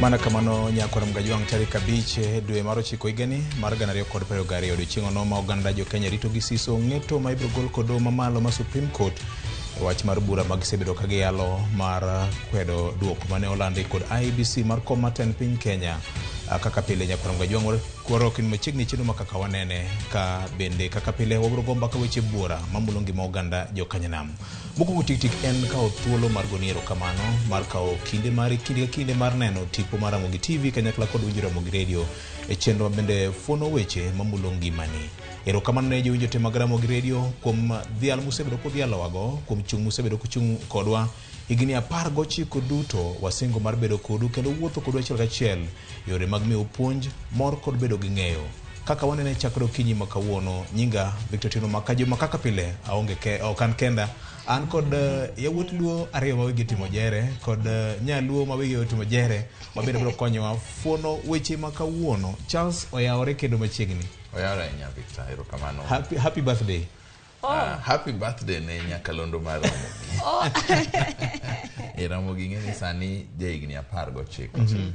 Mana kamano nyakwar Mgajwang' tarik 5 dwe mar 9 higani mar 2022 odiochieng' ono ma oganda jo Kenya rito gi siso ng'eto ma ibiro gol kod doho mamalo ma Supreme Court e wach mar bura ma gisebedo ka giyalo mar kwedo duoko mane olandi kod IEBC mar kom matend piny Kenya. Kaka pile nyakwar Mgajwang' warwako in machiegni chenro ma kaka wanene ka bende kaka pile wabiro go mbaka weche buora mamulo ngima oganda jo Kanyanam. Mokwongo tik tik en kawo thuolo mar goni erokamano mar kawo kinde mari kinde ka kinde mar neno tipo mar Ramogi TV kanyakla kod winjo Ramogi Radio e chenro ma bende fuono weche mamulo ngimani. Erokamano ne jowinjo te mag Ramogi Radio kuom dhial musebedo kudhialowago, kuom chung' musebedo kuchung' kodwa higni 19 duto. Wasingo mar bedo kodu kendo wuotho kodu achiel kachiel yore mag miyo puonj, mor kod bedo gi ng'eyo. Kaka wanene chakre okinyi ma kawuono, nyinga Victor Tino Makajuma. Kaka pile aonge ke, ok an kenda, an kod yawuot Luo ariyo ma wigi timo jere kod nyaluo ma wigi otimo jere ma bende biro konyowa fuono weche ma kawuono. Charles oyawore kendo machiegni. Oyawore ahinya Victor, erokamano. Happy birthday. Oh. Happy birthday ne nyakalondo mar Ramogi. Oh. E Ramogi ing'e ni sani jahigni 19.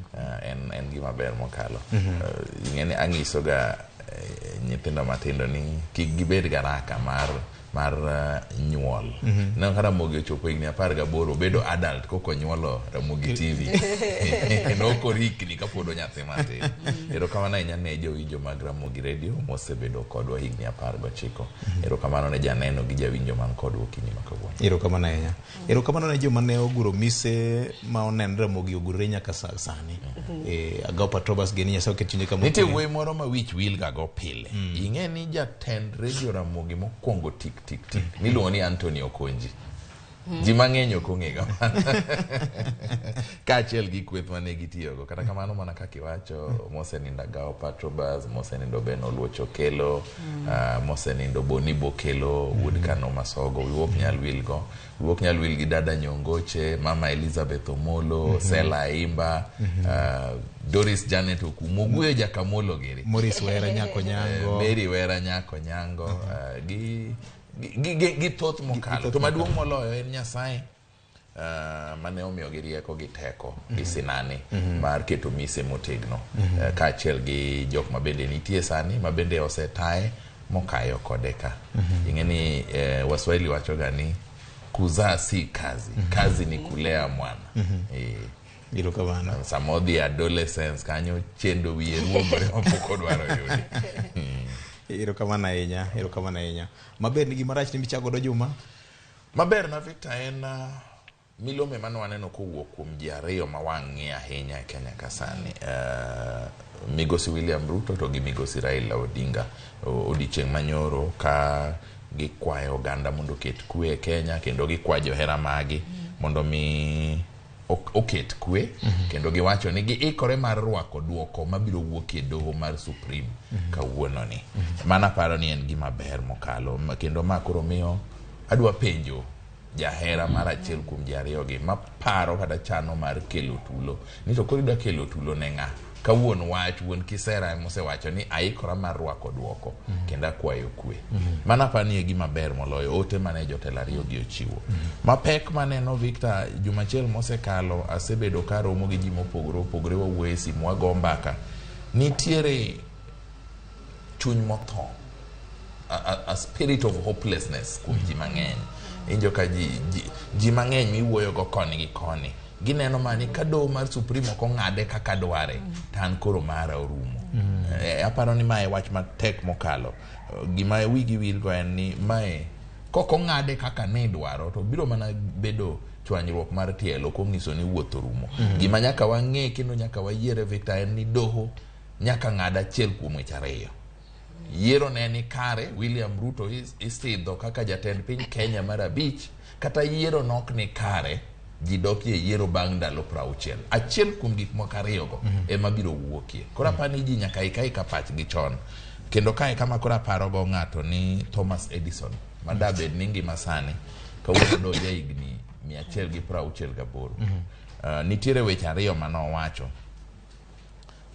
En gima ber mokalo. Ing'e ni ang'isoga nyithindo matindo ni kik gibed garaka mar nyuol. Ineno ka Ramogi ochopo higni 18 obedo adult koko onyuolo Ramogi TV. Nok orikni kapod onyathi matin. Erokamano ahinya ne jowinjo mag Ramogi Radio mosebedo kodwa higni 19. Erokamano ne janeno gi jawinjo man kodwa okinyi ma kawuono. Erokamano ahinya. Erokamano ne joma ne oguro mise ma onen Ramogi ogurore nyaka sani. Agao Patrobas gini Nyasaye oket chunye kama Nitie okwe. wuoyi moro ma wich wil ga go pile. Ing'e ni jatend Radio Ramogi mokwongo tik tik tik niluongo ni Anthony Okonji. Ji mang'eny ok ong'e ga kaachiel gi kweth mane gitiyogo. Kata kamano mana kaka iwacho, mosenindo Agao Patrobas, mosenindo Ben Oluoch Okelo, mosenindo Boni Bokelo, wuod Kano Masogo, wiwa ok nyal wil go. Wiwa ok nyal wil gi Dada Nyongoche, Mama Elizabeth Omolo, Sela Aimba, Doris Janet Okumu, Oguyo Jakamolo giri. Maurice Wera Nyako Nyango. Mary Wera Nyako Nyango, gi thoth mokalo. To maduong' moloyo en Nyasaye mane omiyogi rieko gi teko gi sinani mar keto mise motegno, kaachiel gi jok ma bende nitie sani ma bende osetaye mokayo kode ka. Ing'e ni Waswahili wachoga ni kuzaa si kazi, kazi ni kulea mwana. Erokamano. Sama odhi e adolescence kanyo chendo wiye ruombore mapok odwaro yudi. Erokamano ahinya, erokamano ahinya. Maber nigi marach ni michako godo Juma? Maber na Victor en milome mane waneno kowuok kuom ji ariyo ma wang' ng'i ahinya e Kenya ka sani. Migosi William Ruto to gi Migosi Raila Odinga odiochieng' manyoro ka gikwayo oganda mondo oket kwe e Kenya kendo gikwayo johera magi mondo mi oket kwe kendo giwacho ni giikore mar rwako duoko mabiro wuok e doho mar Supreme kawuono ni. Mano aparo ni en gima ber mokalo kendo ma koro miyo adwa penjo jahera mar achiel kuom ji ariyo gi maparo kata chano mar kelo tulo ni to koro idwa kelo tulo ne ng'a? Ka wuon wach, wuon kisera emosewacho ni aikora mar rwako duoko kendo akwayo kwe. Mano aparo ni e gima ber moloyo ote mane jotelo ariyo gi ochiwo. Mapek maneno Victor, juma achiel mosekalo asebedo ka romo gi ji mopogore opogore, wawuoyo e simu, wago mbaka. Nitiere chuny motho, a spirit of hopelessness kuom ji mang'eny. Injo ka ji mang'eny miwuoyo go koni gi koni gineno mani ka doho mar Supreme ok ong'ade kaka dware to an koro mara orumo. Aparo ni mae wach matek mokalo. Gima wigi wil go en ni mae kok ong'ade kaka ne idwaro to biro mana bedo chwanyruok mar tielo konyiso ni wuoth orumo. Gima nyaka wang'e kendo nyaka wayiere Victor en ni doho nyaka ng'ad achiel kuom weche ariyo. Yiero ne ni kare, William Ruto isidho kaka jatend piny Kenya mar 5, kata yiero nok ni kare, ji dokie yiero bang' ndalo 60. Achiel kuom gik moko ariyogo ema biro wuokie. Koro aparo ni ji nyaka ik aika pachgi chon. Kendo kae kama koro aparogo ng'ato ni Thomas Edison, ma da bed ni ngima sani, kawuono do ja higni 168. Nitiere weche ariyo manowacho.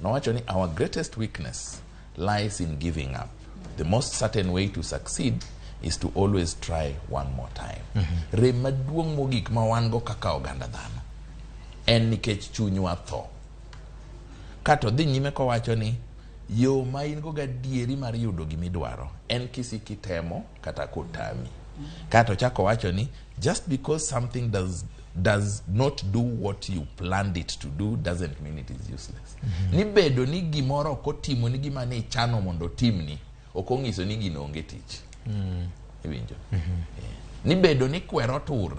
Nowacho ni our greatest weakness lies in giving up. The most certain way to succeed is to always try one more time. Rem maduong' mogik ma wan go kaka oganda dhano en nikech chunywa tho. Kato dhi nyime kowacho ni yo ma in go gadieri mar yudo gimidwaro en kisiki temo kata kotami. Kato chako wacho ni just because something does not do what you planned it to do doesn't mean it is useless. Ni bedo ni gimoro ok otimo ni gima ne ichano mondo otimni ok onyiso ni gino onge tich. Iwinjo? Ni bedo ni kwer otur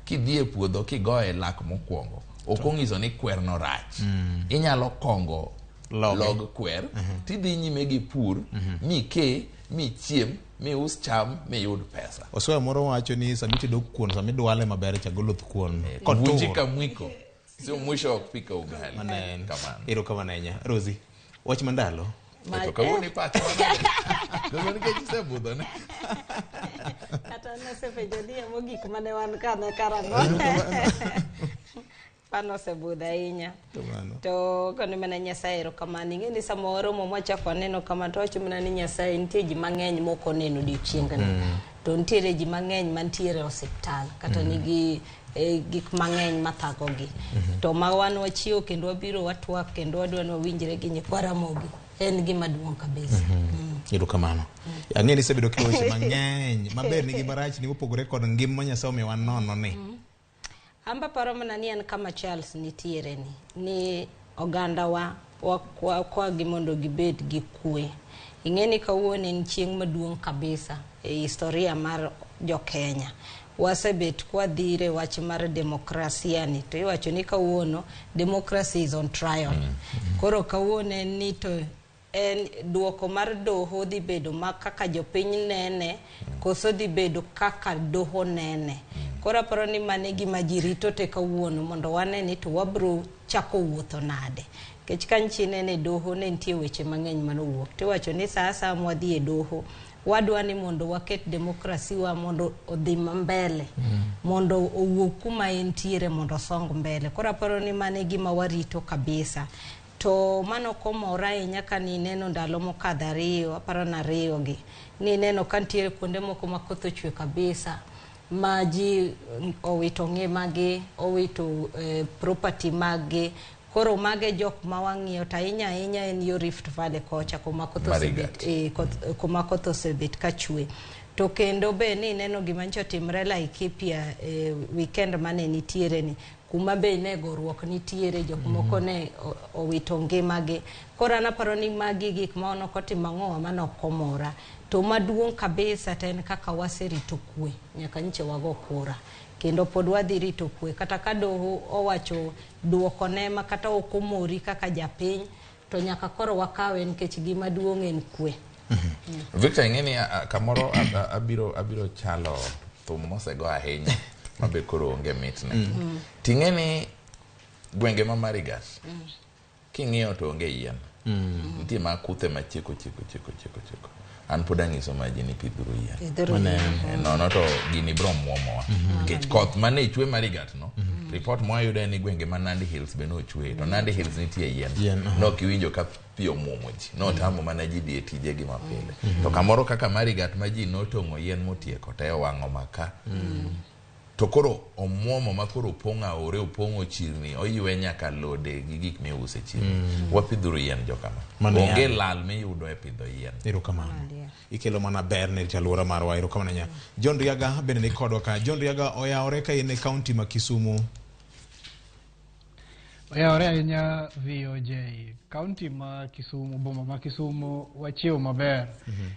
kidhi e puodho kigoye lak mokwongo ok onyiso ni kwerno rach. Inyalo kongo log kwer tidhi nyime gi pur mike michiem mius cham miyud pesa. Oswayo moro wacho ni sama itedo kuon sama idwale maber cha golo kuon Vunjika mwiko sio mwisho wa kupika ugali. Manen. Erokamano ahinya. Rosie, wach mandalo. To kawuono ipacho manade. Nikech isebudho ne. Kata nasepenjo ni mogik mane wan ka ne karang'o. Pano osebudho ahinya. To kone mana Nyasaye erokamano. Ing'e ni sama waromo mwachako waneno kama to wacho mana ni Nyasaye nitie ji mang'eny mok oneno odiochiengni. To nitiere ji mang'eny mantiere e osiptal kata nigi gik mang'eny mathagogi. To ma wan wachiewo kendo wabiro watwak kendo wadwa ni wawinjre gi nyikwa Ramogi. En gima duong' kabisa. Erokamano. Ang'e ni isebedo kiluwo weche mang'eny maber nigi marach ni mopogore kod ngima ma Nyasaye omiyowa nono ni. Amba paro mana ni en kama Charles nitiere ni oganda wa wakwagi mondo gibed gi kwe. Ing'e ni kawuono en chieng' maduong' kabisa e historia mar jo Kenya. Wasebet kwadhire wach mar demokrasia ni to iwacho ni kawuono democracy is on trial. Koro kawuono en ni to en duoko mar doho dhi bedo ma kaka jopiny nene koso dhi bedo kaka doho nene. Koro aparo ni mano e gima ji rito te kawuono mondo wane ni to wabro chako wuotho nade. Nikech ka nchi inene e doho ne nitie weche mang'eny manowuok. Tiwacho ni sa asaya mwadhi e doho wadwa ni mondo waket demokrasi wa mondo odhi mbele. Mondo owuog kuma entiere mondo osong mbele. Koro aparo ni mano e gima warito kabisa. To mano komora ahinya ka nineno ndalo mokadho ariyo, aparo ni ariyo gi, nineno ka nitiere kuonde moko ma koth ochwe kabisa ma ji owito ngimagi, owito property maggi. Koro mage jok ma wang'iyo to ahinya ahinya en yo Rift Valley kocha kuma koth osebet, kuma koth osebet ka chwe. To kendo be nineno gima nyocha otimre Laikipia weekend mane nitiere ni kuma be ne goruok nitiere jok moko ne owito ngimagi. Koro an aparo ni magi gik ma ok otimo ang'owa mane ok omora. To maduong' kabisa to en kaka waserito kwe nyaka nyocha wago kura. Kendo pod wadhi rito kwe kata ka doho owacho duokone ma kata ok omori kaka japiny to nyaka koro wakawe nikech gima duong' en kwe. Victor, ing'e ni kamoro abiro chalo thum mosego ahinya mabe koro onge mitne. Ting'e ni gwenge ma Marigat king'iyo to onge yien. Nitie ma kuthe machieko chieko chieko chieko chieko. An pod ang'iso ma ji ni pidhuru yien. Nono to gini biro muomowa. Nikech koth mane chwe Marigat no, report mwayudo en ni gwenge ma Nandi Hills be nochwe. To Nandi Hills nitie yien. Nok iwinjo ka pi omuomo ji. Notamo mana ji dhi e tijegi mapile. To kamoro kaka Marigat ma ji notong'o yien motieko te owang'o maka. To koro omuomo ma koro opong'o aore, opong'o chirni, oywe nyaka lode gi gik miuse chirni. Wapidhuru yien jokama. Onge lal miyudo e pidho yien. Erokamano. Ikelo mana ber ne alwora marwa. Erokamano ahinya. John Riaga bende ni kodwa ka. John Riaga oyawore ka in e kaunti ma Kisumu. Oyawore ahinya VOJ. Kaunti ma Kisumu, boma ma Kisumu wachiewo maber.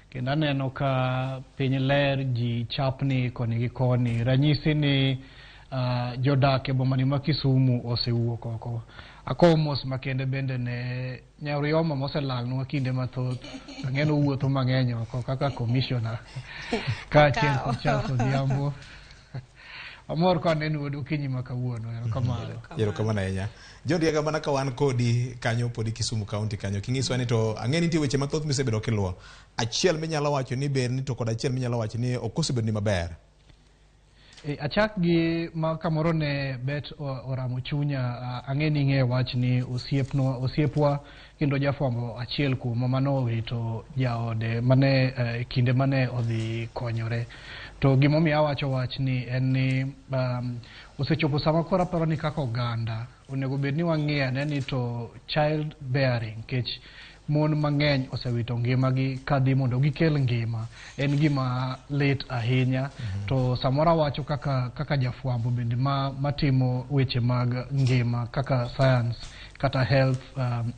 Kendo aneno ka piny ler, ji chapni koni gi koni. Ranyisi ni jodak e boma ni ma Kisumu osewuok oko. Akowo mos makende bende ne Nyaruyoma moselalnwa kinde mathoth. Ang'e ni owuotho mang'eny oko kaka commissioner. Kaachiel kod Charles Odhiambo. Amor ka aneno wuod okinyi ma kawuono. Erokamano. Erokamano ahinya. John Riaga, mana ka wan kodi kanyo podi Kisumu County kanyo. King'iswa ni to ang'e ni nitie weche mathoth misebedo kiluwo. Achiel minyalo wacho ni berni to kod achiel minyalo wacho ni ok osebedo ni maber. Achak gi ma kamoro ne bet oramo chunya. Ang'e ni ing'eyo wach ni osiepwa kendo jafwambo achiel kuomwa mane owito jaode mane kinde mane odhi konyore. To gimomiyo awacho wachni en ni osechopo sama koro aparo ni kaka oganda onego bed ni wang'iyo ane ni to child bearing, nikech mon mang'eny osewito ngimagi kadhi mondo gikel ngima, en gima lit ahinya. To samoro awacho kaka jafwambo bende matimo weche mag ngima kaka science kata health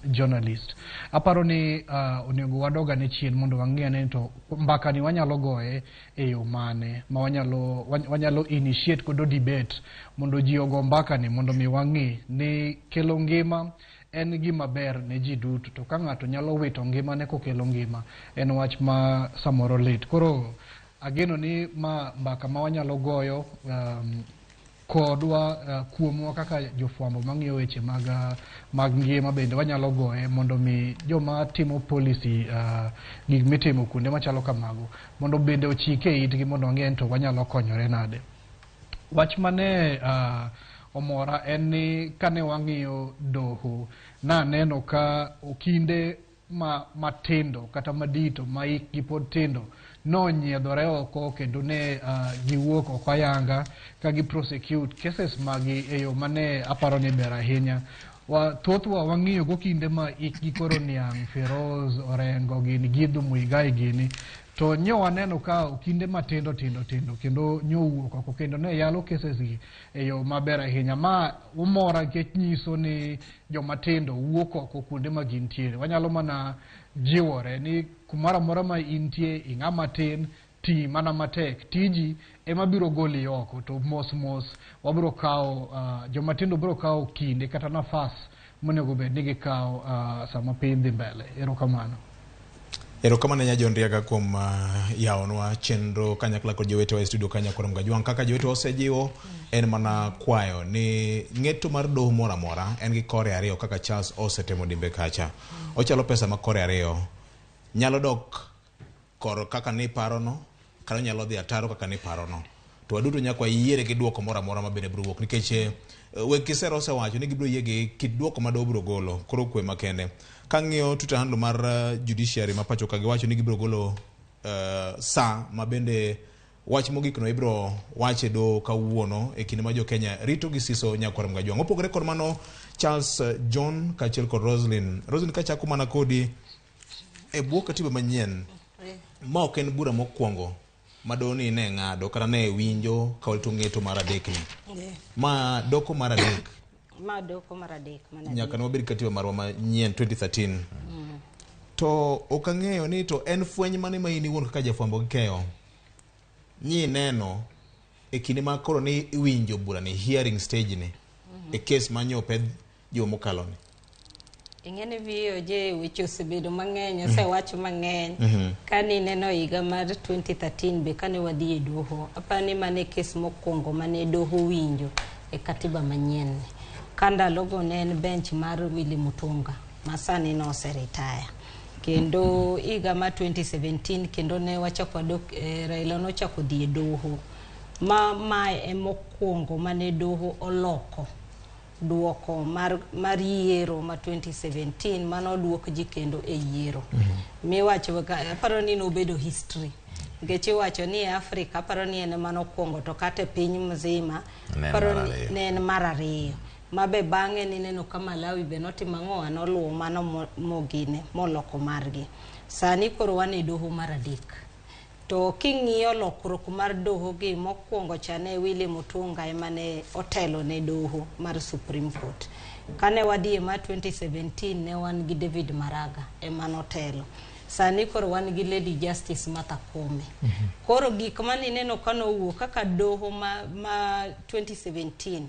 journalist, aparo ni onego wadog ane chien mondo wang'i ane ni to mbaka ni wanyalo goye e yo mane ma wanyalo initiate godo debate mondo ji ogo mbaka ni, mondo mi wang'i ni kelo ngima en gima ber ne ji duto, to ka ng'ato nyalo wito ngimane kokelo ngima en wach ma samoro lit. Koro ageno ni ma mbaka ma wanyalo goyo kodwa kuomwa kaka jofwambo mang'iyo weche mag ngima bende wanyalo goye mondo mi joma timo policy, gik mitimo kuonde machalo kamago, mondo bende ochike itgi mondo wang'e ni to wanyalo konyore nade. Wach mane omora en ni kane wang'iyo doho, naneno ka okinde ma matindo kata madito ma hikgi pod tindo nonyiedhore oko kendo ne giwuok oko ayanga ka gi prosecute cases magi e yo mane aparo ni ber ahinya. Thothwa wang'iyo go kinde ma hikgi koro niang', Feroz Orengo gini, Githu Muigai gini, to nyo waneno ka okinde matindo tindo tindo kendo nyo owuok oko kendo ne yalo cases gi e yo maber ahinya. Ma umora nikech nyiso ni joma tindo wuok oko kuonde ma gintiere. Wanyalo mana jiwore ni kumoro amora ma intie, ing'ama tin, ti mana matek, tiji ema biro goli oko, to mos mos wabiro kawo, joma tindo biro kawo kinde kata nafas monego bed ni gikawo sama piny dhi mbele. Erokamano. Erokamano nya John Riaga kuom yawonwa chenro kanyakla kod jowetewa e studio kanya kod Mgajwang'. Kaka jowetewa osejiwo, en mana kwayo ni ng'eto mar doho moro amora en gi kore ariyo, kaka Charles osetemo dimbe kacha. Ochalo pesa ma kore ariyo, nyalo dok kor kaka niparono, kata onyalo dhi ataro kaka niparono. To waduto nyaka wayiere gi duoko moro amora ma bende biro wuok, nikech weg kisera osewacho ni gibiro yie gi kit duoko ma doho biro golo. Koro kwe makende. Kang'iyo Twitter handle mar judiciary ma pacho ka, giwacho ni gibiro golo sa ma bende wach mogik no ibiro wache doho kawuono, e kinde ma jo Kenya rito gi siso nyakwar Mgajwang'. Mopogore kod mano, Charles John kaachiel kod Roslyn. Roslyn, kachako mana kodi e bwo katiba manyien, ma ok en bura mokwongo ma doho ni ne ng'ado kata ne winjo ka warito ng'eto mar adek ni. Ma doko mar adek. Ma doko mar adek mana. Nyaka ne wabed katiba marwa manyien 2013. To ok ang'eyo ni to en fweny mane ma in iwuon kaka jafwambo gi keyo nyi neno e kinde ma koro ni iwinjo bura ni, hearing stage ni, e kes ma nyo opedh juma mokalo ni. Ing'eni VOJ weche osebedo mang'eny, osewach mang'eny. Kane ineno higa mar 2013 be kane wadhi e doho, aparo ni mano e kes mokwongo mane doho winjo e katiba manyien ni. Ka ndalogo ne en bench mar Willy Mutunga ma sani noseretire. Kendo higa mar 2017 kendo ne wachako wadok, Raila nochako dhi e doho. Ma mae emokwongo mane doho oloko duoko mar yiero ma 2017 manoduok ji kendo e yiero. Miwacho aparo ni nobedo history. Nikech iwacho ni e Afrika aparo ni en ema nokwongo, to kata e piny mzima Ne en aparo mar ni ariyo. ne en mar ariyo. Ma be bang'e nineno ka Malawi be notimo ang'o, noluwo mano mogine moloko margi. Sani koro wan e doho mar adek. To king'iyo lokruok mar doho gi, mokwongo cha ne Willy Mutunga ema ne otelo ne doho mar Supreme Court. Kane wadhi e mar 2017 ne wan gi David Maraga ema notelo. Sani koro wan gi Lady Justice Martha Koome. Koro gik manineno kanowuok kaka doho ma 2017,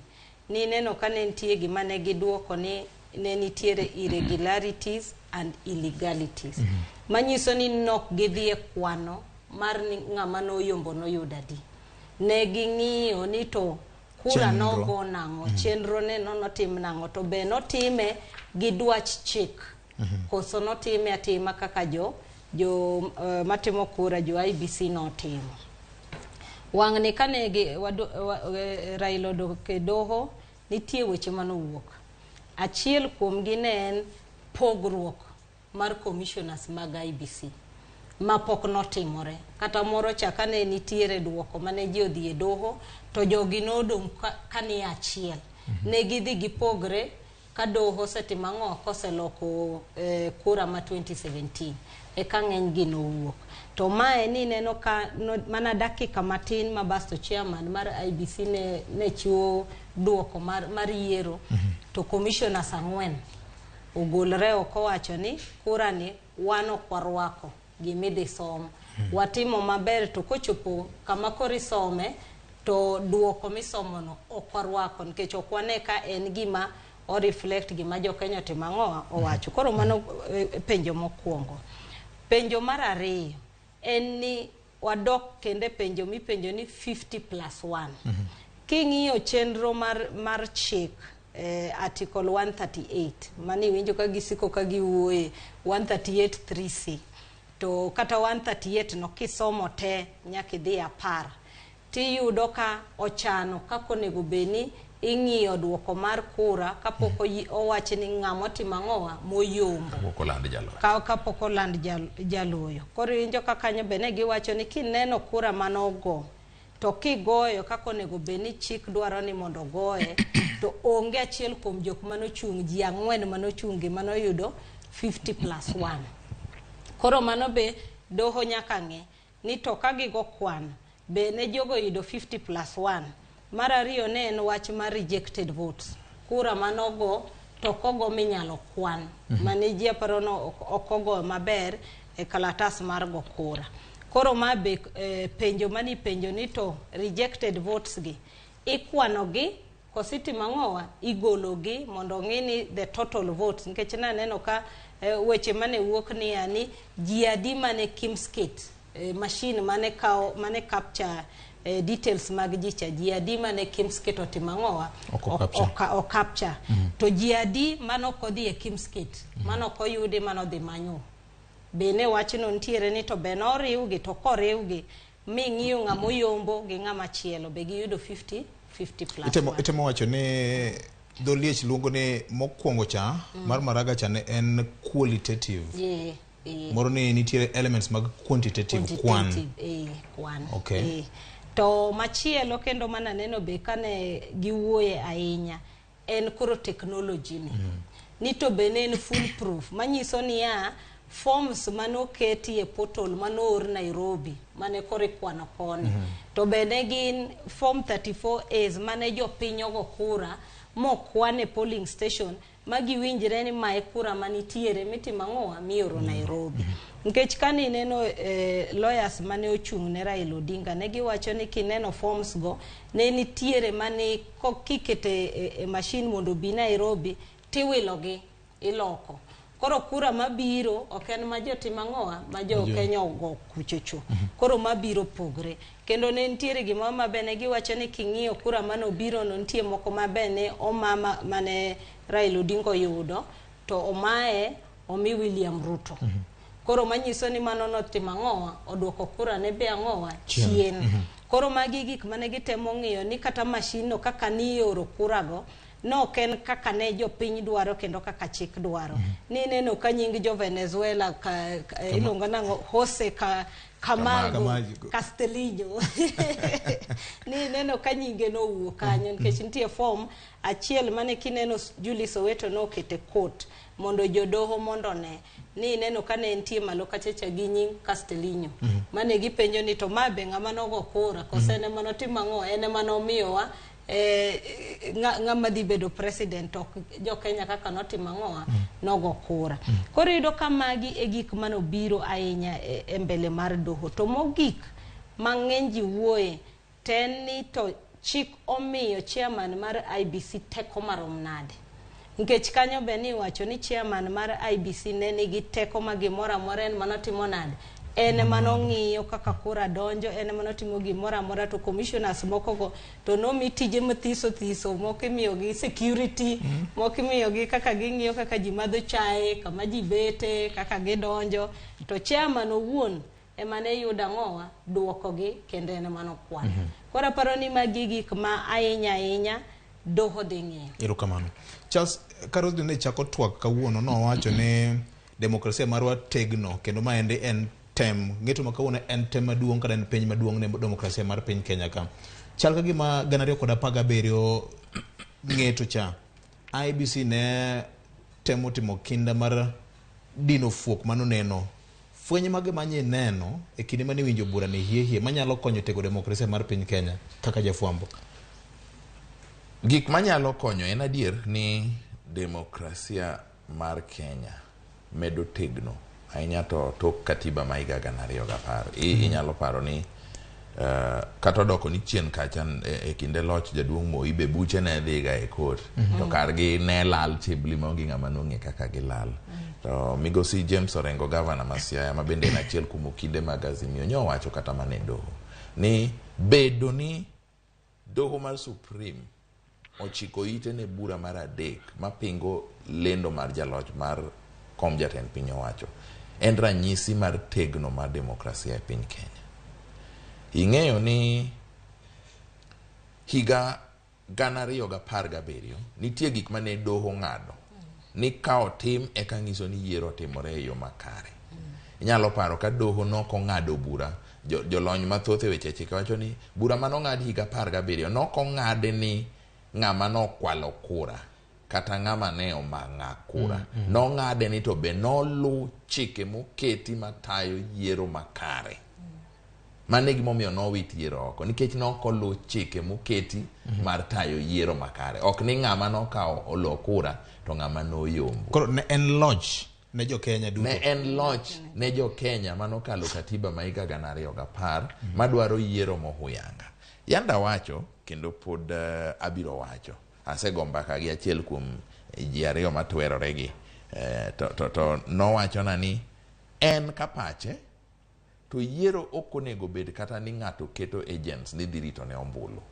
nineno ka ne nitie gima ne giduoko ni ne nitiere irregularities and illegalities. Manyiso ni nok gidhi e kwano mar ni ng'ama noyombo noyudo adi. Ne ging'iyo ni to kura Chenro. nogo nang'o, chenro ne no notim nang'o, to be notime gi dwach chik. Koso notime atima kaka jo matimo kura jo IEBC notimo. Wang'ni kane gi, Raila odok e doho, nitie weche manowuok. Achiel kuomgi ne en pogruok mar commissioners mag IEBC. ma pok notimore. Kata moro cha kane nitiere duoko mane ji odhi e doho to jogi nodong' ka nie achiel. Ne gidhi gipogre ka doho osetimo ang'o koseloko kura ma 2017 eka ng'eny gi nowuok. To mae ni neno ka no, mana dakika matin ma basto chairman mar IEBC ne chiwo duoko mar yiero to commissioners 4 ogolre oko wacho ni kura ni wan ok warwako gimidhi som. Watimo maber to kochopo kama koro isome to duoko misomono ok warwako nikech ok wane ka en gima o reflect gima jo Kenya otimo ang'o owacho. Koro mano penjo mokwongo. Penjo mar ariyo en ni wadok kendo e penjo mipenjo ni 50+1. King'iyo chenro mar chik article 138 mani iwinjo ka gisiko ka giwuoye 138 3C to kata 138 no kisomo te nyaka idhi 10 tiyudo ka ochano kaka onego bed ni ing'iyo duoko mar kura kapok owach ni ng'ama otimo ang'owa moyombo Kapok oland jaloyo. Kapok oland jaloyo. Koro iwinjo ka kanyo be ne giwacho ni kineno kura manogo to kigoyo kaka onego bed ni chik dwaro ni mondo ogoye to onge achiel kuom jok manochung' ji 4 manochung' gi manoyudo 50+1. Koro mano be doho nyaka ng'e ni to ka gigo kwan be ne jogo yudo 50+1. Mar ariyo ne en wach mar rejected votes. Kura manogo to kogo minyalo kwan. Mane ji aparo no ok ogo maber e kalatas mar go kura. Koro ma be penjo mani penjo ni to rejected votes gi ikwano gi kositimo ang'owa igolo gi mondo ong'i ni the total votes nikech naneno ka weche mane wuok niya ni ji adi mane Kimskit machine mane kawo mane capture details mag ji cha ji adi mane Kimskit otimo ang'owa Ok o capture to ji adi mane ok odhi e Kimskit mane ok oyudi mane odhi manyo bende wachno nitiere ni to be noriwgi to koriwgi mi ng'iyo ng'ama oyombo gi ng'ama chielo be giyudo 50 50 plus Itemo itemo wacho ni dho liech luongo ni mokwongo cha mar Maraga cha ne en qualitative. Moro ni nitiere elements mag quantitative kwan. Kwan. Okay. To machielo kendo mananeno be kane giwuoye ahinya en koro technology ni. Ni to be ne en full proof manyiso niya forms manoketi e portal manoor Nairobi mane koro ikwano koni. To be ne gin form 34As mane jopiny ogo kura mokwan e polling station magiwinjre ni mae kura manitiere mitimo ang'owa mioro Nairobi. Nikech kane ineno lawyers mane ochung' ne Raila Odinga ne giwacho ni kineno forms go ne nitiere mane kikete e machine mondo obi Nairobi tiwilogi iloko. Koro kura mabiro ok en ma jotim ang'owa ma jo Kenya ogo kuchocho. Koro mabiro pogre. Kendo ne nitiere gimoro ma bende giwacho ni king'iyo kura manobiro no nitie moko ma bende omama mane Raila Odinga oyudo to omaye omi William Ruto. Koro manyiso ni mano notimo ang'owa oduoko kura ne be ang'owa chien. Koro magi gik mane gitemo ng'iyo ni kata machine no kaka nioro kura go no ok en kaka ne jopiny dwaro kendo kaka chik dwaro. Ni neno ka nying jo Venezuela ka iluongo nang'o Jose Camargo Castelino. Ni neno ka nyinge nowuok kanyo nikech nitie form achiel mane kineno Julie Soweto nokete court mondo jodoho mondo ne ni neno ka ne nitie malo kachacha gi nying Castelino. Mane gipenjo ni to ma be ng'ama nogo kura kose en ema notimo ang'o en ema nomiyowa ng'ama dhi bedo president ok jo Kenya kaka notimo ang'owa nogo kura. Koro iyudo ka magi e gik manobiro ahinya e mbele mar doho. To mogik mang'eny ji wuoye to en ni to chik omiyo chairman mar IEBC teko marom nade. Nikech kanyo be ni iwacho ni chairman mar IEBC ne nigi teko ma gimoro amora en manotimo nade. En ema nong'iyo kaka kura donjo, en ema notimo gimoro amora to commissioners moko go to nomi tije mathiso thiso, moko imiyogi security, moko imiyogi kaka ging'iyo kaka ji madho chae, kama ji bete, kaka gidonjo. To chairman owuon ema ne yudo ang'owa duokogi kendo en ema nokwano. Koro aparo ni magi gik ma ahinya ahinya doho dhi ng'iyo. Erokamano. Charles, ka Roselyn ne chako twak kawuono nowacho ni demokrasia marwa tegno kendo maendi en Tem ng'eto ma kawuono en tem maduong' kata en piny maduong' ne demokrasia mar piny Kenya ka. Chal ka gima 2017 ng'eto cha IEBC ne temo timo kinda mar dino fuok manoneno. Fweny mage manye neno e kinde mane iwinjo bura ni hie hie manyalo konyo tego demokrasia mar piny Kenya kaka jafwambo? Gik manyalo konyo en adier ni demokrasia mar Kenya medo tegno ahinya to tok katiba ma higa 2010. Inyalo paro ni kata odoko ni chien kacha e kinde loch jaduong' Moi be buche ne dhiga e court to kargi ne lal chibli maonge ng'ama nong'e kaka gilal. To migosi James Orengo, gavana ma Siaya, ma bende en achiel kuom okinde mag Azimio, nyowacho kata mana e doho ni bedo ni doho mar Supreme ochiko ite ne bura mar adek mapingo lendo mar jaloch mar kom jatend piny owacho en ranyisi mar tegno mar demokrasia e piny Kenya. Ing'eyo ni higa 2017 nitie gik mane doho ng'ado ni ka otim eka nyiso ni yiero otimore e yo makare. Inyalo paro ka doho nokong'ado bura, jolony mathoth e weche chike wacho ni bura manong'ad higa 17 nokong'ad ni ng'ama nokwalo kura kata ng'ama ne omang'a kura. Nong'ade ni to be nolu chike moketi matayo yiero makare. Mano e gimomiyo nowit yiero oko, nikech nokolu chike moketi mar tayo yiero makare. Ok ni ng'ama nokawo olo kura to ng'ama noyombo. Koro ne en loch ne jo Kenya duto. Ne en loch ne jo Kenya manokalo katiba ma higa 2010 madwaro yiero mohuyanga. Yanda wacho kendo pod abiro wacho. Asego mbaka gi achiel kuom ji ariyo matwerore gi to nowachona ni en kapache to yiero ok onego bed kata ni ng'ato keto agents ni dhi rito ne ombulu.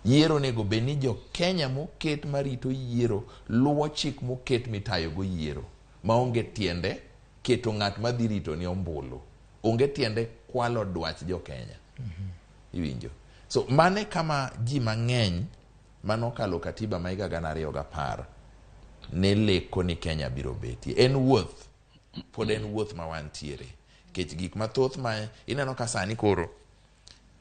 Yiero onego bed ni jo Kenya moket marito yiero luwo chik moket mitayogo yiero maonge tiende keto ng'at madhi rito ni ombulu. Onge tiende kwalo dwach jo Kenya. Iwinjo? So mane kama ji mang'eny manokalo katiba ma higa 2010 ne leko ni Kenya biro betie. En wuoth, pod en wuoth ma wantiere. Nikech gik mathoth ma ineno ka sani koro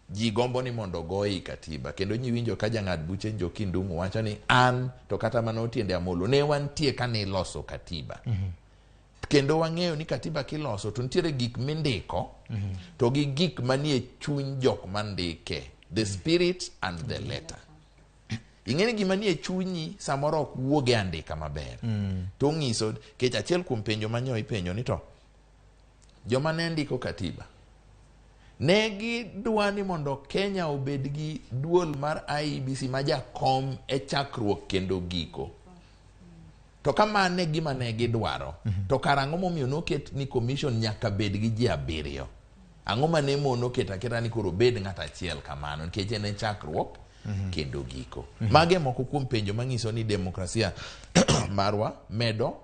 ji gombo ni mondo ogo ei katiba kendo nyiwinjo ka jang'ad buche Njoki Ndung'u wacho ni an to kata mana Otiende Amolo ne wantie kane iloso katiba. Kendo wang'eyo ni katiba kiloso to nitiere gik mindiko to gi gik manie chuny jok mandike, the spirit and the letter. Ing'e ni gima nie chunyi samoro ok wuog e andika maber. To ng'iso kech achiel kuom penjo manyo ipenjo ni to joma ne ndiko katiba ne gidwa ni mondo Kenya obed gi duol mar IEBC ma jakom e chakruok kendo giko. To ka mane gima ne gidwaro, to kar ang'o momiyo noket ni commission nyaka bed gi ji 7? Ang'o mane mono keto aketa ni koro bed ng'at achiel kamano nikech en e chakruok kendo giko. Mage moko kuom penjo manyiso ni demokrasia marwa medo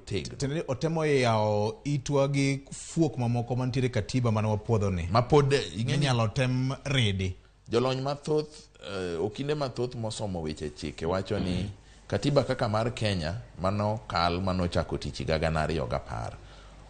tegno. Tiende ni otemo yawo itwa gi fuok mamoko mantiere katiba mane wapuodho ni. Ma pod ing'e inyalo tem ridi. Jolony mathoth, okinde mathoth mosomo weche chike wacho ni katiba kaka mar Kenya manokal manochako tich higa 2010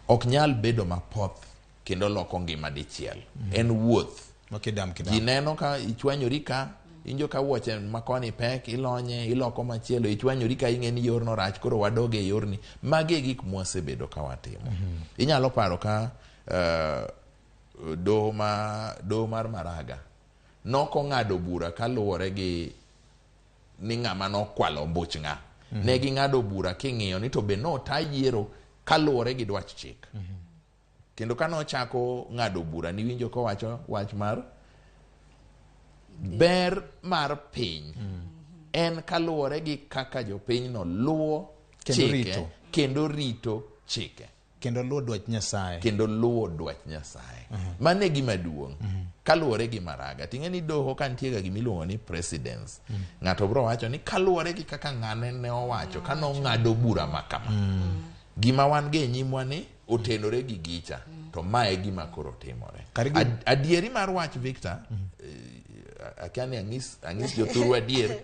ok nyal bedo mapoth kendo loko ngima dichiel. En wuoth. Makidam kidam. Ji neno ka ichwanyori ka, injo ka wuoche makoni pek, ilonye, iloko machielo, ichwanyori ka ing'e ni yorno rach, koro wadoge e yorni. Magi e gik mwasebedo ka watimo. Inyalo paro ka doho mar Maraga nokong'ado bura kaluwore gi ni ng'ama nokwalo ombuch ng'a. Ne ging'ado bura king'iyo ni to be nota yiero kaluwore gi dwach chik. Kendo ka nochako ng'ado bura niwinjo kowacho wach mar ber mar piny en kaluwore gi kaka jopinyno luwo chike kendo rito chike. Kendo luwo dwach Nyasaye. Kendo luwo dwach Nyasaye. Mano e gima duong'. Kaluwore gi Maraga. Ting'e ni doho ka nitie ga gima iluongo ni precedence. Ng'ato biro wacho ni kaluwore gi kaka ng'ane ne owacho, ka nong'ado bura ma kama. Gima wan go e nyimwa ni otenore gi gicha. To mae e gima koro timore. Adieri mar wach Victor, akia ni ang'is jothuru adier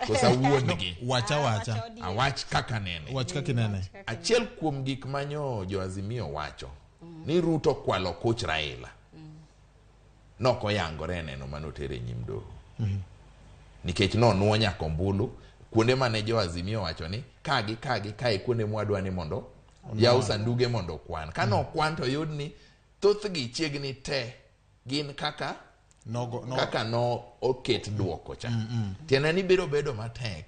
kosa wuondgi. Wacha wacha. Awach kaka nene. Wach kaka inene. Achiel kuom gik manyo jo Azimio wacho. ni Ruto kwalo kuch Raila nokoyangore e neno manotere e nyim doho nikech nonuo nyaka ombulu kuonde mane jo Azimio wacho ni kagi kagi kae kuonde mwadwa ni mondo yaw sanduge mondo okwan. Ka nokwan to yud ni thothgi chiegni te gin kaka Nogo, no, kaka no oket duoko cha. Tiende ni biro bedo matek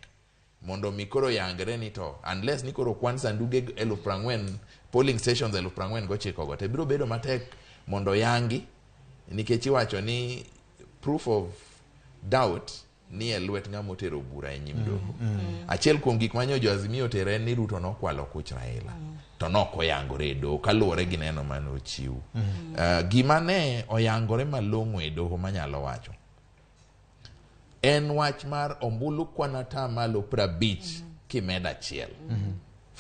mondo mi koro yangre ni to unless ni koro kwan sanduge 40,000 polling stations 49,000 go te biro bedo matek mondo yangi nikech iwacho ni proof of doubt ni e lwet ng'ama otero bura e nyim doho. Achiel kuom gik manyo jo Azimio otero en ni Ruto nokwalo kuch Raila to nokoyangore e doho kaluwore gi neno mane ochiw. Gima ne oyangore malong'o e doho manyalo wacho en wach mar ombulu kwan atamalo 50 kimedo achiel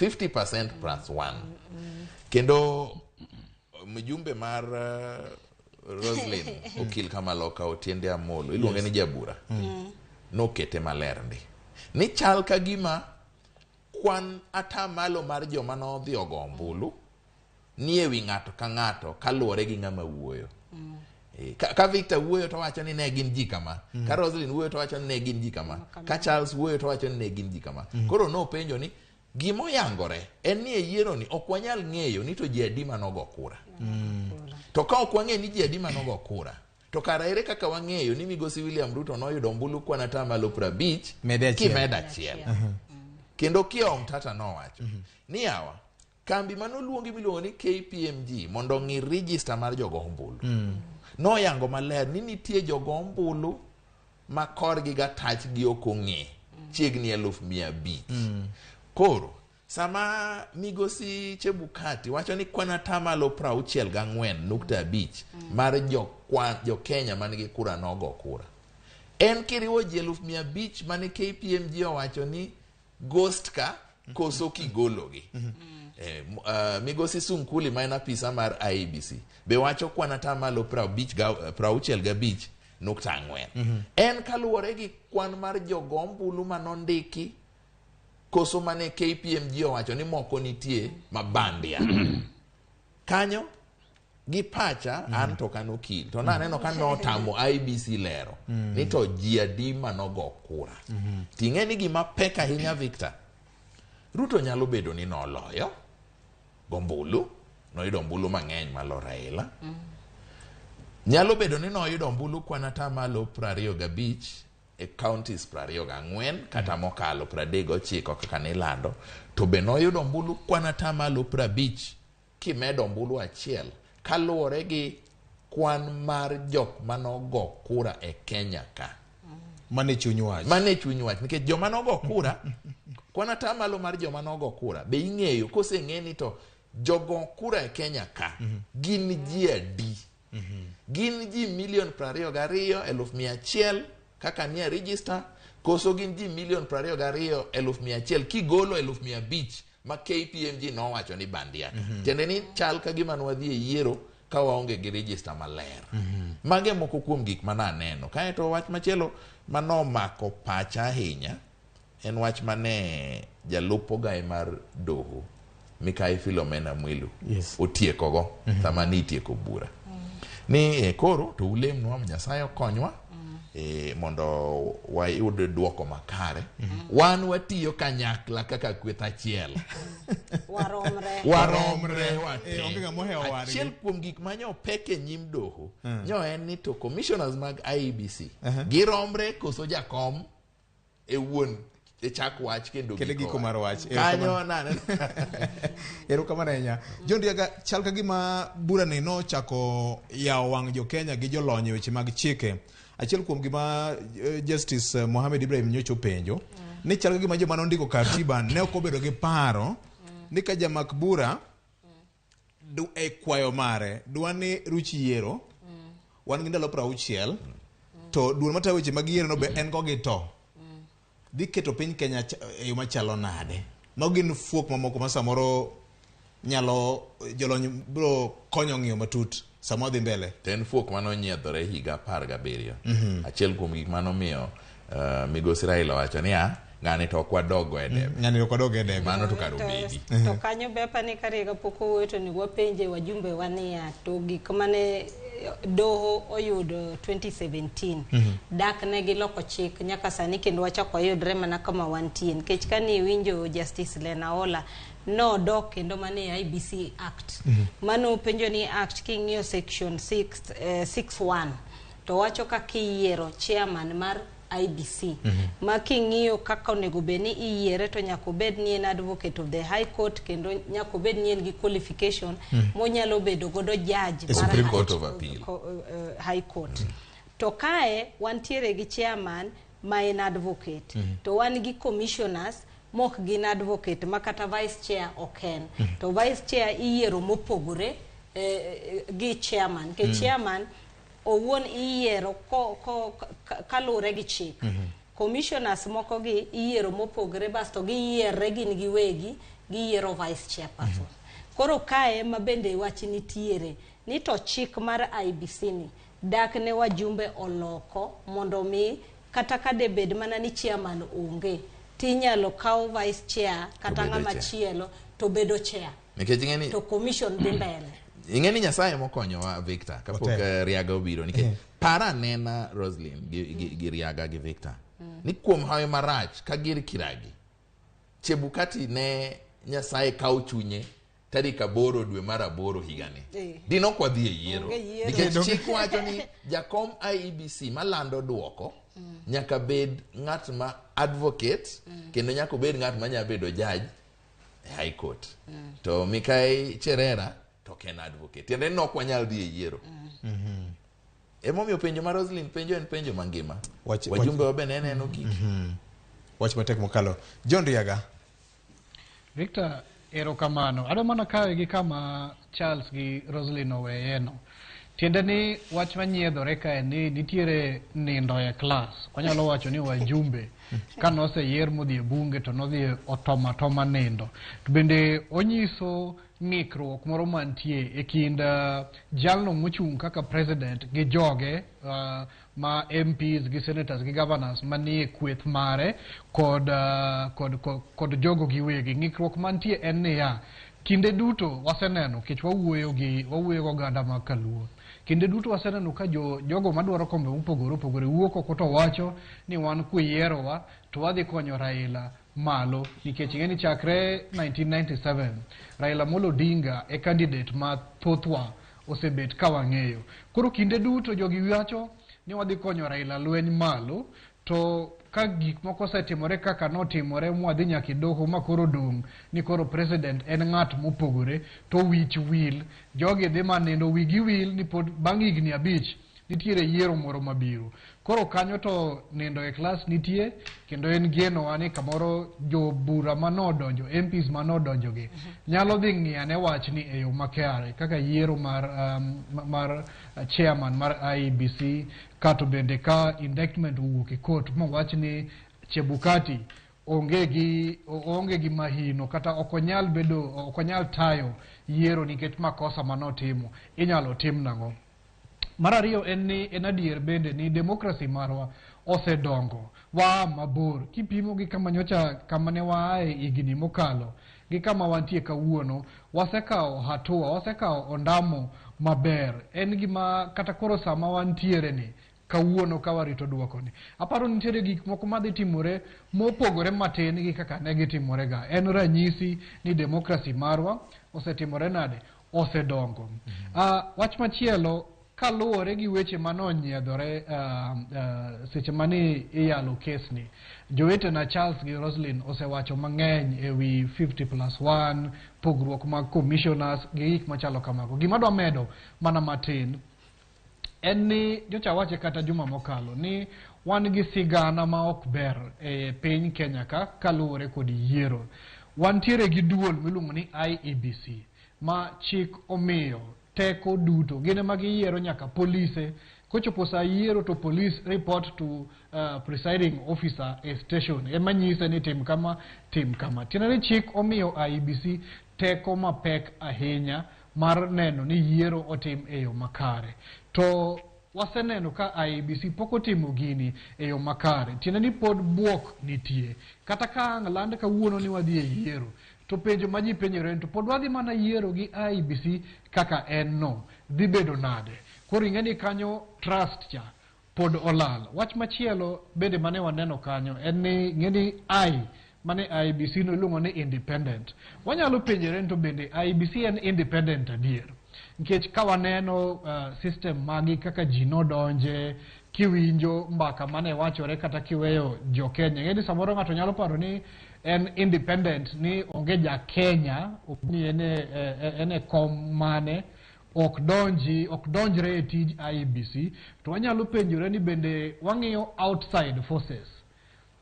50% plus 1 kendo mjumbe mar Roslyn okil Kamaloka Otiende Amolo iluonge ni jabura nokete maler ndi ni chal ka gima kwan atamalo mar joma nodhi ogo ombulu ni e wi ng'ato ka ng'ato kaluwore gi ng'ama wuoyo. Ka Victor wuoyo to wacho ni ne gin ji kama, ka Roslyn wuoyo to wacho ni ne gin ji kama, ka Charles wuoyo to wacho ni ne gin ji kama. Koro nopenjo ni gima oyangore en ni e yiero ni ok wanyal ng'eyo ni to ji adi manogo kura. To ka ok wang'eyo ni ji adi manogo kura, to kara ere kaka wang'eyo ni migosi William Ruto noyudo ombulu kwan atamalo 50 Mede achiel. kimedo achiel. Kendo Okiya Omtata nowacho ni yawa kambi manoluongi miluongo ni KPMG mondo ong'i register mar jogo ombulu noyango maler ni nitie jogo ombulu ma korgi gatachgi ok ong'e chiegni 500,000. Koro sama migosi Chebukati wacho ni kwan atamalo 64.5 mar jo Kenya man gi kura nogo kura, en kiriwo ji 500,000 mane KPMG owacho ni ghost ka koso kigologi. Migosi Sunkuli ma en apisa mar IEBC be wacho kwan atamalo 65.4 en kaluwore gi kwan mar jogo ombulu manondiki koso mane KPMG owacho ni moko nitie mabandia kanyo gi pacha. An to kan okil to naneno ka notamo IEBC lero ni to ji adi manogo kura. Ting'e ni gima pek ahinya, Victor, Ruto nyalo bedo ni noloyo gombulu, noyudo ombulu mang'eny malo Raila. Nyalo bedo ni noyudo ombulu kwan atamalo 25 e counties 24 kata mokalo 39 kaka nilando, to be noyudo ombulu kwan atamalo 50 kimedo ombulu achiel kaluwore gi kwan mar jok manogo kura e Kenya ka. Mane chuny wach. Mane chuny wach, nikech joma nogo kura, kwan atamalo mar joma nogo kura be ing'eyo koseng'e ni to jogo kura e Kenya ka gin ji adi. Gin ji 22,100,000 kaka nie register, koso gin ji 22,100,000 kigolo 500,000 ma KPMG nowacho ni bandia? Tiende ni chal ka gima nwadhi e yiero ka waonge gi register maler. Mage moko kuom gik mananeno. Kaeto wach machielo manomako pacha ahinya en wach mane jalup ogaye mar doho Mikai Philomena Mwilu otiekogo sama ni itieko bura ni koro to ulemnwa Nyasaye okonywa mondo wayud duoko makare. Wan watiyo kanyakla kaka kweth achiel. Waromre. Waromre wate. Onge ng'ama ohewo wadgi. Achiel kuom gik manyo pek e nyim doho nyo en ni to commissioners mag IEBC giromre koso jakom e wuon e chak wach kendo Kendo giko mar wach. Kanyo naneno. Erokamano ahinya. John Riaga, chal ka gima burani nochako yawo wang' jo Kenya gi jolony e weche mag chike. Achiel kuom gima Justice Mohamed Ibrahim nyocha openjo ni chal ka gima joma nondiko katiba ne ok obedo gi paro ni ka jamak bura e kwayo mare dwa ni ruch yiero, wan gi ndalo 60 to duol matayo weche mag yiero no be en go gi to dhi keto piny Kenya e yo machalo nade. Mago gin fuok mamoko ma samoro nyalo jolony biro konyo ng'iyo matut sama wadhi mbele. To en fuok manonyiedhore higa 17. Achiel kuom gik manomiyo migosi Raila wacho niya Ng'ani to ok wadogo e debe. Ng'ani ok wadog e debe. Mano to kar obedi. To kanyo bepa ni kariga pok owuoyo to onego wapenje wajumbe wa niya to gik mane doho oyudo 2017 dak ne giloko chik nyaka sani kendo wachako wayudre mana kama wantie nikech kane iwinjo Justice Lenaola nodok kendo mane IEBC Act mano penjo ni Act king'iyo section 6 6.1 to wacho kaka iyiero chairman mar IEBC ma king'iyo kaka onego bed ni iyiere to nyaka obed ni en advocate of the High Court kendo nyaka obed ni en gi qualification monyalo bedo godo judge E mar Supreme Court of Appeal. High Court. To kae wantiere gi chairman ma en advocate to wan gi commissioners mok gin advocate ma kata vice chair ok en. To vice chair iyiero mopogore gi chairman nikech chairman owuon iyiero kaluwore gi chik. Commissioners moko gi iyiero mopogore basto giyierre gin giwegi giyiero vice chairperson. Koro kae ma bende wach nitiere ni to chik mar IEBC ni dak ne wajumbe oloko mondo mi kata ka de bed mana ni chairman onge tinyalo kaw vice chair kata bedo ng'ama chair. chielo to bedo chair Nikech ing'eni to commission dhi mbele. Ing'eni Nyasaye mokonyowa, Victor, kapok Otek. Riaga obiro nikech para anena Roslyn gi Riaga gi Victor ni kuom hawi marach ka gir kiragi Chebukati ne Nyasaye kawo chunye tarik 8 dwe mar 8 higani dinok wadhi e yiero Onge yiero. nikech chik wacho ni jakom IEBC malando duoko nyaka bed ng'at ma advocate kendo nyaka obed ng'at ma nyalo bedo judge e High Court to Mikai Cherera to ok en advocate, tiende ni ok wanyal dhi e yiero. Emomiyo penjo ma Roslyn penjo en penjo mangima. Wajumbe wa be ne neno gik Wach matek mokalo. John Riaga. Victor, erokamano. Adwa mana kawe gi kama Charles gi Roslyn oweyeno. Tiende ni wach manyiedhore kae ni nitiere nindo e klas. Wanyalo wacho ni wajumbe ka noseyier modhi e bunge to nodhi otoma toma nindo. To bende onyiso ng'ikruok moro mantie e kind jalno mochung' kaka president gi joge ma MPs gi senators gi governors manie kweth mare kod jogo giwegi. Ng'ikruok mantie en niya, kinde duto waseneno kech wawuoyo gi oganda mag Kaluo. Kinde duto waseneno ka jogo madwaro kombe mopogore opogore wuok oko to wacho ni wan kuyierowa to wadhi konyo Raila malo nikech ing'e ni chakre 1997 Raila Amolo Odinga e candidate ma thothwa osebet ka wang'eyo. Koro kinde duto jogi wacho ni wadhi konyo Raila lweny malo to ka gik moko osetimore kaka notimore mwadhi nyaka e doho ma koro dong' ni koro president en ng'at mopogore to wich wil jogi dhi manindo wigi wil ni pod bang' higni 5 nitiere yiero moro mabiro. Koro kanyo to nindo e klas nitie kendo en genowa ni kamoro jobura manodonjo MPs manodonjo gi nyalo dhi ng'iyane wachni e yo makare kaka yiero mar chairman mar IEBC kato bende ka indictment owuok e court mowach ni Chebukati onge gi mahino kata ok onyal bedo ok onyal tayo yiero nikech makosa manotimo inyalo tim nang'o. Mar ariyo en ni en adier bende ni demokrasi marwa osedongo waa mabor kipimo gi kama nyocha kama ne waaye higni mokalo gi kama wantie kawuono. Wasekawo hatua, wasekawo ondamo maber. En gima kata koro sama wantiere ni kawuono ka warito duoko ni aparo nitiere gik moko madhi timore mopogore matin gi kaka ne gitimore ga. En ranyisi ni demokrasi marwa osetimore nade, osedongo. Wach machielo kaluwore gi weche manonyiedhore seche mane iyalo kesni, jowetena Charles gi Roslyn osewacho mang'eny e wi 50+1, pogruok mag commissioners gi gik machalo kamago. Gima adwa medo mana matin en ni nyocha awache kata juma mokalo ni wan gi sigana ma ok ber e piny Kenya ka kaluwore kod yiero. Wantiere gi duol miluongo ni IEBC ma chik omiyo teko duto, gin ema giyiero nyaka polise. Kochopo sa yiero to police report to presiding officer e station ema nyise ni tim kama, tim kama. Tiende ni chik omiyo IEBC teko mapek ahinya mar neno ni yiero otim e yo makare. To Waseneno ka IEBC pok otimo gini e yo makare. Tiende ni pod buok nitie. Kata ka ang' land kawuono ni wadhi e yiero, to penjo ma ji penjore ni to pod wadhi mana yiero gi IEBC kaka en no, dhi bedo nade? Koro ing'e ni kanyo trust cha pod olal. Wach machielo bende mane waneno kanyo en ni ing'e ni I mane IEBC no iluongo ni independent. Wanyalo penjore ni to bende IEBC en independent adier? Nikech ka waneno system magi kaka ji nodonje, kiwinjo mbaka mane wachore kata kiweyo jo Kenya. Ing'e ni samoro ng'ato nyalo paro ni en independent ni onge ja Kenya, ni en e kom mane, ok donji, ok donjre e tij IEBC. To wanyalo penjore ni bende wang'iyo outside forces.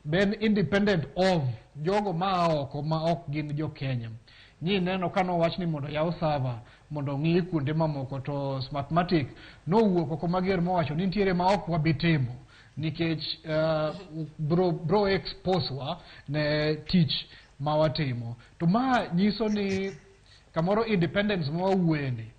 Ben independent of jogo ma oko ma ok gin jo Kenya. Ni neno ka nowach ni mondo yaw server mondo ong'i kuonde mamoko to Smartmatic nowuok oko mager mowacho ni nitiere ma ok wabi timo nikech bro expose wa ne tich ma watimo. To ma nyiso ni kamoro independence ma wawuoye ni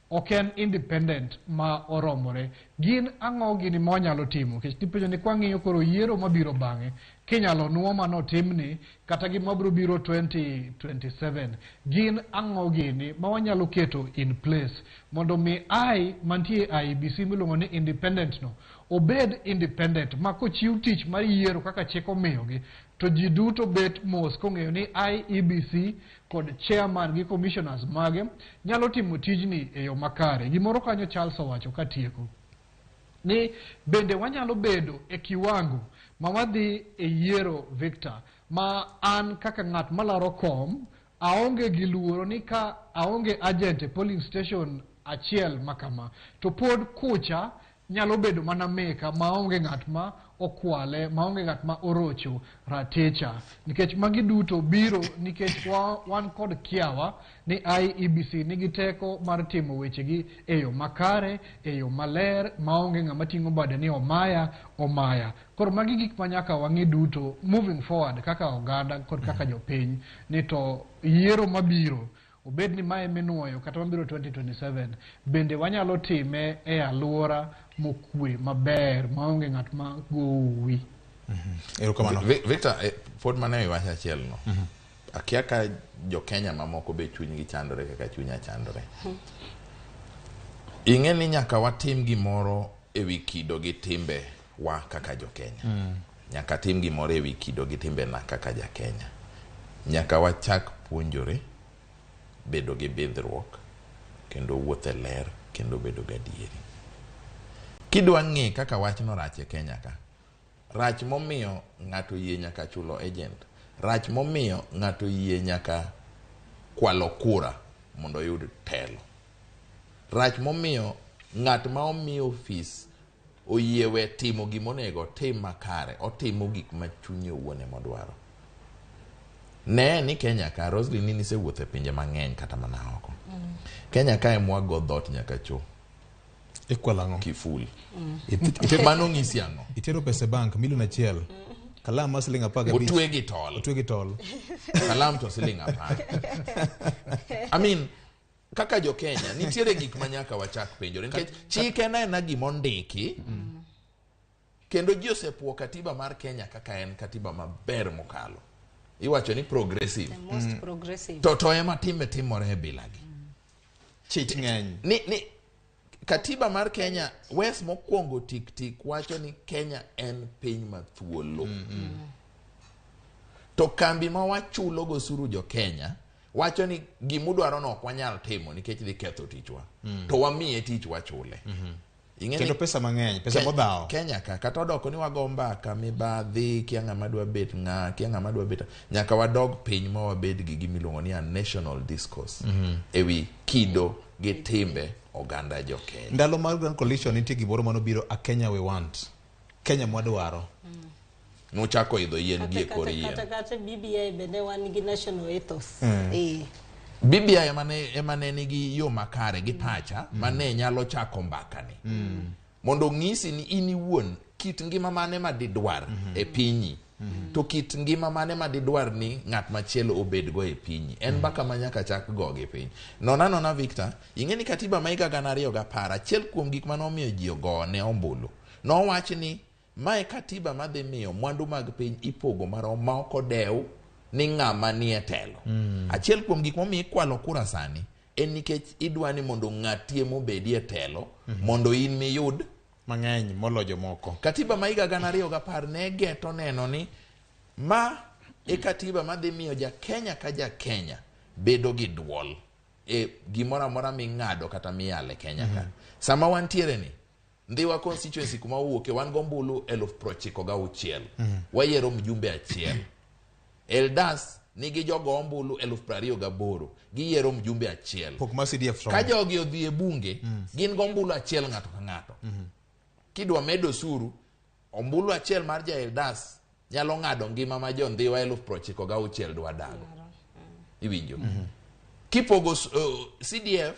ok en independent ma oromore. Gin ang'o gini ma wanyalo timo? Nikech nipenjo ni kwang'iyo koro yiero mabiro bang'e, kinyalo nuo manotimni kata gi mabiro biro 2027, gin ang'o gini ma wanyalo keto in place mondo mi I mantie IEBC miluongo ni independent no obed independent ma kochiw tich mar yiero kaka chik omiyogi to ji duto bet mos kong'eyo ni IEBC kod chairman gi commissioners mage nyalo timo tijni e yo makare. Gimoro kanyo Charles owacho katieko ni bende wanyalo bedo e kiwango ma wadhi e yiero Victor ma an kaka ng'at malaro kom aonge gi luoro ni ka aonge agent e polling station achiel makama to pod kucha nyalo bedo mana meka maonge ng'at ma okwale, maonge ng'at ma orocho raticha. Nikech magi duto biro nikech wan kod kiawa ni IEBC nigi teko mar timo wechegi e yo makare, e yo maler, maonge ng'ama ting'o bade ni omaya, omaya. Koro magi gik ma nyaka wang'i duto moving forward kaka oganda kod kaka jopiny ni to yiero mabiro obed ni mae minuoyo kata mabiro 2027 bende wanyalo time e aluora mokwe maber maonge ng'at ma gowi. Erokamano. Victor, pod mana e wach achiel no. Akia ka jo Kenya mamoko be chunygi chandore kaka chunya chandore. Ing'e ni nyaka watim gimoro ewi kido gi timbe wa kaka jo Kenya. Nyaka tim gimoro ewi kido gi timbe na kaka ja Kenya. Nyaka wachak puonjore bedo gi bidhruok kendo wuotho e ler kendo bedo gadieri. Kidwa ng'e kaka wachno rach e Kenya ka, rach momiyo ng'ato yie nyaka chulo agent, rach momiyo ng'ato yie nyaka kwalo kura mondo oyud telo, rach momiyo ng'at ma omi ofis oyie we timo gimonego otim makare, otimo gik ma chunye owuon ema odwaro. Ne ni Kenya ka, Roslyn in isewuotho e pinje mang'eny kata mana oko. Kenya ka ema wago dhoot nyaka cho Ikwalo ang'o? kiful. Mano ng'isi ang'o? Itero pesa e bank milion 1, kalam mar siling 15. Otwe gi tol. Otwe gi tol. Kalam to siling 10. I mean, kaka jo Kenya, nitiere gik ma nyaka wachak penjore. Nikech chik en aena gima ondiki, kendo ji osepuo katiba mar Kenya kaka en katiba maber mokalo. Iwacho ni progressive. The most progressive. To ema time timore e bilagi. Chich ng'eny. Ni katiba mar Kenya wes mokwongo tik tik wacho ni Kenya en piny ma thuolo. To kambi ma wachulo go osuru jo Kenya wacho ni gimudwaro no ok wanyal timo nikech dhi ketho tichwa. To wamiye tich wachule. Ing'e Kendo pesa mang'eny, pesa modhawo. Kenya ka kata odoko ni wago mbaka mibadhi, kia ng'ama dwa bet ng'a, kia ng'ama dwa bet, nyaka wadog piny ma wabed gi gima iluongo ni a national discourse ewi kido gi timbe oganda jo Kenya. Ndalo mar Grand Coalition nitie gimoro manobiro a Kenya we want. Kenya mwadwaro. Nochako idho yien gi e kor yien. Kata BBI bende wan gi national ethos. BBI ema ne nigi yo makare gi pacha mane nyalo chako mbakani. Mondo ong'isi ni in iwuon kit ngima mane ma didwar e pinyi. To kit ngima mane ma didwar ni ng'at machielo obedgo e pinyi? En mbaka ma nyaka chak go gi piny. Nona nona Victor, ing'e ni katiba ma higa 2010, achiel kuom gik mane omiyo ji ogone ombulu, nowach ni mae katiba madhi miyo mwandu mag piny ipogo marom ma ok odew ni ng'ama nie telo. Achiel kuom gik momiyo ikwalo kura sani en nikech idwa ni mondo ng'atie mobedie telo mondo in miyud mang'eny molo jomoko. Katiba ma higa 2010 ne geto neno ni ma e katiba madhi miyo ja Kenya ka ja Kenya bedo gi duol e gimoro amora ming'ado kata miyalo e Kenya ka. Sama wantiere ni Ndhiwa constituency kuma wawuoke wan gombulu 96,000. Wayiero mjumbe achiel. Eldas nigi jogo ombulu 28,000. Giyiero mjumbe achiel. Pok ma CDF Ka jogi odhi e bunge, gin gombulu achiel ng'ato ka ng'ato. Kidwa medo osuru, ombulu achiel mar ja Eldas nyalo ng'ado ngima ma jo Ndhiwa 96,000 dwa dago. Iwinjo? Kipogo CDF,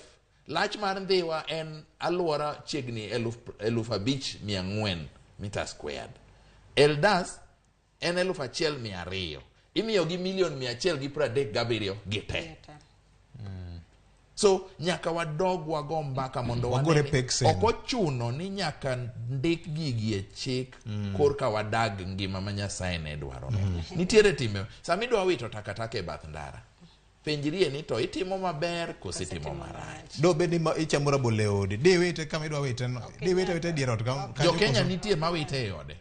lach mar Ndhiwa en aluora chiegni 5,400 meter squared. Eldas en 1,200. Imiyogi milion 137 gi te. So nyaka wadog wago mbaka mondo Wagore wane ni peksen. ok ochuno ni nyaka ndik gigi e chik korka wadag ngima ma Nyasaye ne dwaro. Nitiere timbe sama idwa wito takataka e bath ndara, penjrie ni to itimo maber koso itimo marach. Do bed ni ma ichamo rabolo e odi. Di wite kama idwa wite no. Di wite wite e dier ot kanyo Jo Kenya koso- nitie mawite e ode.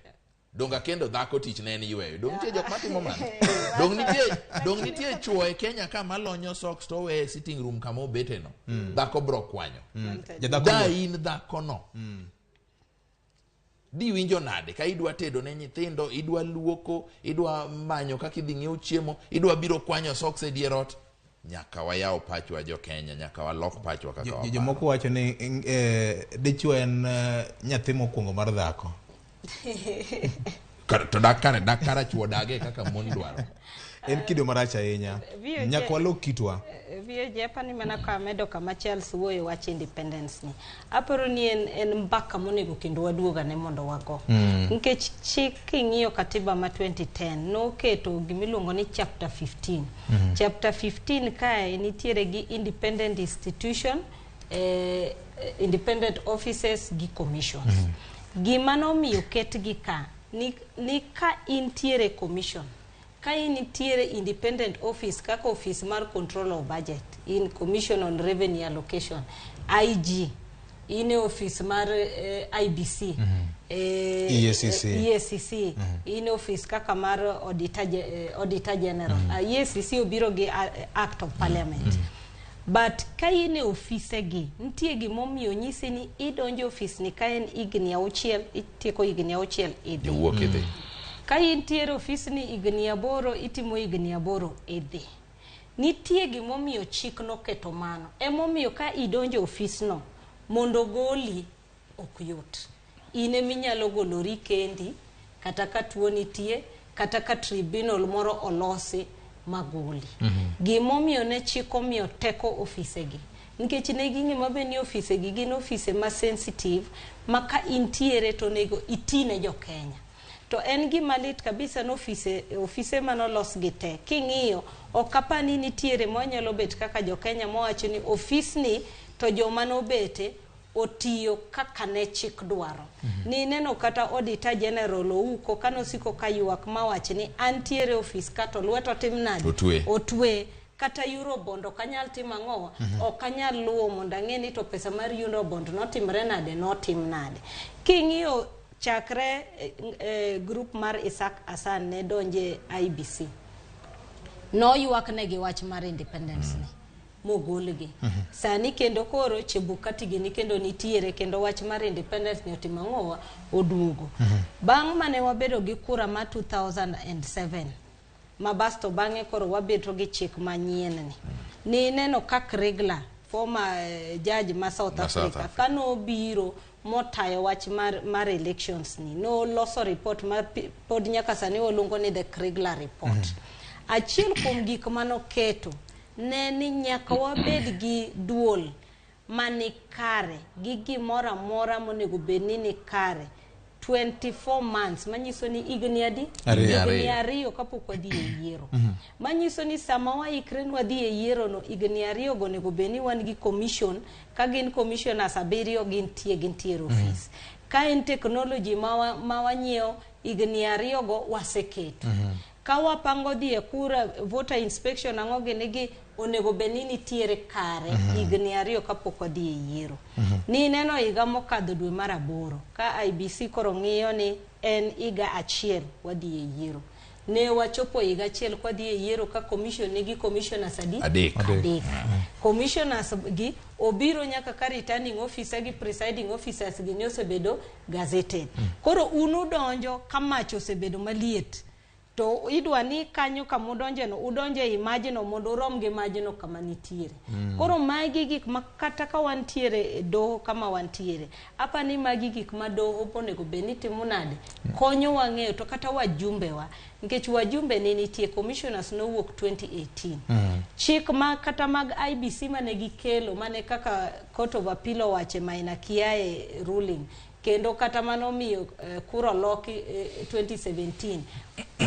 Donga kendo dhako tich ne en yweyo. Dong nitie jok matimo mano. Dong nitie chuo e Kenya ka malonyo socks to oweye e sitting room kama obete no. Dhako bro kwanyo. Jadhako Da in dhako no. Diwinjo nade ka idwa tedo ne nyithindo, idwa luoko, idwa manyo kaka idhi ng'iew chiemo, idwa biro kwanyo socks e dier ot? Nyaka wayaw pachwa jo Kenya, nyaka walok pachwa kaka waparo. Jomoko wacho ni dichuo en nyathi mokwongo mar dhako. To dak kare, dak kara chuo dage kaka mon dwaro. En kido marach ahinya. Nyaka walok kitwa. VOJ apani mana ka amedo kama Charles wuoyo wach independence ni. Aparo ni en mbaka monego kendo waduogane mondo wago. Nikech chik king'iyo katiba ma 2010 noketo gimiluongo ni chapter 15. Chapter 15 kae nitiere gi independent institution, independent offices gi commissions. Gima nomiyo ketgi ka ni ka intiere commission, ka intiere independent office kaka office mar control of budget, in commission on revenue allocation, IG, in e office mar IBC, EACC. EACC, in office kaka mar auditor general. EACC obiro gi act of parliament. But ka in e ofise gi, nitie gimomiyo nyisi ni idonjo office ni ka en higni 6, itieko higni 6 idhi. Iwuok idhi. Ka intiere ofis ni higni 8, itimo higni 8 idhi. Nitie gimomiyo chik noketo mano. Emomiyo ka idonjo ofis no, mondo goli ok yot. In eminyalo golori kendi, kata ka tuo nitie, kata ka tribunal moro olosi magoli. Gimomiyo ne chik omiyo teko ofisegi. Nikech ne ging'e maber ni ofisegi gin ofise ma sensitive, ma ka intiere to onego itine jo Kenya. To en gima lit kabisa ni ofise manolos gi te. King'iyo, ok apar ni nitiere manyalo bet kaka jo Kenya mowacho ni ofisni to joma nobete otiyo kaka ne chik dwaro. Ni neno kata Auditor General Ouko kanosiko ka ywak mawach ni antiere ofis ka to lwet otim nade? Otwe. Otwe. Kata Eurobond ok anyal timo ang'o? Ok anyal luwo mondo ang'e ni to pesa mar Eurobond notimre nade, notim nade. King'iyo chakre group mar Isaac Hassan ne donje IBC. Noywak negi wach mar independence ni. Mogolgi. Sani kendo koro Chebukati gini kendo nitiere kendo wach mar independence ni otimo ang'owa oduogo. Bang' mane wabedo gi kura ma 2007 ma basto bang'e koro wabedo gi chik manyien ni. Ni neno kaka Regla, former judge ma South Africa, kanobiro motayo wach mar elections ni, noloso report ma pod nyaka sani waluongo ni the Kriegler report. Achiel kuom gik manoketo ne ni nyaka wabed gi duol mani kare, gi gimoro amora monego bed ni ni kare. 24 months, manyiso ni higni adi? Ariyo. Higni 2 kapok wadhi e yiero. Manyiso ni sama waikre ni wadhi e yiero no, higni 2 go onego bed ni wan gi commission, ka gin commissioners 7 gintie e office. Ka en technology ma wanyiewo, higni 2 go waseketo. Ka wapango dhi e kura, voter inspection ang'o gini gi, onego bed ni nitiere kare higni 2 kapok wadhi e yiero. Ni neno higa mokadho dwe mar 8 ka IBC koro ng'iyo ni en higa 1 wadhi e yiero. Ne wachopo higa 1 kwadhi e yiero ka commission nigi commissioners adi? 3. Commissioners gi obiro nyaka ka returning officer gi presiding officers gi ne osebedo gazetted. Koro un udonjo ka mach osebedo maliet. To idwa ni kanyo kama udonje no, udonje e majno mondo urom gi majno kama nitiere. Koro magi gik ma kata ka wantiere e doho kama wantiere, apa ni magi gik ma doho onego bed ni timo nade? Konyowa ng'eyo to kata wajumbe wa, nikech wajumbe ne nitie, commissioners nowuok 2018. Chik ma kata mag IBC mane gikelo, mane kaka Court of Appeal owache Maina Kiai ruling, kendo kata mano miyo kura oloki 2017,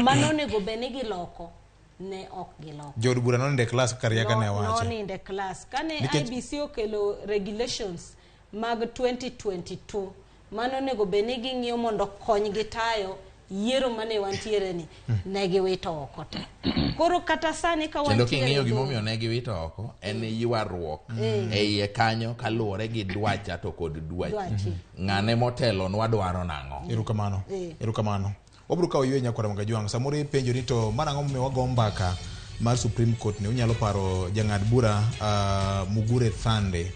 mano onego bed ni giloko, ne ok giloko. Jood bura nonindo e klas kaka Riaga ne wacho. Nonindo e klas. Kane IBC okelo regulations mag 2022, mano onego bed ni ging'iyo mondo konygi tayo yiero mane wantiere ni, ne giwito oko te. Koro kata sani ka Kendo wantiere king'iyo e gimomiyo ne giwito oko, en ywaruok e iye kanyo kaluwore gi dwacha to kod dwachi. Dwachi. Ng'ane motelo nwadwaro nang'o? Erokamano. Erokamano. Wabiro kawo yweyo nyakwara Magajwang'. Samoro ipenjo ni to mar ang'o momiyo wago mbaka mar Supreme Court ni? Unyalo paro jang'ad bura Mugure Thande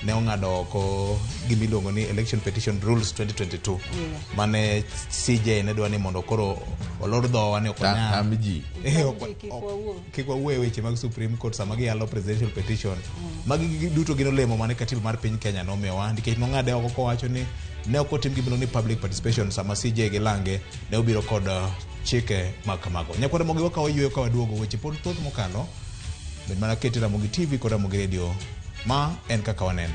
ne ong'ado oko gima iluongo ni Election Petition Rules 2022 mane CJ ne dwa ni mondo koro olor dhowa ni ok onyal Tam ji. Kik wawuo. Kik wawuo e weche mag Supreme Court sama giyalo presidential petition. Magi duto gin olemo mane katiba mar piny Kenya nomiyowa, nikech nong'ade oko kowacho ni ne ok otim gima iluongo ni public participation sama CJ gi lange ne obiro kod chike mag kamago. Nyakwara Ramogi, wakawo yweyo ka waduogo, weche pod thoth mokalo. Bed mana kete Ramogi TV kod Ramogi Radio. Ma en kaka wanene.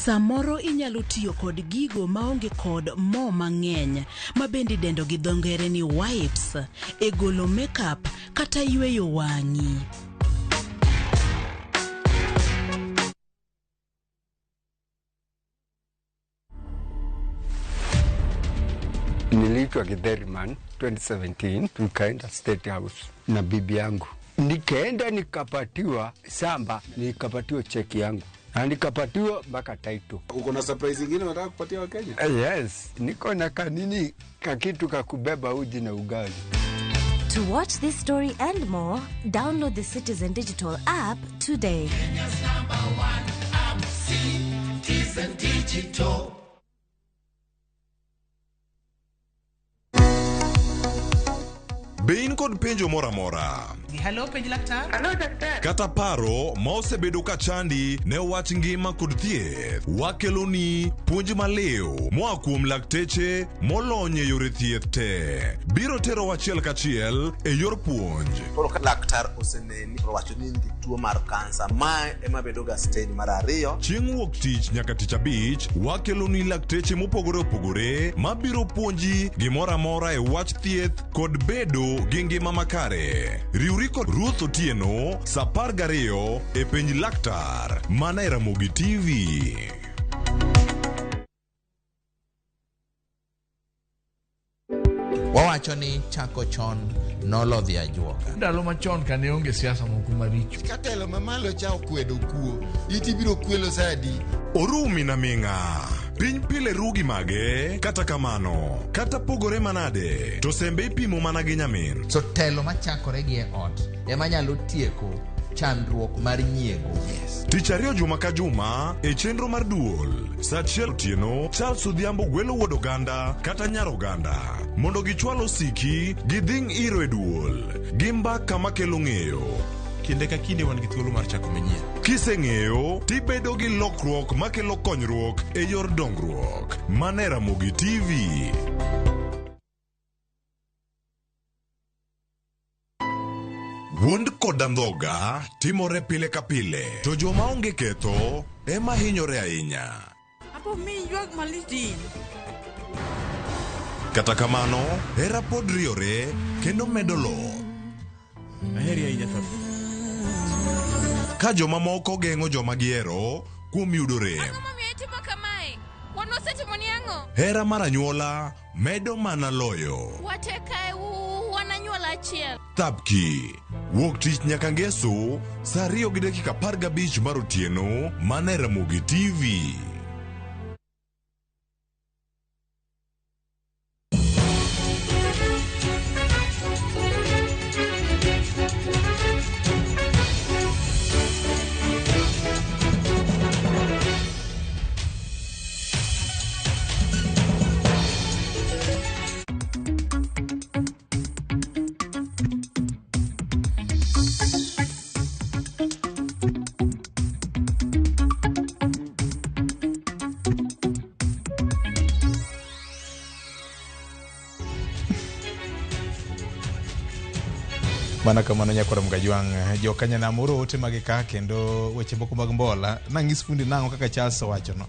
Samoro inyalo tiyo kod gigo maonge kod mo mang'eny ma bende idendo gi dho ngere ni wipes e golo makeup kata yweyo wang'i. Niliitwa Githeriman 2017, tukaenda State House na bibi yangu, nikaenda nikapatiwa samba, nikapatiwa cheki yangu na nikapatiwa mpaka title. Uko na surprise ingine unataka kupatia Wakenya? Yes, niko na kanini kakitu kakubeba uji na ugali. To watch this story and more, download the Citizen Digital app today. Kenya's number one app, Citizen Digital. Be in kod penjo moro amora? Hello, penj laktar. Kata paro ma osebedo ka chandi ne wach ngima kod thieth, wakeloni puonj maliw moa kuom lakteche molony e yore thieth te. Biro tero achiel kachiel e yor puonj. Koro ka laktar oseneni to wacho ni in gi tuo mar kansa, mae ema bedo ga stage mar 2. Chieng' wuok tich nyaka tich abich, wakeloni lakteche mopogore opogore mabiro puonji gimoro amora e wach thieth kod bedo gi ngima makare. Riwri kod Ruth Otieno sa 12 e penj laktar mana e Ramogi TV. Wawacho Giwacho ni chako chon nolodhi ajuoga. Ndalo machon kane onge siasa moko maricho. Ka telo mamalo cha okwedo kuo, it ibiro kwelo sa adi? Orumi na ming'a. Piny pile ru gi mage, kata kamano, kata pogore manade, to sembe ipimo mana gi nyamin. So telo machakore gi e ot ema nyalo tieko chandruok mar nyiego. Yes. Tich ariyo juma ka juma e chenro mar duol saa achiel otieno Charles Odhiambo gwelo wuod oganda kata nyar oganda mondo gichwal osiki gidhing' iro e duol gi mbaka makelo ng'eyo. Kinde ka kinde wan gi thuolo mar chako manyien. Kiseng'eyo tibedo gi lokruok makelo konyruok e yor dongruok. Mane Ramogi TV. Wuond kod andhoga timore pile ka pile, to joma onge ketho ema hinyore ahinya. Apo mi ywak malich din. Kata kamano, hera pod riyore kendo medo loth. Aheri ahinya Thabi. Ka jomamoko geng'o joma gihero kuom yudo rem. Ang'o momiyo itimo kamae? Wan wasetimoni ang'o? Hera mar anyuola medo mana loyo. Wate kae wan anyuola achiel. Thapki. Wuok tich nyaka ngeso saa 2:15 mar otieno mana e Ramogi TV. Mana kamano nyakwar Mgajwang', jokanyanam oro ote mage ka kendo weche moko mag mbola. Nang'is fundi nang'o kaka Charles owachono.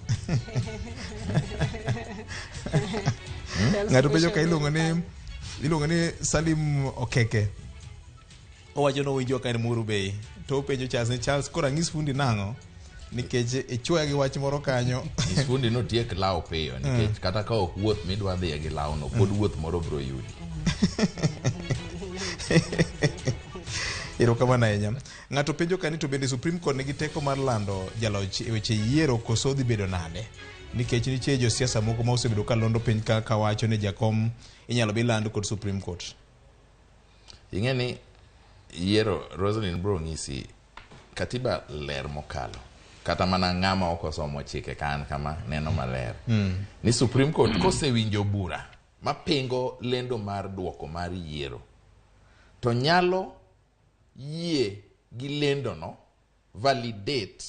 Ng'ato penjo ka iluongo ni iluongo ni Salim Okeke. Owacho ni owinjo ka en Muru Bay. To openjo Charles ni Charles koro ang'is fundi nang'o? Nikech ichwoya gi wach moro kanyo. Nyis fundi ni otiek law piyo nikech kata ka ok wuoth midwa dhiye gi lawno pod wuoth moro biro yudi. Erokamano ahinya. Ng'ato penjo ka ni to bende Supreme Court nigi teko mar lando jaloch e weche yiero koso dhi bedo nade? Nikech nitie josiasa moko ma osebedo ka londo piny ka kawacho ni jakom inyalo bi land kod Supreme Court. Ing'e ni yiero Roselyn bro ng'isi katiba ler mokalo kata mana ng'ama ok osomo chike ka an kama neno maler ni Supreme Court kosewinjo bura mapingo lendo mar duoko mar yiero to nyalo yie gi lendono validate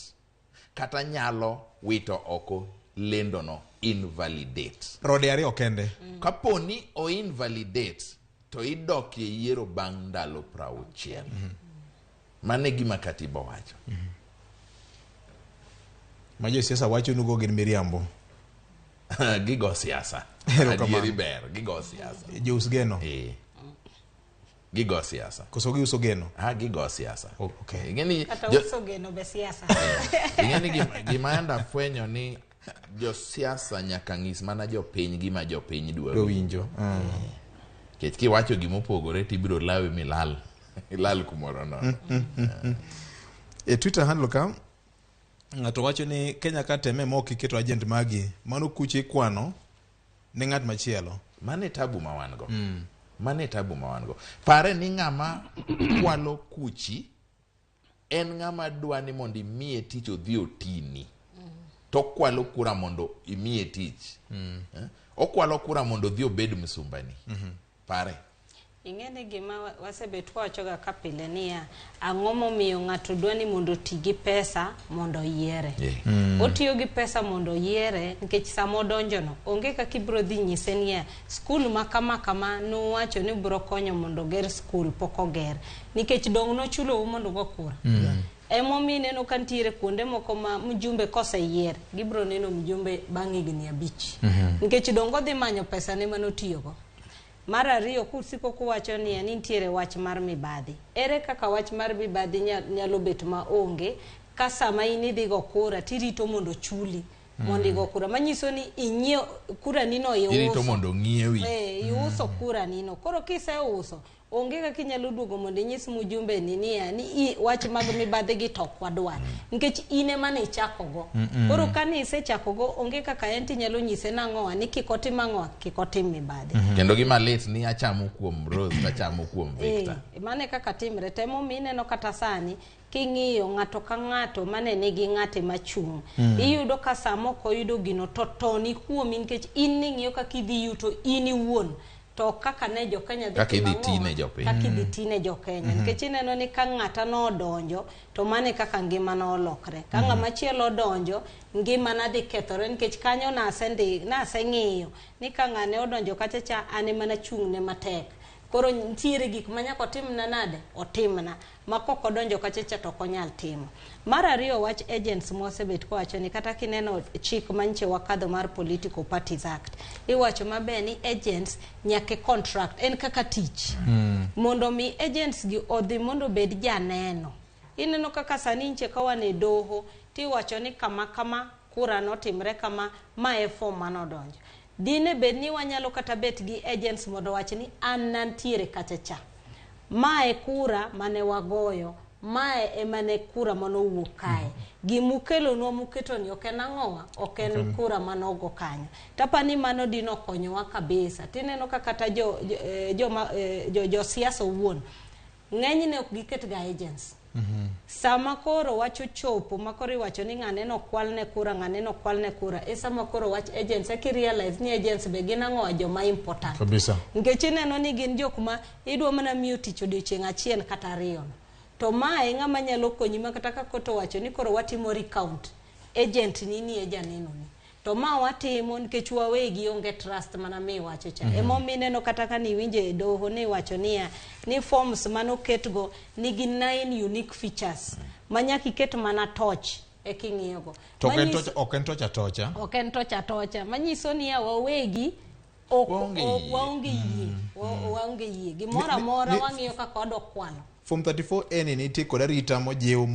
kata nyalo wito oko lendono invalidate. Rode ariyo kende. Kapo ni o invalidate to idok e yiero bang' ndalo 60. Mano e gima katiba owacho. Ma josiasa wacho nugo gin miriambo. Gigo siasa. Erokamano. Adieri ber, gigo siasa. Jous geno. Eh. Gigo siasa. Koso giuso geno? Ah, gigo siasa. Okay. Ing'e ni Kata uso geno be siasa. Ing'e ni gima anda afwenyo ni josiasa nyaka ng'is mana jopiny gima jopiny dwa Dwa winjo. Nikech kiwacho gimopogore tibiro lawi milal. Ilal kumoro nono. E Twitter handle ka ng'ato wacho ni Kenya ka teme ma ok iketo agent magi, mano kuche ikwano ne ng'at machielo. Mano e tabu ma wan go. Mano e tabu ma wan go. Pare ni ng'ama kwalo kuchi en ng'ama dwa ni mondo imiye tich odhi otini. To okwalo kura mondo imiye tich. Okwalo kura mondo odhi obed msumbani. Pare. Ing'e ni gima wasebet kwawachoga ka pile niya, ang'o momiyo ng'ato dwa ni mondo oti gi pesa mondo oyiere. Otiyo gi pesa mondo oyiere nikech sama odonjono onge kaka ibiro dhi nyise niya skul ma kama kama nuwacho ni ubiro konyo mondo oger skul pok oger nikech dong' nochulou mondo ugo kura. Emomiyo ineno ka nitiere kuonde moko ma mjumbe koseyier gibiro neno mjumbe bang' higni 5. Nikech dong' odhi manyo pesa ne manotiyogo. Mar ariyo kusiko kuwacho niya ni nitiere wach mar mibadhi. Ere kaka wach mar mibadhi nyalo bet maonge ka sama in idhi go kura tirito mondo chuli. Mondo igo kura manyiso ni inyiewo kura nino iuso. Irito mondo ong'iewi. Eh, iuso kura nino. Koro kiseuso onge kaka inyalo duogo mondo inyis mjumbe ni niya ni wach mag mibadhi gi to ok wadwar nikech in ema ne ichakogo. Koro kane isechakogo onge kaka en tinyalo nyise nang'owa ni kik otim ang'owa kik otim mibadhi. Kendo gima lit ni achamo kuom Rose to achamo kuom Victor. Eh, mano e kaka timre to emomiyo ineno kata sani king'iyo ng'ato ka ng'ato mane nigi ng'ate machung' iyudo ka sama ok oyudo gino to toni kuomi nikech in ning'iyo kaka idhi yuto in iwuon to ok kaka ne jokenya dhi Kaka idhi timo ang'owa, tine jopiny. kaka idhi tine jokenya nikech ineno ni ka ng'ata nodonjo to mano e kaka ngimana olokre ka ng'ama chielo odonjo ngimana dhi kethore nikech kanyo naseng'iyo ni ka ng'ane odonjo kacha cha an ema nachung'ne matek koro nitiere gik ma nyaka otimna nade otimna ma kok odonjo kacha cha to ok onyal timo. Mar ariyo wach agents mwasebet kowacho ni kata kineno chik manche wakadho mar Political Parties Act iwacho maber ni agents nyaka e contract en kaka tich mondo mi agents gi odhi mondo obed janeno. Ineno kaka sani nche ka wan e doho tiwacho ni kama kama kura notimre kama ma e form manodonjo. Dine bed ni wanyalo kata bet gi agents mondo owach ni an nantiere kacha cha. Mae kura mane wagoyo, mae ema ne kura manowuok kae. Gimukelonwa muketoni ok en ang'owa, ok en kura manogo kanyo. Tapani mano dino konyowa kabisa. Tineno ka kata josiasa owuon, ng'enyne ok giket ga agents. Sama koro wach ochopo ma koro iwacho ni ng'ane nokwalne kura, ng'ane nokwalne kura, e sama koro wach agents eka i realize ni agents be gin ang'owa joma important. Kabisa. Nikech ineno ni gin jok ma idwa mana miyo tich odiochieng' achiel kata ariyo no. To mae ng'ama nyalo konyi ma kata ka koto owacho ni koro watimo recount, agent ni ni e janeno ni. To ma watimo nikech wawegi onge trust mana miwacho cha. Emomiyo ineno kata ka niwinjo e doho ni iwacho niya ni forms manoketgo nigi 9 unique features ma nyaka iket mana torch eka ing'iyogo. To ok en torch, ok en torch atocha. Ok en torch atocha. Manyiso niya wawegi ok Waonge yie. waonge yie. Waonge yie. Gimoro amora wang'iyo kaka wadok kwalo. Form 34A ni nitie kod arita mojiw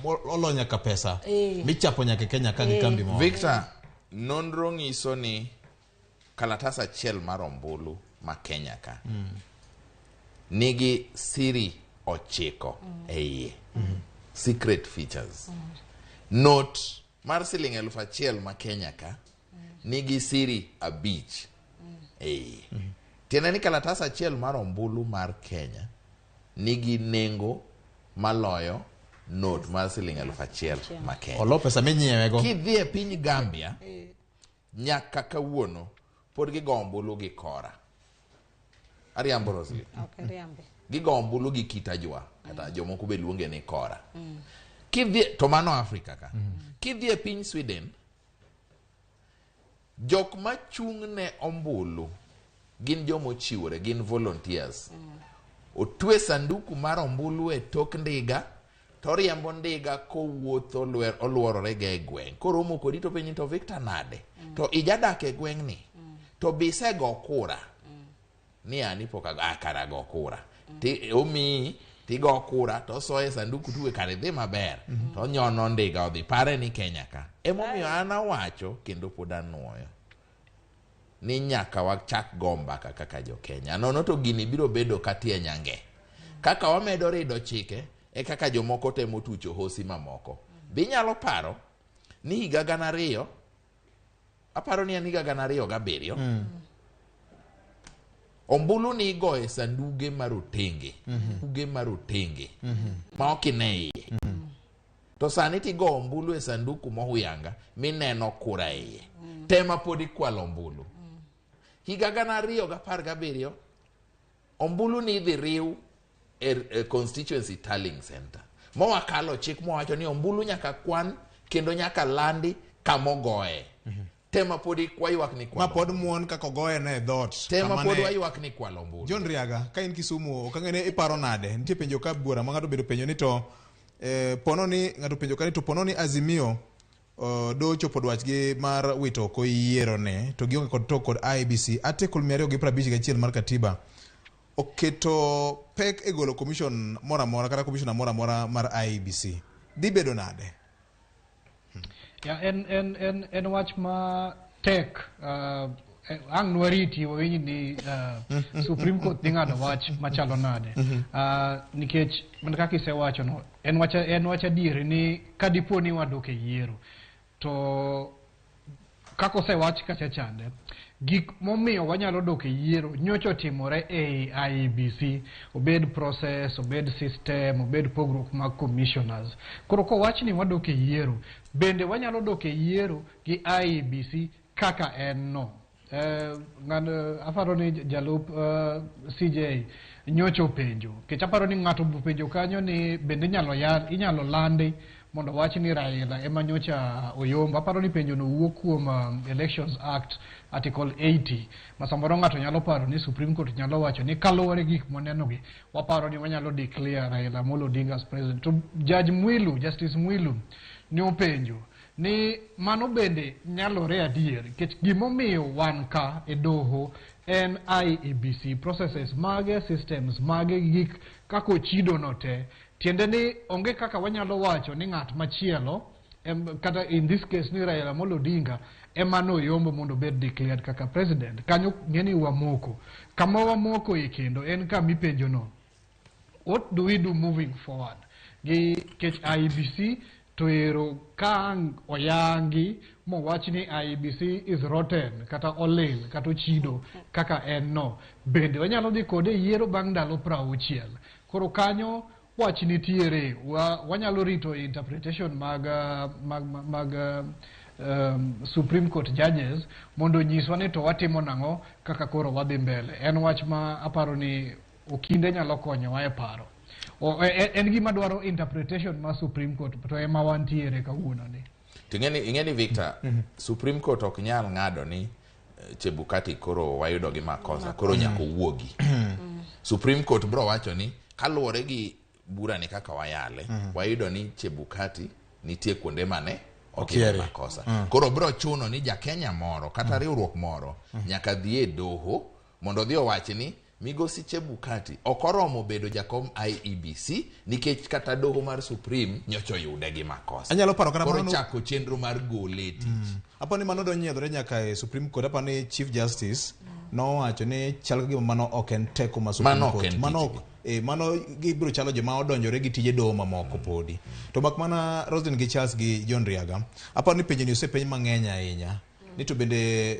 olo nyaka pesa michapo nyaka e Kenya ka gi kambi moro. Victor, nonro nyiso ni kalatas achiel mar ombulu ma Kenya ka nigi siri 9 e iye. Secret features. Note mar siling 1000 ma Kenya ka nigi siri 5 e iye. Tiende ni kalatas achiel mar ombulu mar Kenya nigi nengo maloyo note mar siling 1000 ma Kenya. Olo pesa minyiewego. Kidhi e piny Gambia, nyaka kawuono pod gigo ombulu gi kora. Ariambo Roslyn. Ok riambe. Gigo ombulu gi kitajwa, kata jomoko be luonge ni kora. Kidhi to mano Afrika ka. Kidhi e piny Sweden, jok machung' ne ombulu gin jomochiwore, gin volunteers. Otwe sanduku mar ombulu e tok ndiga, to oriembo ndiga kowuotho oluorore ga e gweng'. Koromo kodi to penji to Victor nade? To ijadak e gweng'ni? To bisego kura? Ni ani pok kara go kura. Ti omiyi tigo kura to osoye sanduku tuwe kare dhi maber. To onyono ndiga odhi pare ni Kenya ka. Emomiyo an awacho kendo pod anuoyo ni nyaka wachak go mbaka kaka jo Kenya. Nono to gini biro bedo katie nyange. Kaka wamedo rido chike e kaka jomoko temo tucho hosi mamoko. Be inyalo paro ni higa 2000, aparo ni en higa 2007, ombulu ni igoyo e sanduge marotenge, uge marotenge ma ok ine iye. To sani tigo ombulu e sanduku mohuyanga mineno kura iye. Tema pod ikwalo ombulu. Higa 2017, ombulu ni idhi riw e constituency tallying center. Mowakalo chik mowacho ni ombulu nyaka kwan kendo nyaka landi kamogoye. Tema pod waywak ni Ma kwalo. pod muon kaka ogoye ne e dhoot. Tema Kama pod ne- waywak ni kwalo ombulu. John Riaga, ka in Kisumu, ok ang'e ni iparo nade? Nitie penjo ka buora ma ng'ato obedo penjo ni to pono ni ng'ato penjo ka ni to pono ni Azimio do chopo dwachgi mar wito oko yiero ne to gionge kod tok kod IEBC. Article 251 mar katiba oketo pek e golo commission moro amora kata commissioner moro amora mar IEBC. Dhi bedo nade? Ya, en, en, en, en wach ma tek ang' nwariti wawinj ni Supreme Court dhi ng'ado wach machalo nade. Nikech mana kaka isewacho no, en wach adier ni kadipo ni wadok e yiero to kaka osewach kacha chande, gik momiyo wanyalo dok e yiero nyocha otimore ei IEBC, obed process, obed system, obed pogruok mag commissioners. Koro kowach ni wadok e yiero, bende wanyalo dok e yiero gi IEBC kaka en no. Ng'ano aparo ni jalup CJ nyocha openjo, nikech aparo ni ng'ato openjo kanyo ni bende inyalo landi mondo wach ni Raila ema nyocha oyombo. Aparo ni penjo no wuok kuom Elections Act Article 80, ma samoro ng'ato nyalo paro ni Supreme Court nyalo wacho ni kaluwore gi gik moneno gi, waparo ni wanyalo declare Raila Amolo Odinga as president. To Judge Mwilu, Justice Mwilu ne openjo ni mano bende nyalore adier, nikech gimomiyo wan ka e doho en IEBC processes mage, systems mage, gik kaka ochido no te, tiende ni onge kaka wanyalo wacho ni ng'at machielo kata in this case ni Raila Amolo Odinga ema noyombo mondo obed declared kaka president. Kanyo ng'eni wamoko kama wamoko e kendo en kama ipenjo no, what do we do moving forward gi kech IEBC? To ero ka ang' oyangi mowach ni IEBC is rotten kata olil kata ochido kaka en no, bende wanyalo dhi kode e yiero bang' ndalo 60? Koro kanyo wach nitiere, wanyalo rito interpretation mag Supreme Court judges mondo onyiswa ni to watimo nang'o kaka koro wadhi mbele. En wach ma aparo ni okinde nyalo konyowa e paro. En gima dwaro interpretation mar Supreme Court to ema wantiere kawuono ni. To ing'eni Victor, Supreme Court ok nyal ng'ado ni Chebukati koro wayudo gi makosa, koro nyaka owuogi. Supreme Court bro wacho ni kaluwore gi burani kaka wayale, wayudo ni Chebukati nitie kuonde mane otimo Okiere. makosa. Koro bro chuno ni ja Kenya moro kata riwruok moro nyaka dhi e doho mondo odhi owach ni migosi Chebukati ok oromo bedo jakom IEBC nikech kata doho mar Supreme nyocha oyude gi makosa. Anyalo paro kata koro chako chenro mar gole e tich. Aparo ni mano donyiedhore nyaka e Supreme Court. Aparo ni Chief Justice nowacho ni chal ka gima mano ok en teko ma Supreme Mano ok Court. en Mano tijgi. ok mano gibiro chalo joma odonjore gi tije doho mamoko podi. To mak mana Roslyn gi Charles gi John Riaga, aparo ni penjo ni osepenj mang'eny ahinya. Ni to bende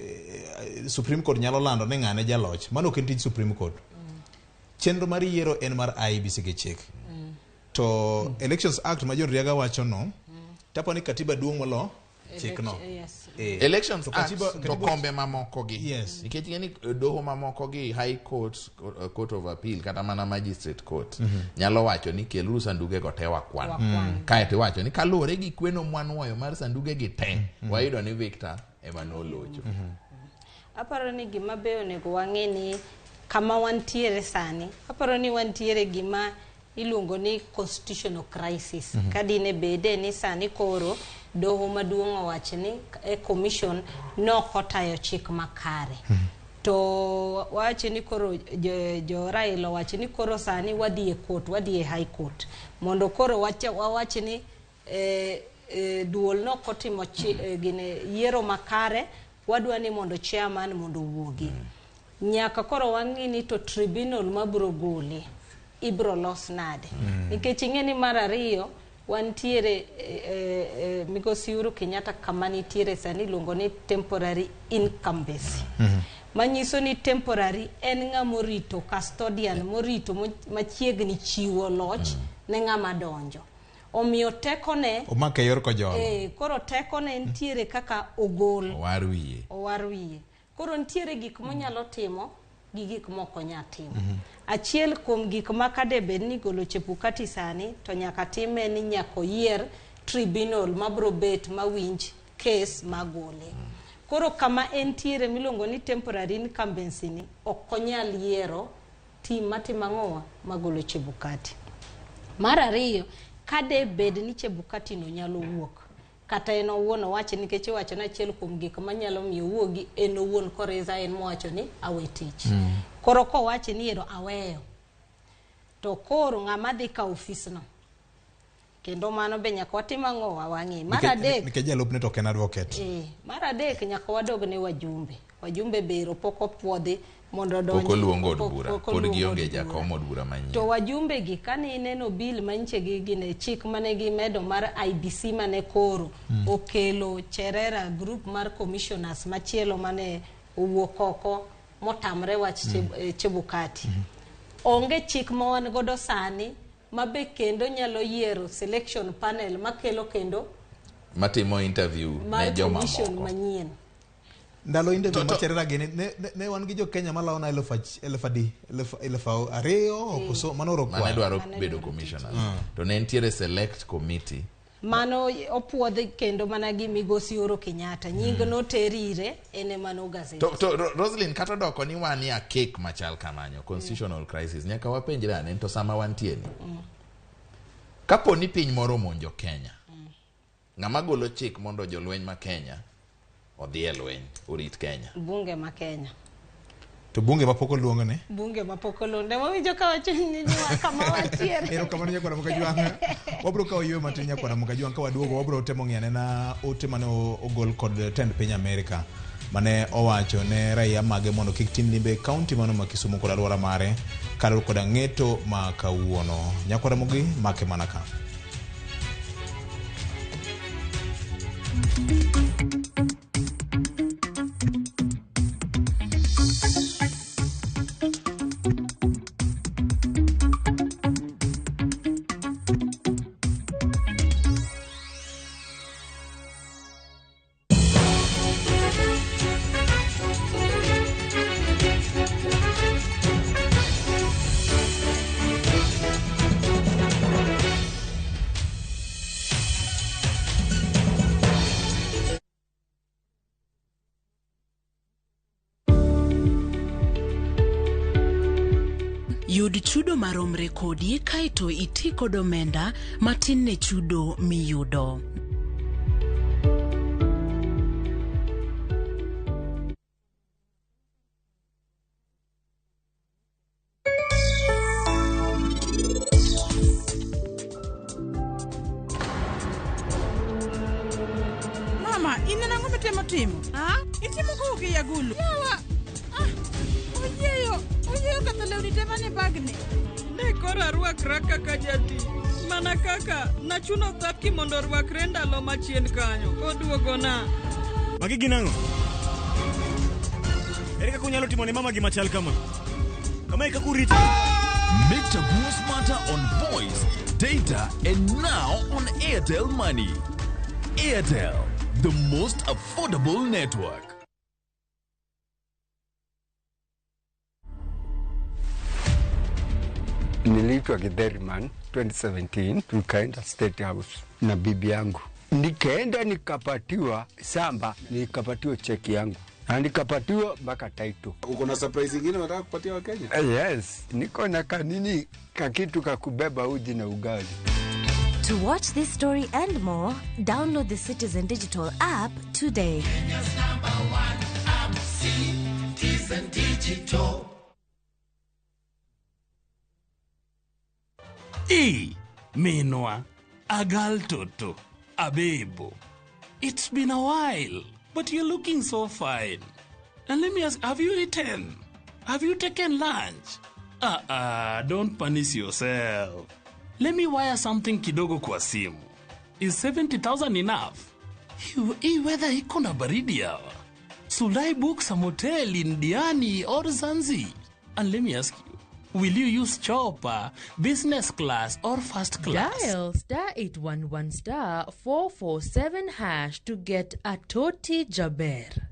Supreme Court nyalo lando ni ng'ane jaloch. Mano ok en tij Supreme Court. Chenro mar yiero en mar IEBC gi chik. To Elections Act ma John Riaga wacho no, tapo ni katiba duong' molo chikno. Yes. Elections To Act katiba- to kombe mamoko gi nikech ing'e ni doho mamoko gi, High Court, Court of Appeal kata mana Magistrate Court nyalo wacho ni keluru sanduge go te wakwan. Wakwan. Kaeto iwacho ni kaluwore gi kweno mwanuoyo mar sanduge gi te, wayudo ni Victor ema nolocho. Aparo ni gima be onego wang'e ni kama wantiere sani, aparo ni wantiere gima iluongo ni constitutional crisis. Ka dine bede ni sani koro doho maduong' owacho ni e commission nok otayo chik makare, to wacho ni koro jo Raila owacho ni koro sani wadhi e court, wadhi e High Court mondo koro wawach ni duol nok otimo gine yiero makare, wadwa ni mondo chairman mondo owuogi. Nyaka koro wang'i ni to tribunal mabiro gole ibro los nade, nikech ing'e ni mar ariyo wantiere migosi Uhuru Kenyatta kama nitiere sani iluongo ni temporary incumbency, manyiso ni temporary en ng'ama orito, custodian morito machiegni chiwo loch ne ng'ama donjo, omiyo tekone Omake yor kojolo. Koro tekone nitiere kaka ogol Owar wiye. Owar wiye. Koro nitiere gik monyalo timo gi gik mok onyal timo. Achiel kuom gik ma kade bed ni golo Chebukati sani to nyaka time ni nyaka oyier tribunal mabro bet mawinj kes magole. Koro kama entiere miluongo ni temporary incumbency ni ok onyal yiero tim matimo ang'owa magolo Chebukati. Mar ariyo, kade bed ni Chebukati no nyalo wuok kata en owuon owachi, nikech iwacho ni achiel kuom gik manyalo miyo owuogi en owuon koresign mowacho ni awe tich. Koro kowachi ni ero aweyo, to koro ng'ama dhi kawo ofisno. Kendo mano be nyaka watim ang'o wang'i. Mar adek, Nikech jalupne to ok en advocate. Mar adek nyaka wadog ne wajumbe. Wajumbe bero pok opuodhi mondo odonj. Pok oluong od bura. Pod gionge jakom od bura manyien. To wajumbe gi kane ineno bill manyiche gi gine chik mane gimedo mar IBC mane koro okelo Cherera group mar commissioners machielo mane owuok oko motamre wach Chebukati. Onge chik ma wan godo sani mabe kendo nyalo yiero selection panel makelo kendo matimo interview ne joma moko manyien. Ndalo interview ma Cherera gini ne wan gi jo Kenya malawo na 2,000 koso mano oro kwa mane dwaro bedo commissioner. To ne nitiere select committee mano opuodhi kendo mana gi migosi Uhuru Kenyatta nying noterire ene mano gazeti. To Roslyn, kata doko ni wan ya cake machal kamanyo constitutional crisis nyaka wapenjre ane to sama wantie ni kapo ni piny moro monjo Kenya, ng'ama golo chik mondo jolweny ma Kenya odhi e lweny orit Kenya? Bunge ma Kenya. To bunge mapok oluong ne? Bunge mapok oluong. Ne wawinjo ka wacho ni kama wantiere. Erokamano nyakwara Mokajwang'. Wabro kawo yweyo matin nyakwara Mokajwang' ka waduogo wabro temo ng'iyo anena ote mane ogol kod tend piny Amerika mane owacho ne raia mage mondo kik tim limbe e kaunti mano ma Kisumu kod alwora mare kaluwore koda ng'eto ma kawuono. Nyakwara Mogi make mana ka. Yud chudo maromre kodi kaeto iti kod omenda matin ne chudo miyudo. Mama, in ang'o mitemo timo? Itimo kowuok ei agulu? Yawa! Oyieyo ketho lewni te manie bagni. Ne koro arwakra kaka jatich. Mana kaka nachuno Thapki mondo orwakre ndalo machien kanyo. Oduogona. Magi gin ang'o? Ere kaka unyalo timo ne mama gima chal kama? Kama e kaka urito. Make Chaguo smarter on voice, data, and now on Airtel Money. Airtel, the most affordable network. Niliitwa Githeriman 2017, tukaenda State House na bibi yangu. Nikaenda nikapatiwa samba, nikapatiwa cheki yangu na nikapatiwa mpaka title. Uko na surprise ingine unataka kupatia Wakenya? Yes, niko na kanini kakitu kakubeba uji na ugali. To watch this story and more, download the Citizen Digital app today. Kenya's number one app, Citizen Digital. E, Minwa, Agal Toto, Abebo. It's been a while, but you're looking so fine. And let me ask, have you eaten? Have you taken lunch? Don't punish yourself. Let me wire something kidogo kwa simu. Is 70,000 enough? Hii weather iko na baridi hawa. Should I book some hotel in Diani or Zanzi? And let me ask you, will you use chopper, business class, or first class? Dial star 811 star 447 hash to get a Toti Jaber.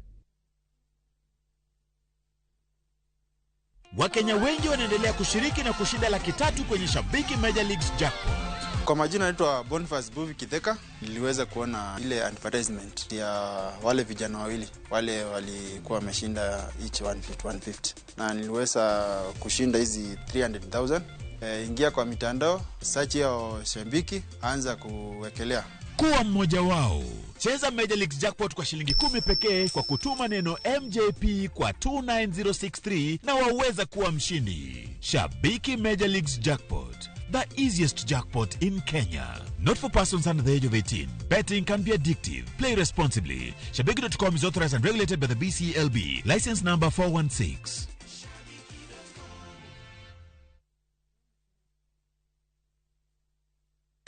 Wakenya wengi wanaendelea kushiriki na kushinda 300,000 kwenye Shabiki Major Leagues Jackpot. Kwa majina naitwa Boniface Buvi Kitheka. Niliweza kuona ile advertisement ya wale vijana wawili wale walikuwa wameshinda each 150 na niliweza kushinda hizi 300,000. Ingia kwa mitandao, search ya Shabiki, anza kuwekelea. Kuwa mmoja wao. Cheza Major Leagues Jackpot kwa shilingi 10 pekee kwa kutuma neno MJP kwa 29063 na waweza kuwa mshindi. Shabiki Major Leagues Jackpot. the easiest jackpot in Kenya. Not for persons under the age of 18. Betting can be addictive. Play responsibly. Shabiki.com is authorized and regulated by the BCLB. License number 416.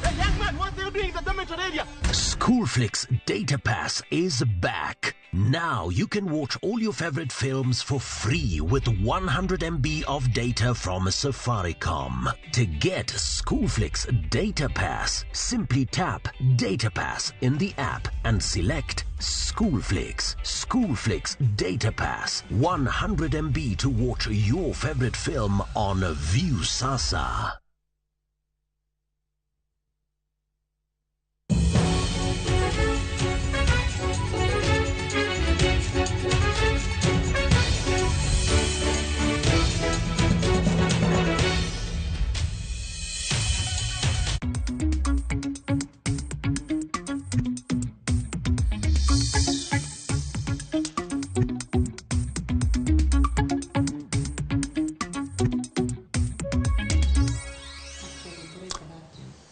Hey, young man, what are you doing in the dormitory area? Schoolflix Data Pass is back. Now you can watch all your favorite films for free with 100 MB of data from Safaricom. To get Schoolflix Data Pass, simply tap Data Pass in the app and select Schoolflix. Schoolflix Data Pass. 100 MB to watch your favorite film on Viusasa.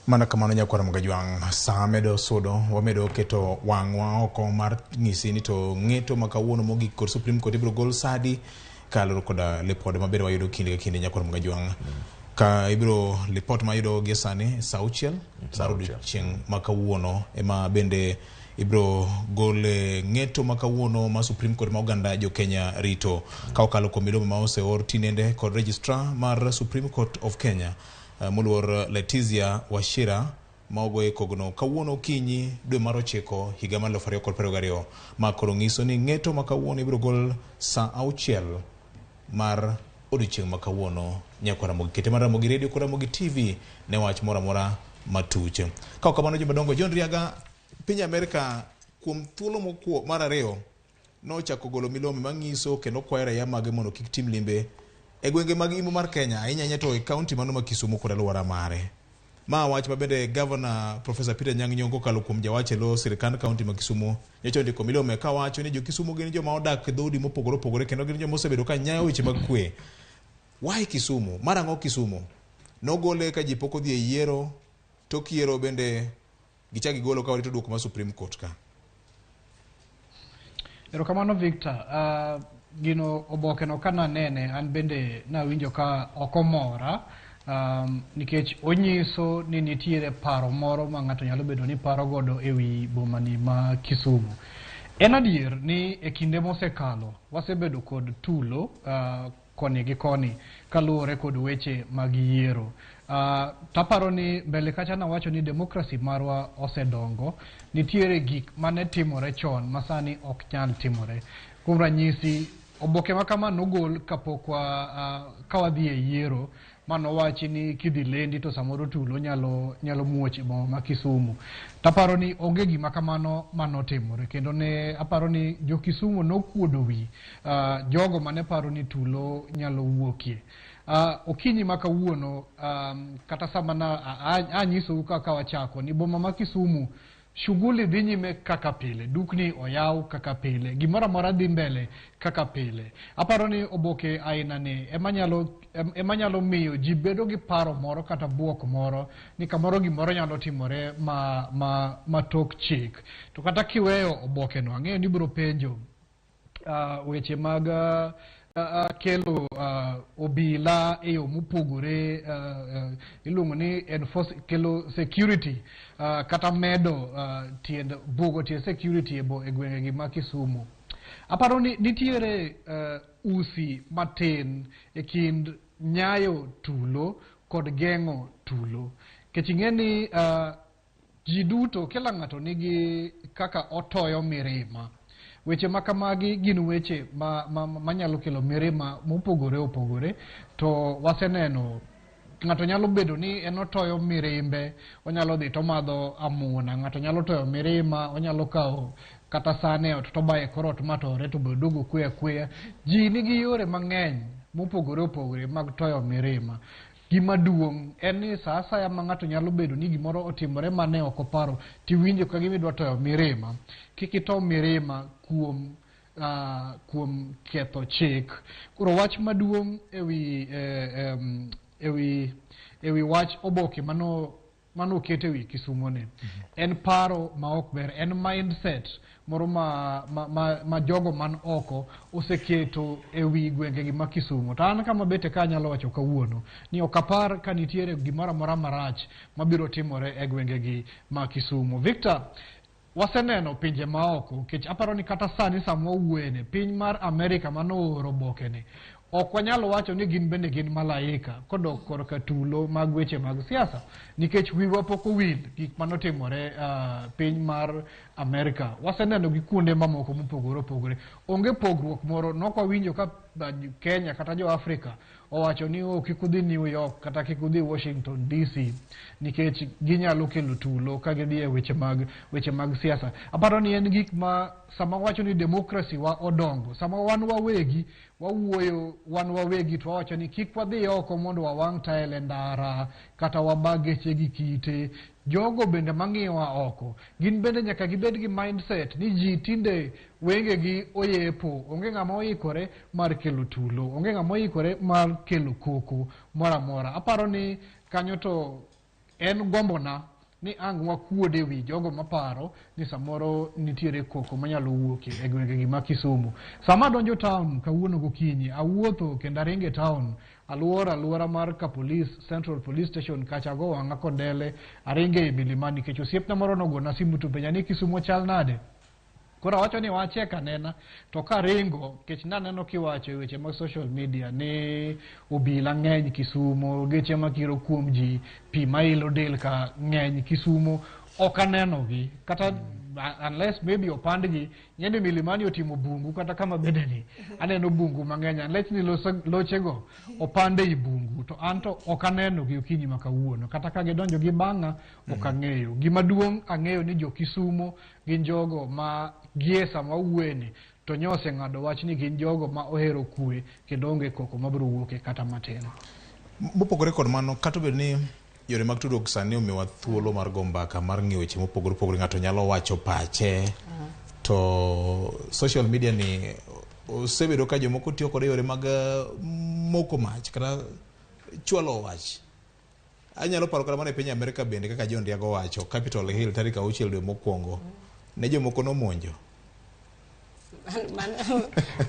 Mana kamano nyakwar Mgajwang', sa medo sudo wamedo keto wang'wa oko mar ng'isi ni to ng'eto ma kawuono mogik kod Supreme Court ibiro gol sadi kaluwore koda lipode mabende wayudo kinde ka kinde nyakwar Mgajwang'. Ka ibiro lipot mayudo gie sani sa auchiel sa odiochieng' ma kawuono ema bende ibiro gol ng'eto ma kawuono ma Supreme Court ma oganda jo Kenya rito ka okalo kuom milome ma oseor tinende kod registrar mar Supreme Court of Kenya moluor Letizia Wachira ma ogoye kogno kawuono okinyi dwe mar 9 higa mar 2022 ma koro ng'iso ni ng'eto ma kawuono ibiro gol sa 6 mar odiochieng' ma kawuono nyakwar Ramogi kete mar Ramogi Radio kod Ramogi TV ne wach moro amora matuch. Ka ok kamano jomadongo, John Riaga, piny Amerka kuom thuolo mokuo mar 2 nochako golo milome mang'iso kendo kwayo raia mage mondo kik tim limbe e gwenge mag Imbo mar Kenya, ahinya ahinya to e kaunti mano ma Kisumu kod alwora mare. Ma wach ma bende Governor Professor Peter Anyang' Nyong'o kokalo kuom jawach e lo sirikand kaunti ma Kisumu nyocha ondiko milome kawacho ni jo Kisumu gin joma odak e dhoudi mopogore opogore kendo gin joma osebedo ka nyayo weche mag kwe. Why Kisumu? Mar ang'o Kisumu? Nogole ka ji pok odhi e yiero, tok yiero bende gichak gigolo ka warito duoko mar Supreme Court ka. Erokamano Victor. Gino oboke no ka nanene an bende nawinjo ka ok omora, nikech onyiso ni nitiere paro moro ma ng'ato nyalo bedo ni paro godo ewi boma ni ma Kisumu. En adier ni e kinde mosekalo wasebedo kod tulo koni gi koni kaluwore kod weche mag yiero. Taparo ni mbele kacha nawacho ni demokrasi marwa osedongo, nitiere gik mane timore chon ma sani ok nyal timore. Kuom ranyisi, oboke ma kama nogol kapok ka wadhi e yiero manowachi ni kidhi lendi to samoro tulo nyalo muoch e boma ma Kisumu. Taparo ni onge gima kamano manotimore, kendo ne aparo ni jo Kisumu nokuodo wi jogo mane paro ni tulo nyalo wuokie. Okinyi ma kawuono, kata sama na anyisou kaka wachako ni boma ma Kisumu shughuli dhi nyime kaka pile, dukni oyaw kaka pile, gimoro amora dhi mbele kaka pile. Aparo ni oboke aina ni ema nyalo miyo ji bedo gi paro moro kata buok moro ni kamoro gimoro nyalo timore ma tok chik. To kata kiweyo oboke no, ang'eyo ni ibiro penjo weche mag kelo obila e yo mopogore, iluongo ni enforce, kelo security, kata medo tiend bugo tiend security e gwenge gi ma Kisumu. Aparo ni nitiere usi matin e kind nyayo tulo kod geng'o tulo. Nikech ing'e ni ji duto, kila ng'ato nigi kaka otoyo mirima. Weche ma kamagi gin weche manyalo kelo mirima mopogore opogore, to waseneno ng'ato nyalo bedo ni en otoyo mirimbe, onyalo dhi tomadho amuna, ng'ato nyalo toyo mirima, onyalo kawo kata sane ot tobaye kor ot matore to be oduogo kwe akweya. Ji nigi yore mang'eny mopogore opogore mag toyo mirima. Gima duong' en ni sa asaya ma ng'ato nyalo bedo ni gimoro otimore mane ok oparo, tiwinjo ka gima idwa toyo mirima, kik ito mirima kuom ketho chik. Koro wach maduong' ewi ewi wach oboke mano oket ewi Kisumo ni. En paro ma ok ber, en mindset moro ma jogo man oko oseketo ewi gwengegi ma Kisumo. To an kama bete ka anyalo wacho kawuono ni ok apar ka nitiere gimoro amora marach mabiro timore e gwengegi ma Kisumo. Victor, waseneno pinje maoko, nikech aparo ni kata sani sama wawuoyeni, piny mar Amerika manooro obokeni, ok wanyal wacho ni gin bende gin malaika kodok korka tulo mag weche mag siasa, nikech wiwa pok owil gik manotimore piny mar Amerika. Waseneno gi kuonde mamoko mopogore opogore. Onge pogruok moro, nok wawinjo ka Kenya kata jo Afrika owacho ni oh, kik udhi New York kata kik udhi Washington DC nikech ginyalo kelo tulo ka gidhi e weche mag siasa. Aparo ni en gik ma sama wacho ni democracy wa odongo, sama wan wawegi wawuoyo wan wawegi to wawacho ni kik wadhi oko mondo wawang' tael e ndara kata waba geche gi kite. Jogo bende mang'iyowa oko gin bende nyaka gibed gi mindset ni ji tinde wengegi oyepo, onge ng'ama oikore mar kelo tulo, onge ng'ama oikore mar kelo koko moro amora. Aparo ni kanyo to en gombona ni ang' wakuod e wi jogo maparo ni samoro nitiere koko manyalo wuok e gwengegi ma Kisumu. Sama adonjo town kawuono gokinyi, awuotho kendo aringo e town, aluoro aluora mar Kapolis Central Police Station kacha, ago wang'a kondele, aringo ei Milimani nikech osiepna moro nogona simu to penja ni Kisumu chal nade. Koro awacho ni wachek anena to karingo nikech naneno kiwacho e weche mag social media ni obila ng'eny Kisumo, geche makiro kuom ji, pi mailo del ka ng'eny Kisumo, ok anenogi kata unless maybe opandgi. Ng'eni Milimani otimo bungu kata kama bende ni aneno bungu mang'eny, unless ni lochego opand ei bungu, to an to ok anenogi okinyi ma kawuono. Kata ka gidonjo gi bang'a ok ang'eyo. Gima duong' ang'eyo ni jo Kisumo gin jogo ma gie sama wawuoyeni to nyo oseng'ado wach ni gin jogo ma ohero kwe kendo onge koko mabiro wuoke kata matin. Mopogore kod mano, kata obedo ni yore mag tudruok sani omiyowa thuolo mar go mbaka, mar ng'eyo weche mopogore opogore, ng'ato nyalo wacho pache, to social media ni osebedo ka jomoko tiyo kode e yore mag moko mach kata chwalo wach. Anyalo paro kata mana e piny Amerika bende kaka John Riago wacho, Capitol Hill tarik 6 dwe mokwongo ne jomoko nomonjo.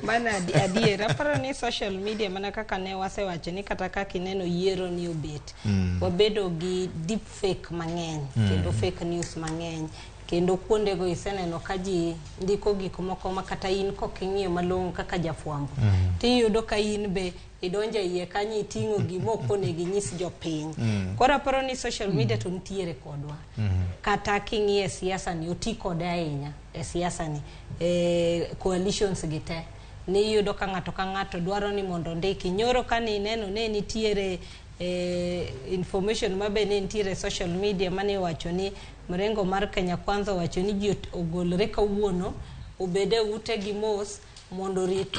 Mano adier. Aparo ni social media, mana kaka ne wasewacho ni kata kaka ineno yiero ni obet, wabedo gi deep fake mang'eny kendo fake news mang'eny, kendo kuondego iseneno ka ji ndiko gik moko ma kata in kok ing'iyo malong'o kaka jafwambo, tiyudo ka in be idonjo e iye kanyo, iting'o gima ok onego inyis jopiny. Koro aparo ni social media to nitiere kodwa. Kata king'iyo e siasa ni, oti kode ahinya e siasa ni, coalitions gi te niyudo ka ng'ato ka ng'ato dwaro ni mondo ondiki. Nyoro ka nineno ne nitiere information ma be ne nitiere e social media mane iwacho ni mrengo mar Kenya Kwanza owacho ni ji ogolre kawuono obed e utegi mos mondo orit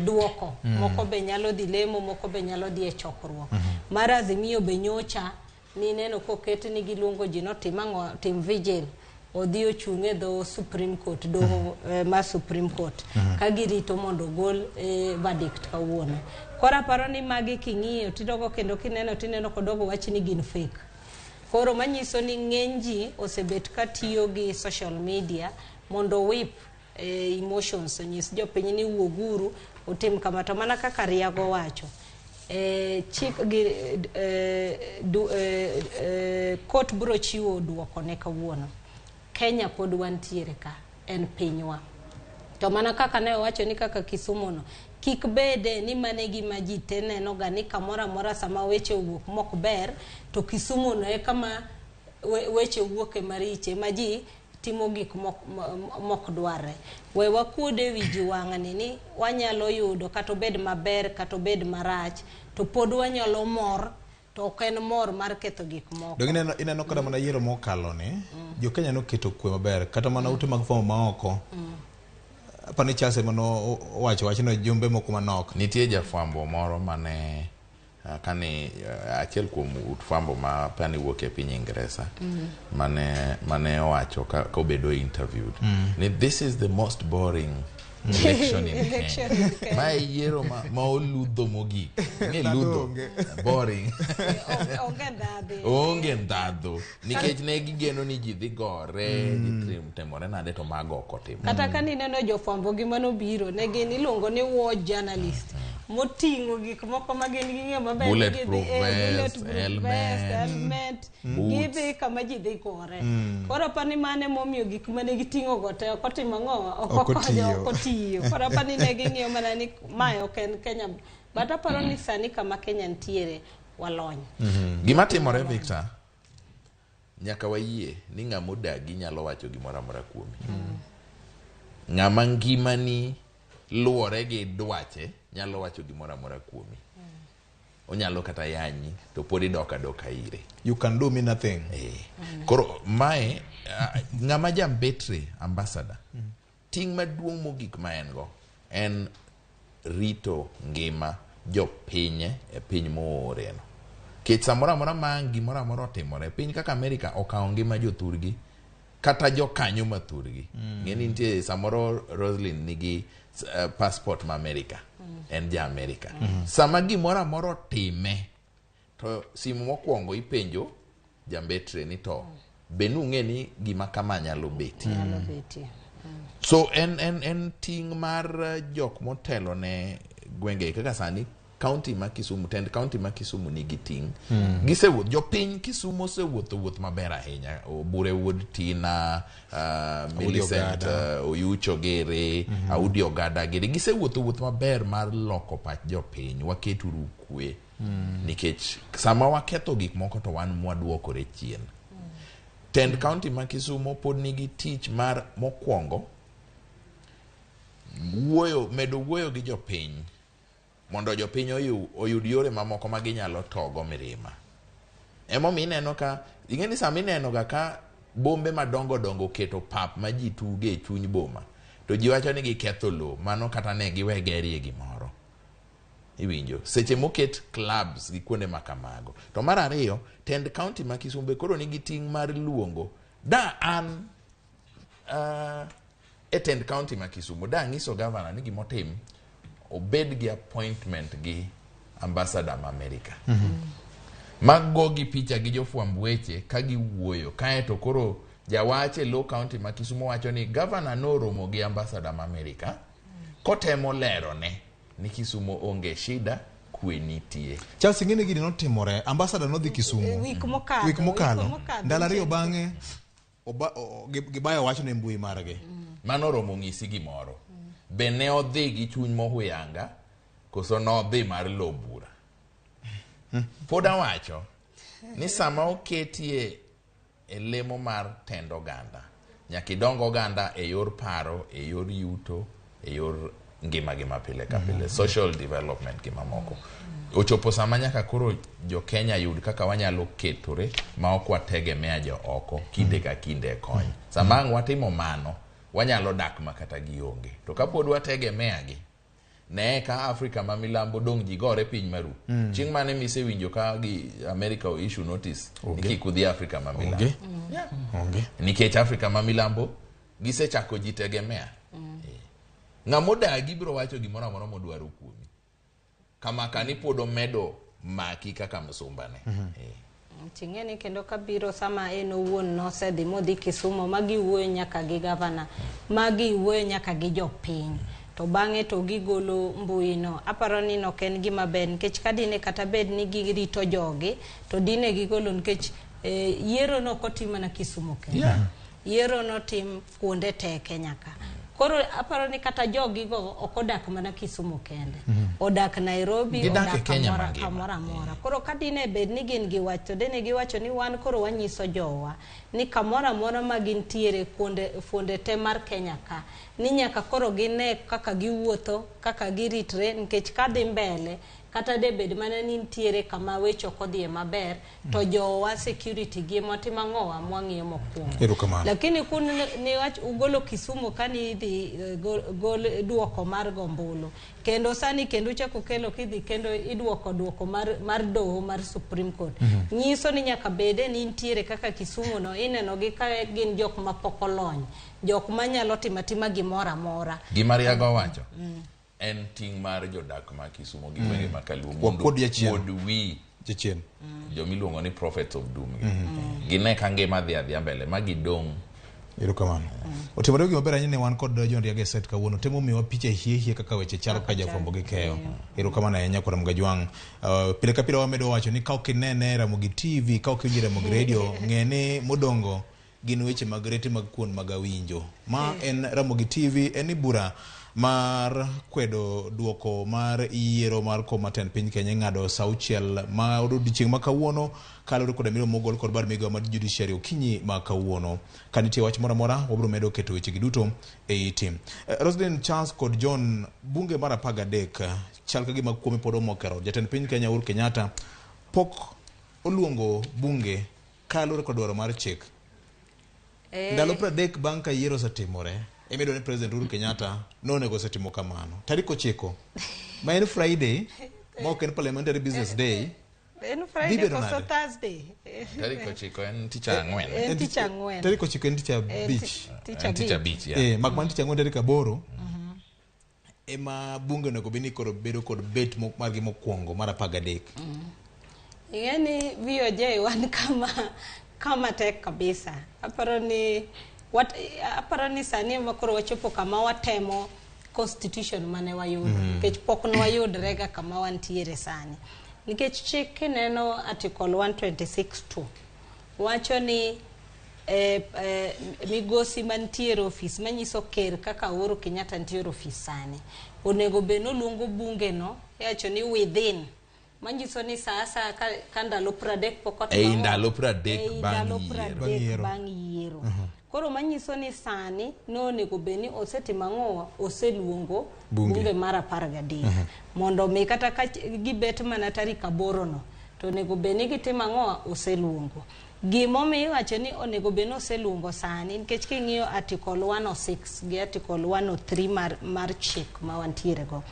duoko. Moko be nyalo dhi lemo, moko be nyalo dhi e chokruok. Mar Azimio be nyocha nineno koket ni giluongo ji notim ang'o, tim vigil, odhi ochung' e dho Supreme Court, doho mar Supreme Court, ka girito mondo ogol verdict kawuono. Koro aparo ni magi king'iyo tidogo kendo kineno tineno kodogo wach ni gin fake. Koro manyiso ni ng'eny ji osebet ka tiyo gi social media mondo whip emotions, onyis jopiny ni wuoguru utim kama. To mana kaka Riago wacho, chik gi court biro chiwo duoko ne kawuono. Kenya pod wantiere ka, en pinywa. To mana kaka ne owacho ni kaka Kisumu no kik bede ni mano e gima ji te neno ga ni kamoro amora sama weche owuok mok ber to Kisumu no e kama weche wuoke mariche ma ji timo gik mok dwarre. We wakuod e wi ji wang'ni ni wanyalo yudo kata obed maber kata obed marach, to pod wanyalo mor, to ok en mor mar ketho gik moko. Donge ineno kata mana yiero mokalo ni jo Kenya noketo kwe maber, kata mana ute mag fwambo maoko. Apani Charles ema nowacho wachno jumbe moko manok. Nitie jafwambo moro mane kani achiel kuom ut fwambo ma pani wuok e piny Ingresa mane owacho ka obedo interviewed ni this is the most boring Election in Election Kenya. in Kenya. Mae yiero ma oludho mogik. Ing'e Ndhadhu ludho. onge. Boring. Onge ndhadhu. Onge ndhadhu. Nikech ne gigeno ni ji dhi gore, ji timore nade to mago ok otimo. Kata ka nineno jofwambo gi manobiro ne gin iluongo ni war journalist moting'o gik moko ma gin ging'eyo maber ni Bulletproof gidhi- vest, bulletproof helmet, vest, helmet. boots. Gidhi kama ji dhi gore. Koro apani mano emomiyo gik mane giting'o go te ok otimo ang'o ok Ok okonyo otiyo. ok otiyo. Koro apani ne ging'iyo mana ni mae ok en Kenya. But aparo ni sani kama Kenya nitiere walony. Gima timore Victor, nyaka wayie ni ng'ama odagi nyalo wacho gimoro amora kuomi. Ng'ama ngimani luwore gi dwache nyalo wacho gimoro amora kuomi. Onyalo kata yanyi to pod idok adoka ire. You can do me nothing. Koro mae ng'ama jambetre ambassador ting' maduong' mogik ma en go en rito ngima jopinye e piny mooreno. Nikech samoro amora ma ang' gimoro amora otimore, piny kaka Amerika okawo ngima jothurgi kata jokanyo ma thurgi. Ng'e ni nitie samoro Roslyn nigi passport ma Amerika. En ja Amerika. Sama gimoro amora otime to simu mokwongo ipenjo jambetre ni to be nung'e ni gima kama nyalo betie. Nyalo betie. So en ting' mar jok motelo ne gwenge kaka sani county ma Kisumu, tend county ma Kisumu nigi ting'. Gisewuoth, jopiny Kisumu osewuotho wuoth maber ahinya. Obure Wuod Tina, Millicent Ogada. Oyucho gere, Audi Ogada gere. Gisewuotho wuoth maber mar loko pach jopiny, waketuru kwe. Nikech sama waketho gik moko to wan mwaduokore chien. Tend county ma Kisumu pod nigi tich mar mokwongo wuoyo, medo wuoyo gi jopiny mondo jopiny oyud yore mamoko ma ginyalo togo mirima. Emomiyo ineno ka ing'e ni sama ineno ga ka bombe madongo dongo oketo pap ma ji tuge e chuny boma to ji wacho ni giketho lowo, mano kata ne giwe gerie gimoro. Iwinjo seche moket clubs gi kuonde ma kamago. To mar ariyo, tend county ma Kisumu be koro nigi ting' mar luongo da an e tend county ma Kisumu da ang'iso governor ni gimotim obed gi appointment gi ambassador ma America. Mago gi picha gi jofwamb weche ka giwuoyo kaeto koro jawach e low county ma Kisumu wacho ni governor noromo gi ambassador ma America kotemo lerone ni Kisumu onge shida, kwe nitie. Charles, ing'e ni gini notimore, ambassador nodhi Kisumu Wik mokalo. wik mokalo. Wik mokalo. Ndalo ariyo bang'e gibayo wachno e mbui margi. Mano oromo ng'isi gimoro. Be ne odhi gi chuny mohuyanga koso nodhi mar lo bura? Pod awacho ni sama oketie e lemo mar tend oganda, nyaka idong oganda e yor paro, e yor yuto, e yor ngima gi mapile ka pile, social development gi mamoko. Ochopo sama nyaka koro jo Kenya yud kaka wanyalo ketore ma ok wategemea jo oko kinde ka kinde e kony. Sama ang' watimo mano, wanyalo dak ma kata gionge. To kapod wategemea gi, ne ka Afrika ma milambo dong' ji gore piny maru. Chieng' mane misewinjo ka gi America o issue notice ni kik udhi Afrika ma milambo. Onge. Onge. Nikech Afrika ma milambo gisechako ji tegemea. Ng'ama odagi biro wacho gimoro amora modwaro kuomi. Kama kani pod omedo maki kaka msumbane. Ting'eni kendo kabiro sama en owuon nosedhi modhi Kisumu ma giwuoyo nyaka gi gavana, ma giwuoyo nyaka gi jopiny. To bang'e to gigolo mbui no. Aparo ni ok en gima ber nikech ka dine kata bed ni girito jogi to dine gigolo nikech yiero no ok otim mana Kisumu kende. Yiero notim kuonde te Kenya ka. Koro aparo ni kata jogi go ok odak mana Kisumu kende. Odak Nairobi, Gidak e odak Kenya kamoro mangima. kamoro amora. Koro ka dine bed ni gin gi wach to dine giwacho ni wan koro wanyiso jowa ni kamoro amora ma gintiere fuonde te mar Kenya ka ni nyaka koro gine kaka giwuotho, kaka giritre nikech kadhi mbele kata de bed mana ni nitiere kama weche ok odhiye maber to jowa security gi motimo ang'owa mwang'iyo mokwongo. Erokamano. Lakini kun ni wach ugolo Kisumu kani idhi gol duoko mar gombulu kendo sani kendo uchako kelo kidhi kendo iduoko duoko mar doho mar Supreme Court. Nyiso ni nyaka bede ni nitiere kaka Kisumu no ineno gi ka gin jok ma pok olony, jok manyalo timo atima gima gimoro amora. Gima Riago wacho en ting' mar jodak ma Kisumo gi gwenge ma Kaluo mondo Wakuod jachien. kuod wi Jachien. jomiluongo ni prophets of doom gi. Gine ka ngima dhi adhiya mbele ma gidong' Erokamano. Otimore gima ber ahinya ni wan kod John Riaga e set kawuono. Temo miwa picha hie hie kaka weche chalo ka jafwambo gi keyo. Erokamano ahinya kuom Gajwang'. Pile ka pile wamedo wacho ni ka ok inene Ramogi TV, ka ok iwinjo Ramogi Radio, ng'e ni modongo gin weche mag rete mag kuon mag awinjo. Ma en Ramogi TV, en ni bura mar kwedo duoko mar yiero mar kom matend piny Kenya ing'ado sa auchiel ma odiochieng' ma kawuono kaluwore koda miriambo mogol kod bad migao mar judiciary okinyi ma kawuono. Ka nitie wach moro amora, wabiro medo keto wechegi duto e iti. Roslyn Charles kod John, bunge mar 13 chal ka gima kuome pod omoko e rot. Jatend piny Kenya Uhuru Kenyatta pok oluongo bunge kaluwore kod dwaro mar chik. Ndalo 30 bang' ka yiero osetimore, ema ni President Uhuru Kenyatta nonego osetimo kamano. Tarik 9, ma en Friday, ma ok en parliamentary business day, En Friday Dhi bedo koso nade? Thursday? Tarik 9 en tich ang'wen. En tich ang'wen. Tarik 9 en tich En abich. tich En tich abich. abich, yeah. Mak mana tich ang'wen tarik 8 ema bunge onego bed ni koro bedo kod bet margi mokwongo mar 13. Ing'e ni VOJ wan kama tek kabisa. Aparo ni sani ema koro wachopo kama watemo constitution mane wayudo. Nikech pok nwayudre ga kama wantiere sani. Nikech chik kineno article 126(2) wacho ni migosi mantiere ofis manyiso ker kaka Uhuru Kenyatta nitiere ofis sani onego bed ni oluongo bunge no iwacho ni within manyiso ni sa asaya ka ndalo 30 pok otimo Ei ang'o? ndalo 30 Ei bang' ndalo yiero. 30 bang' yiero. Koro manyiso ni sani nonego bed ni osetimo ang'o? Oseluongo bunge mar 13 mondo mi kata ka gibet mana tarik 8 no to onego bed ni gitimo ang'o? Oseluongo. Gimomiyo iwacho ni onego bed ni oseluongo sani nikech king'iyo article 106 gi article 103 mar chik ma wantiere go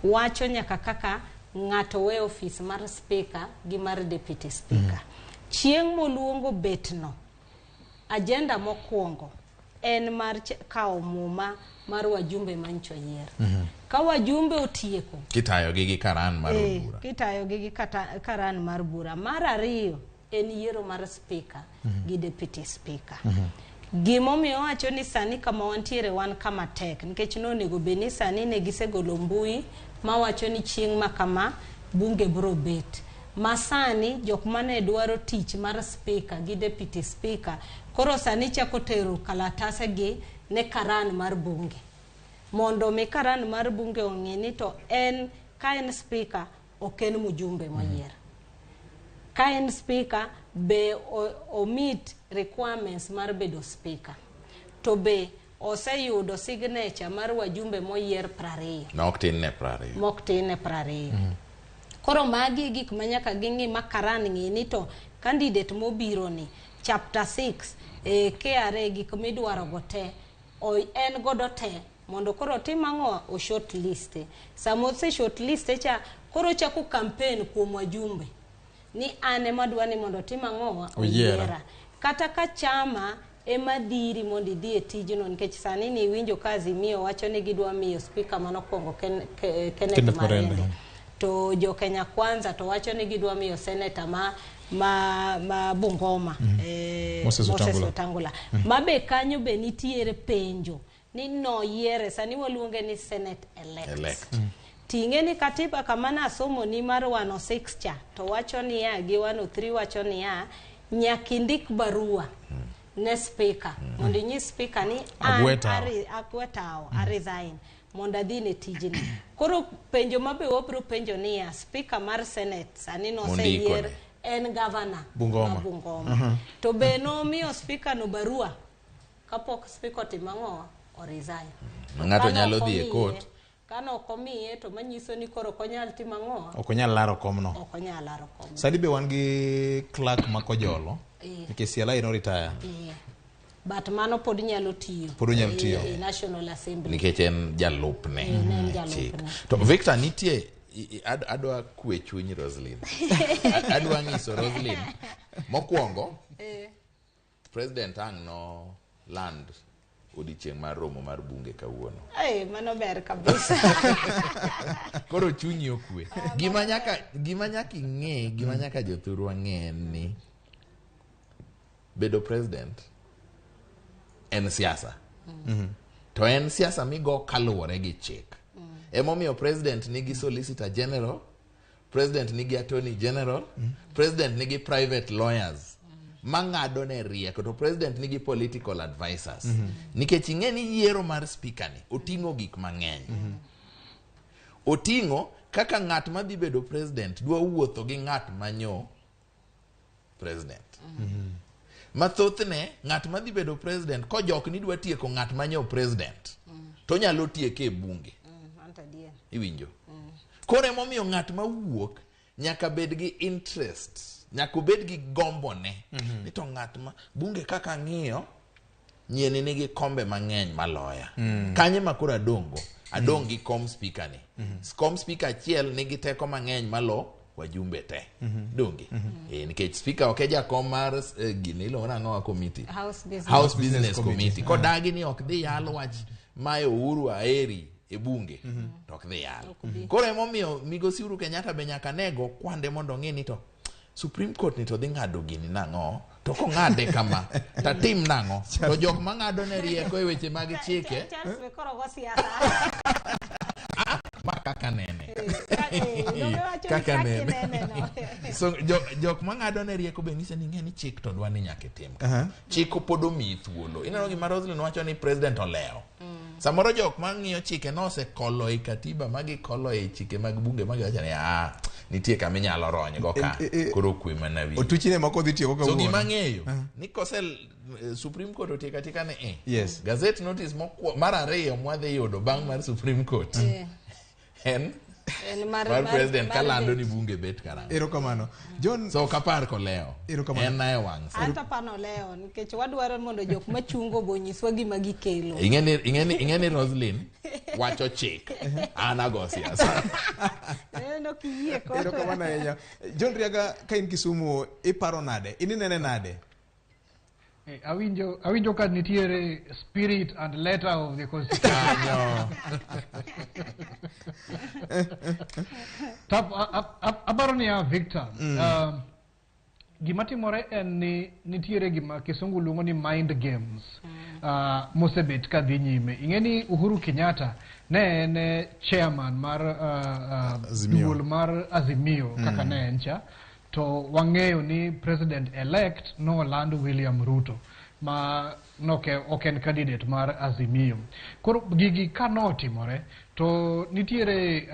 wacho nyaka kaka ng'ato we ofis mar speaker gi mar deputy speaker. Chieng' moluongo betno, agenda mokwongo en mar kawo muma mar wajumbe mancho yier. Ka wajumbe otieko kitayogi gi karan mar bura. Kitayogi gi karan mar bura. Mar ariyo en yiero mar speaker gi deputy speaker. Gimomiyo wacho ni sani kama wantiere wan kama tek nikech nonego bed ni sani ne gisegolo mbui mawacho ni chieng' ma kama bunge biro bet. Ma sani jok mane dwaro tich mar speaker gi deputy speaker koro sani chako tero kalatase gi ne karan mar bunge mondo mi karan mar bunge ong'e ni to en ka en speaker ok en mjumbe moyier. Ka en speaker be o meet requirements mar bedo speaker to be oseyudo signature mar wajumbe moyier 20. Ma ok tin ne 20. Ma ok tin ne 20. Koro magi gik ma nyaka ging'i ma karan ng'i ni to candidate mobiro ni chapter 6 KRA gik midwaro go te en godo te mondo koro otim ang'o? O short list. Sama ose short list cha koro chako campaign kuom wajumbe ni an ema adwa ni mondo otim ang'o? Oyiera. Kata ka chama ema dhiri mondo idhi e tijno nikech sani ni iwinjo ka Azimio wacho ni gidwa miyo speaker manokwongo Kenneth Marende. To jo Kenya Kwanza to wacho ni gidwa miyo senator ma Bungoma Moses Wetangula. Ma be kanyo be nitiere penjo ni noyiere sani waluonge ni Senate elect. Ting'e ni katiba kama nasomo ni mar 106 cha to wacho niya gi 103 wacho niya nyaka indik barua ne speaker mondo inyis speaker ni agwetao a resign mondo adhi ne tijni. Koro penjo mabe wabiro penjo niya speaker mar Senate sani noseyier en governor Bungoma. Bungoma. To be nomiyo speaker no barua kapok speaker otimo ang'o? O resign. Ng'ato nyalo dhi e court. Kano ok omiye to manyiso ni koro ok onyal timo ang'o? Ok onyal laro komno. Ok onyal laro komno. Sani be wan gi clerk ma Kojolo. Nikech CLI no retire. But mano pod nyalo tiyo. Pod onyalo tiyo. E National Assembly. Nikech en jalupne. To Victor nitie adwa kwe chuny Roslyn. Adwa nyiso Roslyn. Mokwongo President ang' no land odiochieng' mar romo mar bunge kawuono. Ei, mano ber kabisa. Koro chunyi okwe. Gima nyaka ing'e, gima nyaka jothurwa ng'e en ni bedo president en siasa. To en siasa migo kaluwore gi chik. Emomiyo president nigi solicitor general, president nigi attorney general, president nigi private lawyers mang'ado ne rieko, to president nigi political advisors. Nikech ing'e ni yiero mar speaker ni oting'o gik mang'eny. Oting'o kaka ng'at madhi bedo president dwa wuotho gi ng'at manyo president. Mathothne ng'at madhi bedo president kojok ni dwa tieko ng'at manyo president to nyalo tieke e bunge. Iwinjo? Koro emomiyo ng'at mawuok nyaka bed gi interest, nyaka obed gi gombone. Ni to ng'at ma bunge kaka ng'iyo nyieni nigi kombe mang'eny maloya. Kanye ma koro adongo? Adong gi kom speaker ni. Kom speaker achiel nigi teko mang'eny malo wajumbe te. Donge? Nikech speaker ok e jakom mar gini iluongo nang'o committee? House Business Committee. Kodagi ni ok dhi yalo wach mayo Uhuru aeri e bunge to ok dhi yalo. Koro emomiyo migosi Uhuru Kenyatta be nyaka nego kwande mondo ong'e ni to Supreme Court ni to dhi ng'ado gini nang'o, to kong'ade kama tatim nang'o, to jok mang'ado ne rieko e weche mag chike ma kaka nene. Kaka nene. So jok mang'ado ne rieko be ng'ise ni ng'e ni chik to dwa ni nyaka itim. Chik pod omiyi thuolo. Ineno gima Roslyn wacho ni president olewo. Samoro jok mang'iyo chike nosekolo e katiba magikolo e chike mag bunge magiwacho ni nitie kama inyalo rony go ka koro kwe mana wi. Otuchine moko dhi tiyo go kawuono. So gima ng'eyo ni kose Supreme Court otieko atika ni Yes. Gazette notice mar ariyo mwadhi yudo bang' mar Supreme Court en mar president kalando ni bunge bet karang'o. Erokamano. John, so kapar koleo. Erokamano. En nae wang' sa. Anto pano leo nikech wadwaro mondo jok machungo bo nyiswa gima gikelo. Ing'e ni Roslyn wacho chik. An ago siasa. Neno kiyie koro. Erokamano ahinya. John Riaga, ka in Kisumu iparo nade? Ininene nade? Awinjo ka nitiere spirit and letter of the constitution. Aparo niya Victor, gima timore en ni nitiere gima kisungu luongo ni mind games mosebet ka dhi nyime. Ing'e ni Uhuru Kenyatta ne en chairman mar duol mar Azimio kaka ne en cha. To wang'eyo ni president elect noland William Ruto ma ok en candidate mar Azimio. Koro gigi ka notimore to nitiere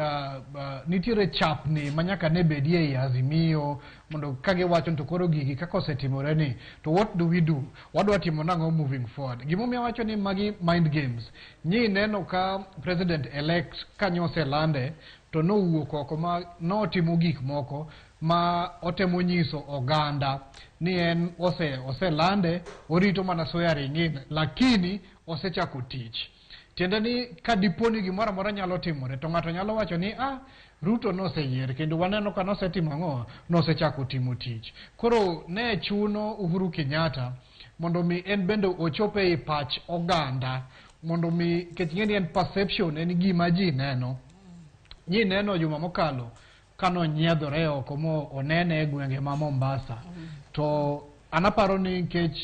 chapni ma nyaka ne bedie ei Azimio mondo ka giwacho to koro gigi kaka osetimore ni to what do we do? Wadwa timo nang'o moving forward? Gimomiyo awacho ni magi mind games. Nyi neno ka president elect kanyo oselande to nowuok oko ma notimo gik moko ma otemo nyiso oganda ni en oselande orito mana swearing in lakini osechako tich. Tiende ni ka dipo ni gimoro amora nyalo timore to ng'ato nyalo wacho ni Ruto noseyier kendo waneno ka nosetimo ang'o, nosechako timo tich. Koro ne chuno Uhuru Kenyatta mondo mi en bende ochop ei pach oganda mondo mi nikech ing'e ni en perception en gima ji neno. Ji neno juma mokalo kano nyiedhore oko mo onene e gwenge ma Mombasa. To an aparo ni nikech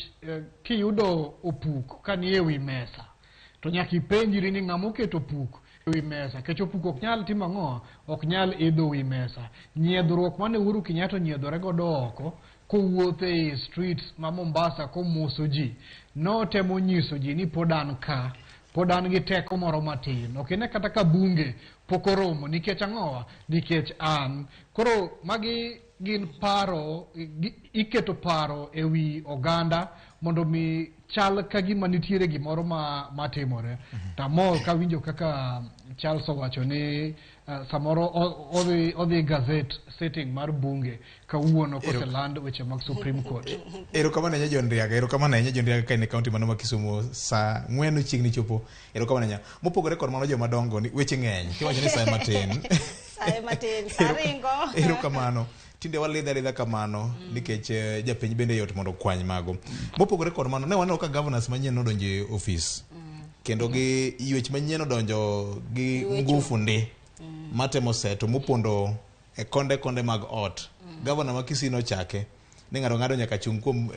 kiyudo opuk ka nie wi mesa to nyaka ipenjri ni ng'ama oketo opuk e wi mesa, nikech opuk ok nyal timo ang'o, ok nyal idho wi mesa. Nyiedhruok mane Uhuru Kenyatta onyiedhore godo oko kowuotho e streets ma Mombasa komoso ji, notemo nyiso ji ni pod an ka, pod an gi teko moro matin. Ok ine kata ka bunge pok oromo nikech ang'owa, nikech an. Koro magi gin paro, iketo paro e wi oganda mondo mi chal ka gima nitiere gimoro matimore. Tamor kawinjo kaka Charles owacho ni samoro odhi gazette sitting mar bunge kawuono koseland weche mag Supreme Court. Erokamano ahinya John Riaga, erokamano ahinya John Riaga ka en e county mano ma Kisumu saa 4 chiegni chopo. Erokamano ahinya. Mopogore kod mano joma dongo ni weche ng'eny, kiwacho ni saa matin. Saa matin, saa ringo. Erokamano. Tinde walidha alidha kamano nikech japiny bende yot mondo okwany mago. Mopogore kod mano, ne waneno ka governors manyien nodonjo e office. Kendo gi ywech manyien odonjo gi Ywecho. ngufu ndi matemo seto mopondo e konde konde mag ot. Gavana ma Kisii nochake ni ng'ato ng'ato nyaka chung' kuom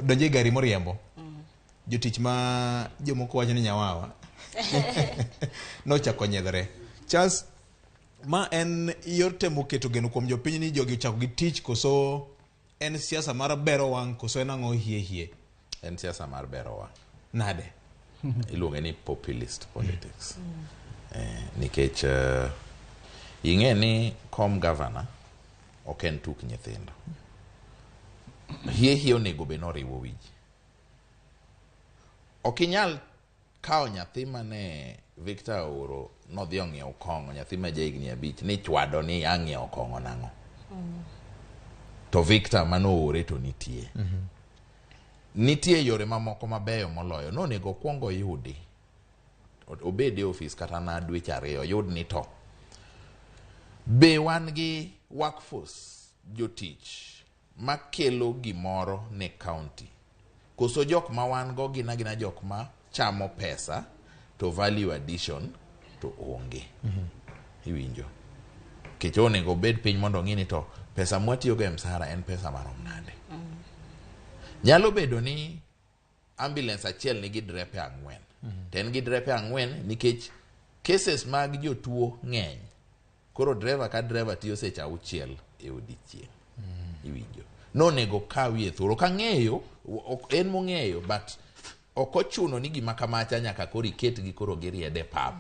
donjo e gari moriembo. Jotich ma jomoko wacho ni nyawawa nochako nyiedhore. Charles, ma en yor temo keto geno kuom jopiny ni jogi ochako gi tich koso en siasa mar bero wang' koso en ang'o hie hie? En siasa mar bero wang'. Nade? Iluonge ni populist politics. Nikech ing'e ni kom governor ok en tuk nyithindo. Hie hie onego bed noriwo wiji. Ok inyal kawo nyathi mane Victor ooro nodhi ong'iew kong'o, nyathi ma jahigni 5 ni chwado ni ang'iewo kong'o nang'o. To Victor manoore to nitie. Nitie yore mamoko mabeyo moloyo. Nonego okwong oyudi. Obed e ofis kata na dweche 2 oyud ni to. Be wan gi workforce jotich makelo gimoro ne county? Koso jok ma wan go gin agina jok ma chamo pesa to value addition to onge. Iwinjo? Nikech onego obed piny mondo ong'i ni to pesa mwatiyogo e msara en pesa marom nade. Nyalo bedo ni ambulance achiel nigi drepe 4. To en gi drepe 4 nikech cases mag jotuo ng'eny. Koro driver ka driver tiyo seche 6 e odiechieng'. Iwinjo? Nonego kawie thuolo. Ok ang'eyo, en mong'eyo, but ok ochuno ni gima kamacha nyaka koro iketgi koro giriede pap.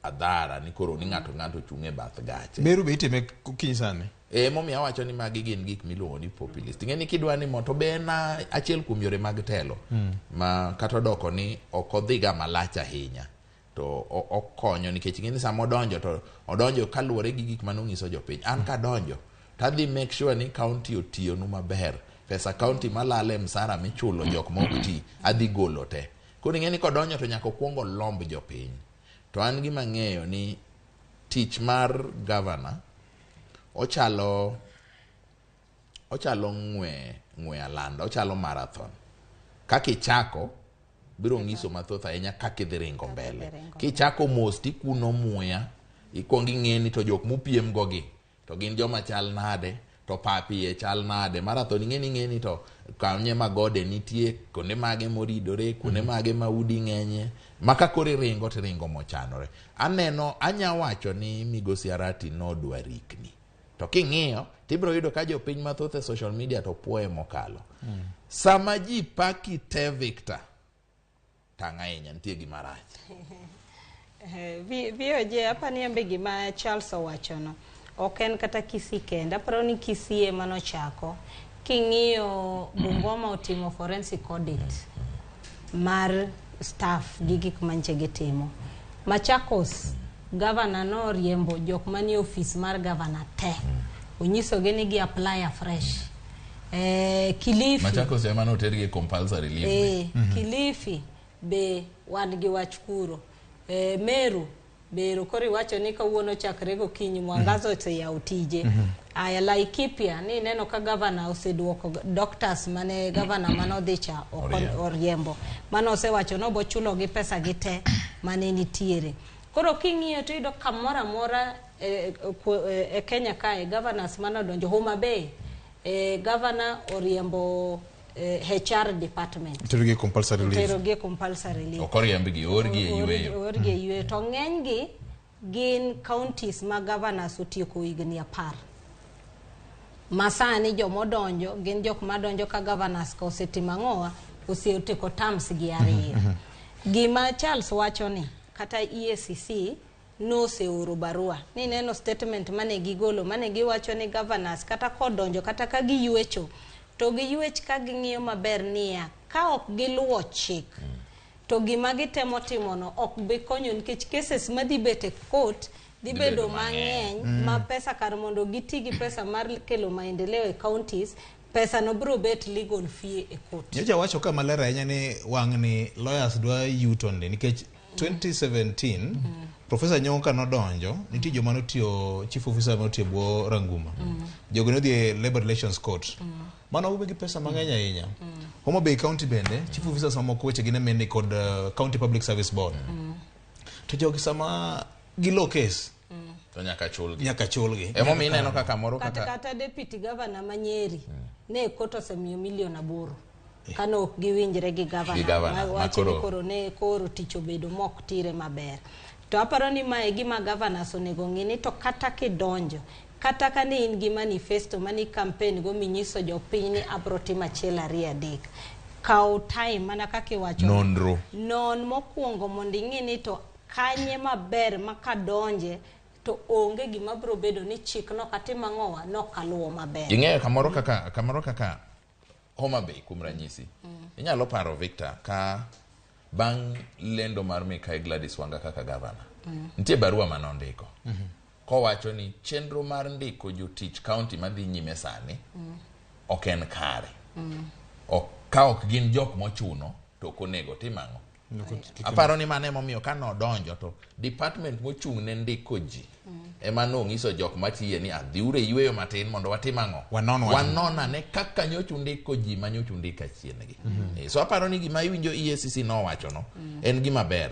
Adhara ni koro ni ng'ato ng'ato chung' e bath gache. Meru be itime okinyi sani? Momiyo awacho ni magi gin gik miluongo ni populist. Ing'e ni kidwa ni mondo be en achiel kuom yore mag telo ma kata odoko ni ok odhiga malach ahinya to okonyo nikech ing'e ni sama odonjo to odonjo kaluwore gi gik mane onyiso jopiny. An kadonjo to adhi make sure ni county otiyonu maber. Pesa county malal e msara michulo jok ma ok ti adhi golo te. Koro ing'e ni kodonjo to nyaka okwong olomb jopiny. To an gima ang'eyo ni tich mar governor ochalo ng'we alanda, ochalo marathon. Kaka ichako biro ng'iso mathoth ahinya kaka idhi ringo mbele. Kichako mos tikuno muya, ikuongo ing'e ni to jok mupiem go gi to gin joma chal nade, to pap iye chal nade. Marathon ing'e ni to kanye ma gode nitie, kuonde mage moridore, kuonde mage ma udi ng'enye. Ma ka koro iringo to iringo mochanore. Aneno, anya wacho ni Migosi Arati nodwa rikni. To king'iyo, tibiro yudo ka jopiny mathoth e social media to puoye mokalo. Sama ji paki te Victor, tang' ahinya, nitie gima rach. VOJ, apa ni embe gima Charles owachono. Ok en kata Kisii kende. Aparo ni Kisii ema nochako. King'iyo Bungoma otimo forensic audit mar staff gi gik manche gitimo. Machakos, governor noriembo jok manie ofis mar governor te. Onyisogi ni gi apply afresh. Kilifi. Machakos ema notergi e compulsory leave. Kilifi be wan gi wach kuro. Meru bero koro iwacho ni kawuono chakre gokinyi Mwangaza oseyawo tije. Aya Laikipia ni ineno ka governor oseduoko doctors mane governor mane odhi cha oriembo. Mano osewacho ni obochulo gi pesa gi te mane nitiere. Koro king'iyo to iyudo kamoro amora e Kenya kae governors mane odonjo Homa Bay, governor oriembo HR department. Tero gi compulsory leave. Tero gi compulsory leave. Ok oriembgi, oorgi e yueyo. Oorgi e yueyo. To ng'enygi gin counties ma governors otieko higni 10. Ma sani jomodonjo gin jok madonjo ka governors ka osetimo ang'owa, osetieko terms gi 2. Gima Charles wacho ni kata EACC noseoro barua ni neno statement mane gigolo mane giwacho ni governors kata kodonjo kata ka giywecho to giywech ka ging'iyo maber niya ka ok giluwo chik to gima gitemo timono ok bi konyo nikech cases madhi bet e court dhi bedo mang'eny ma pesa kar mondo giti gi pesa mar kelo maendeleo e counties, pesa no biro bet legal fee e court. Nyocha wacho ka maler ahinya ni wang'ni lawyers dwa yuto ndi nikech 2017 Professor Nyong'o nodonjo, nitie joma notiyo chief officer manotiyo bwo Ranguma. Jogo nodhi e Labor Relations Court. Mano umegi pesa mang'eny ahinya. Homa Bay County bende chief officers mamoko wechegi ne meni kod County Public Service Board. To jogi sama gilo case to nyaka chulgi. Nyaka chulgi. Emomiyo ineno kaka moro kata kaka kata deputy governor ma Nyeri ne kot osemiyo milion 8 kane ok giwinjre gi Gi governor, governor ma wacho ni koro- koro ne koro tich obedo mok tire maber. To aparo ni mae e gima governors onego ng'i ni to kata kidonjo kata ka ne in gi manifesto mani campaign go minyiso jopiny ni abro timo achiel ariyo adek, kaw time mana kaka iwacho Nonro. Non mokwongo mondo ing'i ni to kanye maber ma kadonje to onge gima biro bedo ni chik nokatim ang'owa nokaluwo maber. Ing'eyo kamoro kaka Homa Bay kuom ranyisi. Inyalo paro Victor ka bang' lendo mar Mikai Gladys Wanga kaka gavana. Nitie barua manondiko kowacho ni chenro mar ndiko jotich county madhi nyime sani ok en kare. Ka ok gin jok mochuno to ok onego tim ang'o. Aparo ni mano emomiyo ka nodonjo to department mochung' ne ndiko ji ema nong'iso jok matiye ni adhiuru e yweyo matin mondo watim ang'o, Wanon wachno. wanon ane kaka nyocha undiko ji ma nyocha undiko achien gi. So aparo ni gima iwinjo EACC nowachono en gima ber.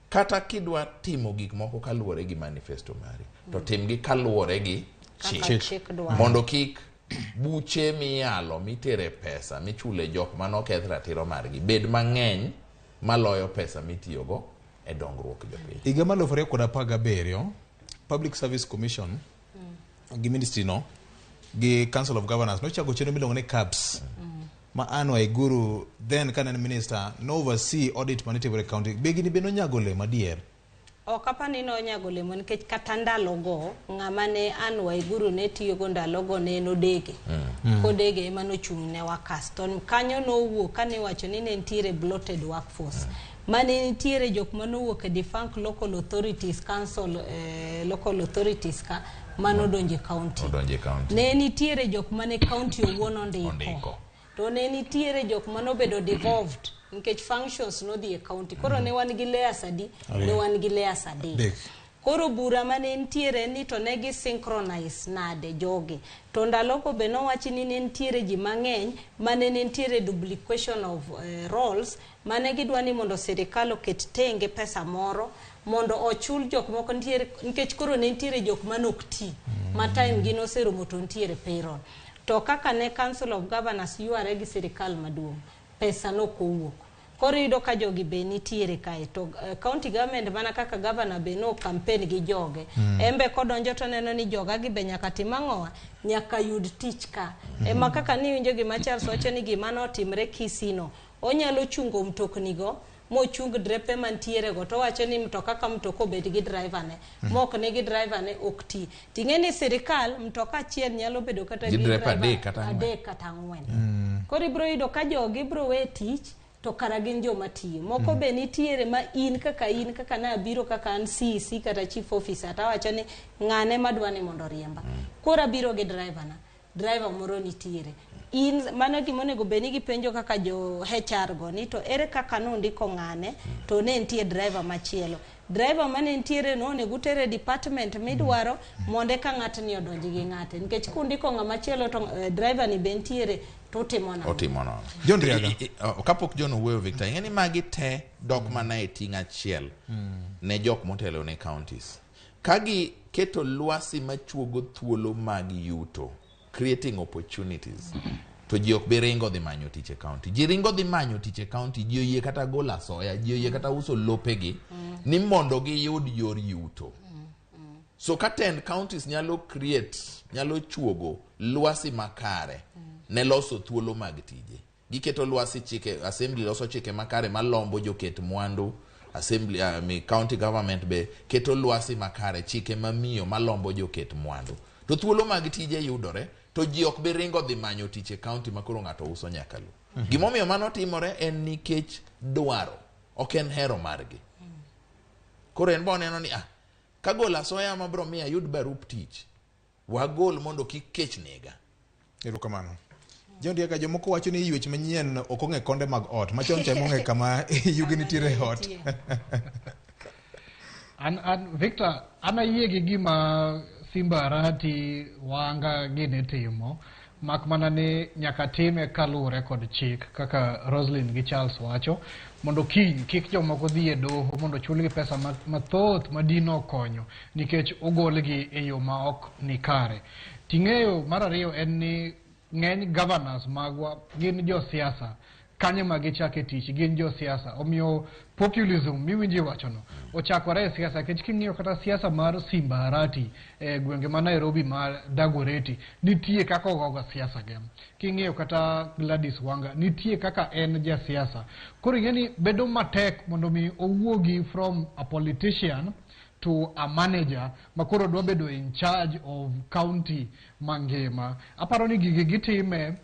Kata kidwa timo gik moko kaluwore gi manifesto mari to timgi kaluwore gi Kaka chik chik dwaro. mondo kik buche miyalo mitere pesa michule jok manoketh ratiro margi bed mang'eny maloyo pesa mitiyogo e dongruok jopiny. Higa mar 2017 Public Service Commission gi ministry no gi Council of Governors nochako chenro miluongo ni CAPS ma Anne Waiguru then kane en minister no oversee audit manitimore e county. Be gini be nonyago olemo adier? Ok apar ni nonyago olemo nikech kata ndalogo ng'ama ne Anne Waiguru ne tiyogo ndalogo ne en Odege. Odege ema nochung' ne workers. To kanyo nowuok kane iwacho ni ne nitiere bloated workforce. Mane nitiere jok manowuok e defunct local authorities council, local authorities ka manodonjo e county. Odonjo e county. Ne nitiere jok mane county owuon ondiko. Ondiko. To ne nitiere jok manobedo devolved nikech functions nodhi e county. Koro ne wan gi layers adi? Ariyo. Ne wan gi layers adek. Adek. Koro bura mane nitiere ni to ne gi synchronize nade jogi. To ndalogo be nowachi ni ne nitiere ji mang'eny mane nitiere duplication of roles mane gidwa ni mondo sirikal oket tenge pesa moro mondo ochul jok moko nitiere nikech koro ne nitiere jok mane ok ti ma time gi noserumo to nitiere payroll. To kaka ne Council of Governors yware gi sirikal maduong', pesa nok owuok. Koro iyudo ka jogi be nitiere kae to county government mana kaka governor be no campaign gi joge. Embe kodonjo to neno ni joga gi be nyaka tim ang'owa, nyaka yud tich ka. Ema kaka niwinjo gima Charles wacho ni gima notimre Kisii no, onyalo chungo mtoknigo mochung drepe mantiere go to wacho ni mtoka ka mtoka obed gi driver ne mok nigi driver ne ok ti. Ting'e ni sirikal mtoka achiel nyalo bedo kata Gi gi drepe driver adek kata ang'wen. adek kata ang'wen. Koro ibiro yudo ka jogi biro we tich to kara gin joma tiyo. Moko be nitiere ma in kaka nabiro kaka an CEC kata chief officer tawacho ni ng'ane madwa ni mondo oriemba. Koro abiro gi driver na. Driver moro nitiere. In mano gima onego bed ni gipenjo kaka jo HR go ni to ere kaka nundiko ng'ane to ne nitie driver machielo. Driver mane nitiere no onego utere department midwaro mondo eka ng'atni odonj gi ng'ate. Nikech kundiko ng'ama chielo to driver ni be nitiere to utimo nang'o? Otimo nono. John Riaga. Kapok John owuoyo Victor, ing'e ni magi te dok mana e ting' achiel ne jok motelo ne counties. Ka giketo lwasi machuogo thuolo mag yuto, creating opportunities, to ji ok bi ringo dhi manyo tich e county. Ji ringo dhi manyo tich e county, ji oyie kata golo asoya, ji oyie kata uso lopegi ni mondo giyud yor yuto. So ka tend counties nyalo create, nyalo chuogo lwasi makare ne loso thuolo mag tije. Giketo lwasi chike, assembly loso chike makare malombo joket mwandu, assembly, county government be keto lwasi makare, chike mamiyo malombo joket mwandu. To thuolo mag tije yudore, to ji ok bi ringo dhi manyo tich e county ma koro ng'ato uso nyaka lo. Gimomiyo mano timore en nikech dwaro, ok en hero margi. Koro en bo oneno ni kagolo asoya mabro miyo ayud barup tich, wagol mondo kik kech nega. Erokamano. John Riaga, jomoko wacho ni ywech manyien ok ong'e konde mag ot. Machon cha ema ong'e kama yugi nitiere e ot. An Victor, an ayie gi gima Simba Arati Wanga gini timo Mak mana ni nyaka time kaluwore kod chik kaka Roslyn gi Charles wacho, mondo kiny kik jomoko dhi e doho mondo chulgi pesa mathoth ma dino okonyo nikech ogolgi e yo ma ok ni kare. Ting'eyo mar ariyo en ni ng'eny governors magwa gin josiasa. Kanyo ma gichake tich gin josiasa. Omiyo populism miwinjo iwachono ochakore e siasa, nikech king'iyo kata siasa mar Simba Arati e gwenge ma Nairobi ma Dagoretti, nitie kaka ogoga siasa ge. King'iyo kata Gladys Wanga, nitie kaka en jasiasa. Koro ing'e ni bedo matek mondo mi owuogi from a politician to a manager ma koro dwa bedo in charge of county mangima. Aparo ni gigi gitime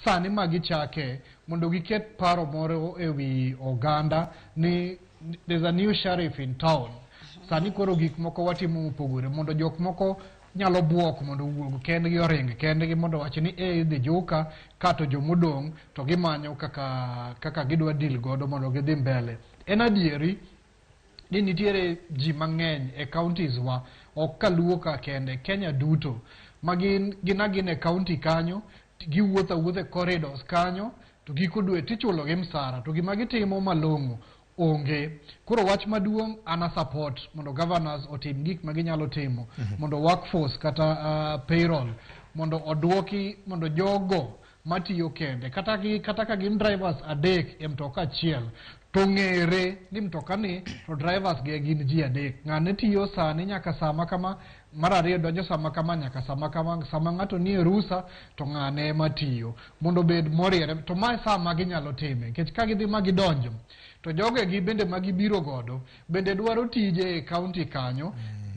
sani ma gichake mondo giket paro moro e wi oganda ni there's a new sheriff in town. Sani koro gik moko watimo mopogore mondo jok moko nyalo buok mondo owuog kendgi, oring kendgi mondo wach ni e idhi juka kato jomodong' to gimanyo kaka gidwa deal godo mondo gidhi mbele. En adieri ni nitiere ji mang'eny e counties wa, ok kaluo ka kende, Kenya duto, ma gin agina e county kanyo, giwuotho awuotha e corridors kanyo, to giko dwe tichulo gi msara, to gima gitimo malong'o onge. Koro wach maduong' ana support mondo governors otim gik ma ginyalo timo mondo workforce kata payroll mondo oduoki, mondo jogo matiyo kende kata ka gin drivers 3 e mtoka achiel, to ng'ere ni mtoka ni to drivers ge gin ji 3. Ng'ane tiyo sani nyaka sama kama, mar ariyo donjo sama kama nyaka sama kama, sama ng'ato nie rusa to ng'ane ema tiyo, mondo obed moriere. To mae sama ginyalo time, nikech ka gidhi ma gidonjo to jogegi bende ma gibiro godo bende dwaro tije e county kanyo,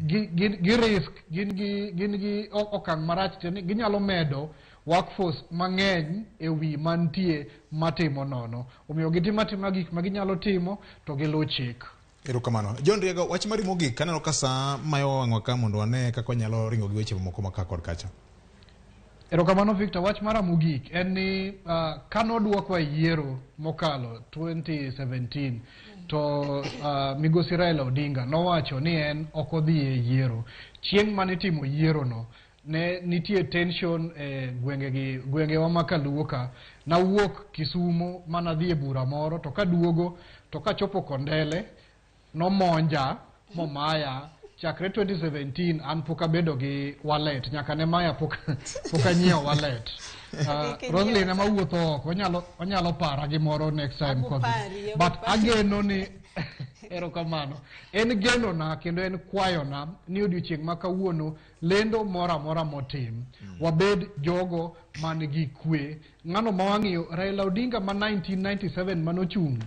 gi risk, gin gi okang' marach, ginyalo medo workforce mang'eny e wi mantie matimo nono. Omiyo gitimo atima gik ma ginyalo timo to giluw chik. Erokamano. John Riego, wach mari mogik, aneno ka saa mayo wang'wa ka mondo wane kaka wanyalo ringo gi weche mamoko ma ka kod kacha. Erokamano Victor, wach mara mogik en ni kanoduokwa e yiero mokalo 2017 to Migosi Raila Odinga nowacho ni en ok odhi e yiero. Chieng' manitimo yiero no ne nitie tension e gwengewa ma Kaluo ka. Nawuok Kisumo manadhi e bura moro, to kaduogo to kachopo Kondele nomonja momaya. Chakre 2017 an pok abedo gi wallet, nyaka ne maya pok anyiewo wallet. Roslyn ema wuotho oko, onyalo para gimoro next time kodhi. But ageno ni erokamano. En genona kendo en kwayona ni odiochieng' ma kawuono lendo moro amora motim, wabed jogo man gi kwe. Ng'ano ma wang'iyo Raila Odinga ma 1997 manochung'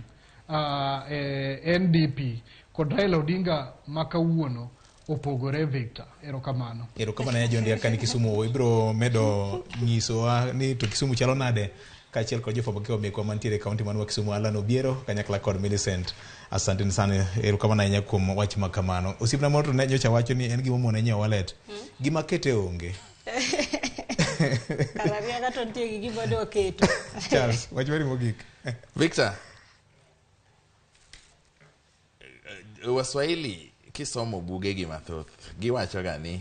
NDP kod Raila Odinga ma kawuono opogore Victor. Erokamano. Erokamano ya John Rieko ni Kisumu. Ibiro medo nyisowa ni to Kisumu chalo nade kaachiel kod jofwambo keyo mekwa mantiere e kaunti manwa Kisumu, Alan Obiero kanyakla kod Millicent. Asante sana, erokamano ahinya kuom wach ma kamano. Osiepna moro to ne nyocha wacho ni en gima omone nyiewo wallet. Gima kete onge. Kara Rieko to nitie gi gima dwa keto. Charles, wach mari mogik. Victor, Waswahili kisomo bugegi mathoth giwachoga ni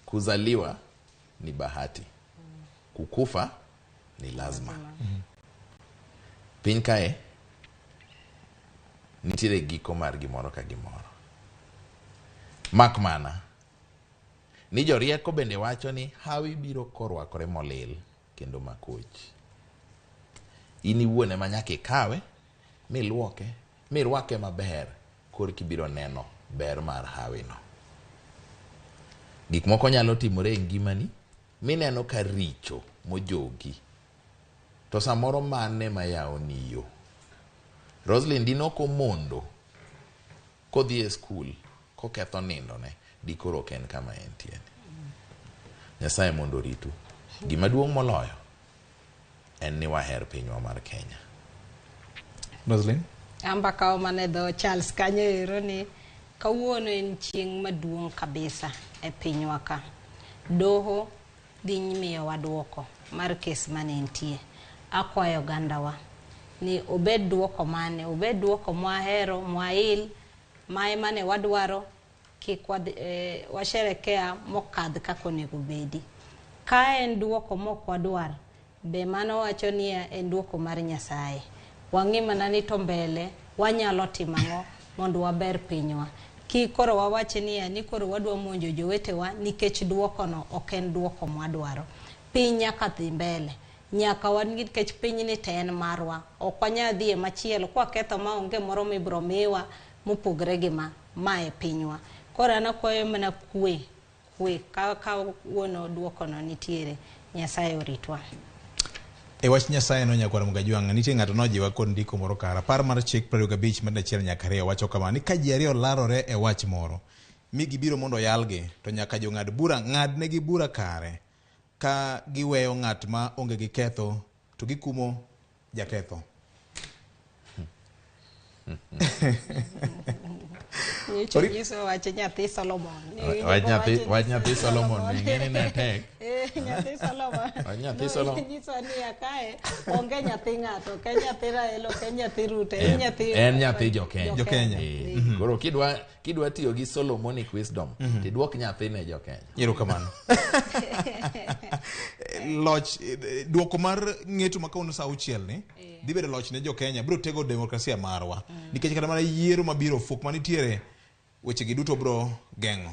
kuzaliwa ni bahati, kukufa ni lazima. Piny kae nitiere giko mar gimoro ka gimoro. Mak mana ni jorieko bende wacho ni hawi biro korwakore molil kendo makoch. In iwuon ema nyaka ikawe miluoke mirwake maber korki biro neno ber mar hawino. Gik moko nyalo timore e ngimani mineno ka richo mojogi, to samoro mane mayawoni yo. Roslyn dinoko mondo kodhi e skul koketho nindone dikoro ok en kama entie. Nyasaye mondo oritu. Gima duong' moloyo en ni waher pinywa mar Kenya. Roslyn? Amba kawo mana dho Charles kanyo ero ni kawuono en chieng' maduong' kabisa e pinywa ka. Doho dhi miyowa duoko mar kes mane nitie. Akwayo ogandawa ni obed duoko mane, obed duoko mwahero, mwail, mae mane wadwaro, kik washerekea mokadh kaka onego bedi. Ka en duoko mok wadwar, be mano wacho ni en duoko mar Nyasaye. Wang'i mana ni to mbele wanyalo timo ang'o mondo waber pinywa. Ki koro wawach niya ni koro wadwa monjo jowetewa nikech duokono ok en duoko mwadwaro. Piny nyaka dhi mbele. Nyaka wan nikech pinyni to en marwa. Ok wanyal dhi e machielo kwaketho ma onge moro mibiro miwa mopogre gi ma e pinywa. Koro an akwayo mana kwe, kwe ka kawuono duokono nitiere, Nyasaye oritwa. E wach Nyasaye no nyakwar Mgajwang', nitie ng'ato nojiwa kod ndiko moro kara. Par mar chik 25 mar 1 nyaka 2 wacho kama ni ka ji ariyo larore e wach moro mi gibiro mondo oyalgi, to nyaka jong'ad bura ng'adnegi bura kare. Ka giweyo ng'at ma onge gi ketho to gikumo jaketho. Nyicho nyiso wach nyathi Solomon. Wach nyathi Solomon ing'eni ne tek. Nyathi Solomon. Wach nyathi Solomon. Nyiso ni kae onge nyathi ng'ato, ok en nyathi Raila, ok en nyathi Ruto, en nyathi en nyathi Jokenya. Jokenya. Koro kidwa tiyo gi Solomonic wisdom, tiduok nyathi ne Jokenya. Erokamano. Loch duoko mar ng'eto ma kawuono saa 6 ni dhi bedo loch ne Jokenya, biro tego demokrasia marwa. Nikech kata mana yiero mabiro fuok manitiere weche gi duto biro geng'o.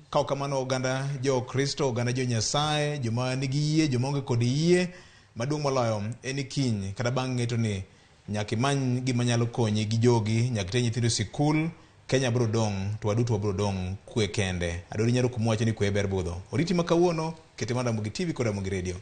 Ka ok kamano oganda jo Kristo, oganda jo Nyasaye, joma nigi yie, joma onge kod yie, maduong' moloyo en kiny kata bang' ng'eto ni nyaka imany gima nyalo konyi gi jogi, nyaka iter nyithindo e sikul, Kenya biro dong', to waduto wabiro dong' kwe kende. Adori nyaro kuma wacho ni kwe ber budho. Oriti ma kawuono, kete mar Ramogi TV kod Ramogi Radio.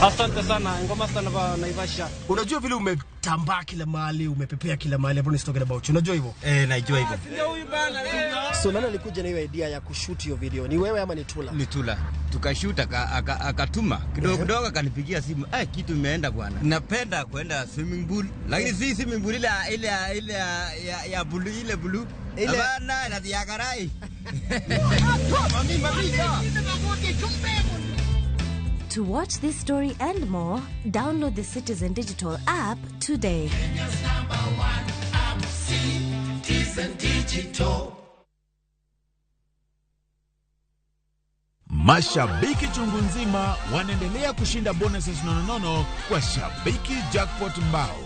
Asante sana, ngoma sana ba Naivasha. Unajua vile umetambaa kila mahali, umepepea kila mahali, everyone is talking about you. Unajua hivyo? Najua hivyo. So nani alikuja na hiyo idea ya kushoot hiyo video? Ni wewe ama ni Tula? Ni Tula. Tukashoot akatuma kidogo kidogo akanipigia simu. Kitu imeenda bwana. Napenda kwenda swimming pool, lakini si swimming pool ile ile ile ya blue, ile blue. Bana na ya karai. To watch this story and more, download the Citizen Digital app today. Kenya's number one app, Citizen Digital. Mashabiki chungu nzima wanaendelea kushinda bonuses nononono kwa Shabiki Jackpot Mbao.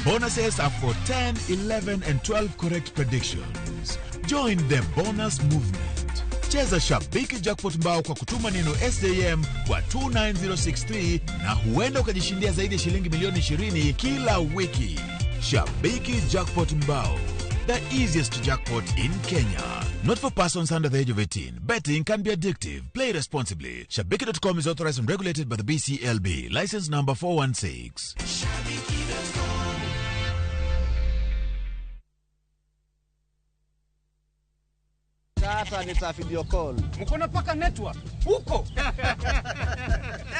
Bonuses are for 10, 11 and 12 correct predictions. Join the bonus movement. Cheza Shabiki Jackpot Mbao kwa kutuma neno SJM kwa 29063 na huenda ukajishindia zaidi ya shilingi milioni 20 kila wiki. Shabiki Jackpot Mbao, the easiest jackpot in Kenya. Not for persons under the age of 18. Betting can be addictive. Play responsibly. Shabiki.com is authorized and regulated by the BCLB. License number 416. Shabiki.com. Sasa nita video call. Mkono paka network huko.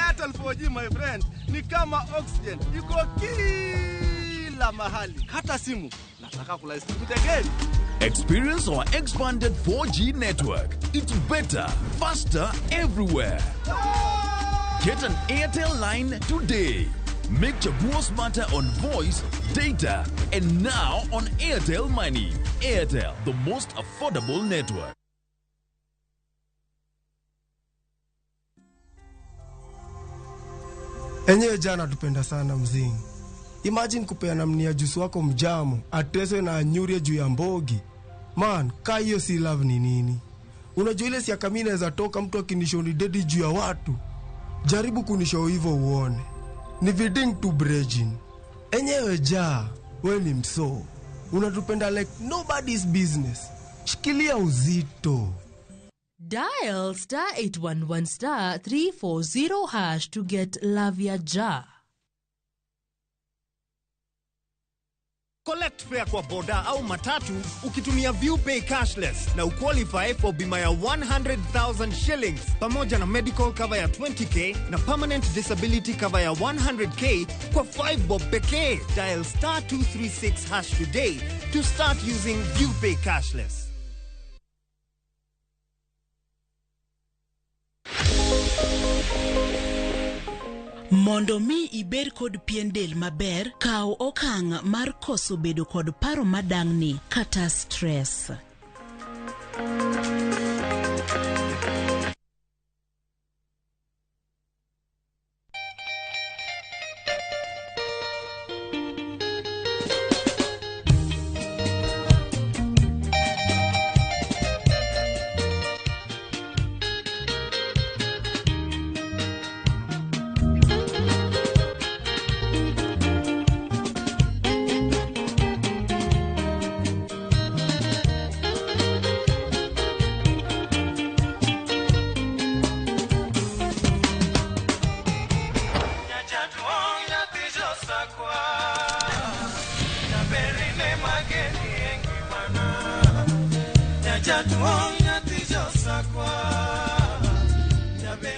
Airtel 4G my friend ni kama oxygen. Iko kila mahali. Hata simu. Nataka kula stream again. Experience our expanded 4G network. It's better, faster, everywhere. Get an Airtel line today. Make Chaguo smarter on voice, data, and now on Airtel Money. Airtel, the most affordable network. Enyewe jana tupenda sana mzingi. Imagine kupeana mnia jusu wako mjamu, ateswe na anyurie juu ya mbogi. Man, ka hiyo si love ni nini? Unajua ile siaka mimi naweza toka mtu akinishoni dedi juu ya watu. Jaribu kunishow hivyo uone. Ni viding to bridging. Enyewe ja, we ni mso. Unatupenda like nobody's business. Shikilia uzito. Dial star 811 star 340 hash to get Lavia Ja. Collect fare kwa boda au matatu ukitumia ViewPay cashless na uqualify for bima ya 100,000 shillings pamoja na medical cover ya 20k na permanent disability cover ya 100k kwa 5 bob pekee. Dial star 236 hash today to start using ViewPay cashless. Mondo mi ibed kod pien del maber, kaw okang' mar koso bedo kod paro madang'ni kata stress.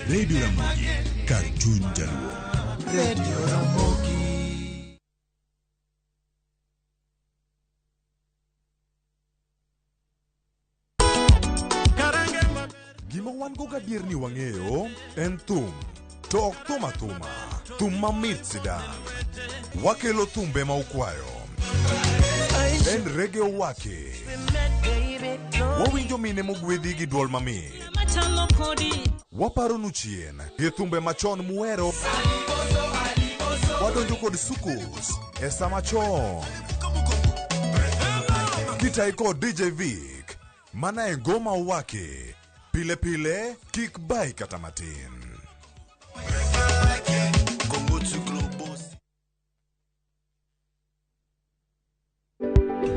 Radio Ramogi, kar chuny Jaluo. Radio Ramogi. Gima wan go gadier ni wang'eyo en thum, to ok thum athuma, thum mamit sidang'. Wakelo thumbe ma ukwayo. En reggae owake. Wawinjo mine mogwedhi gi duol mamit. Waparonu chien gi thumbe machon muhero. Wadonjo kod sukus e sama chon. Kitai kod DJ Vic, mana e ngoma owake. Pile pile kik bai kata matin.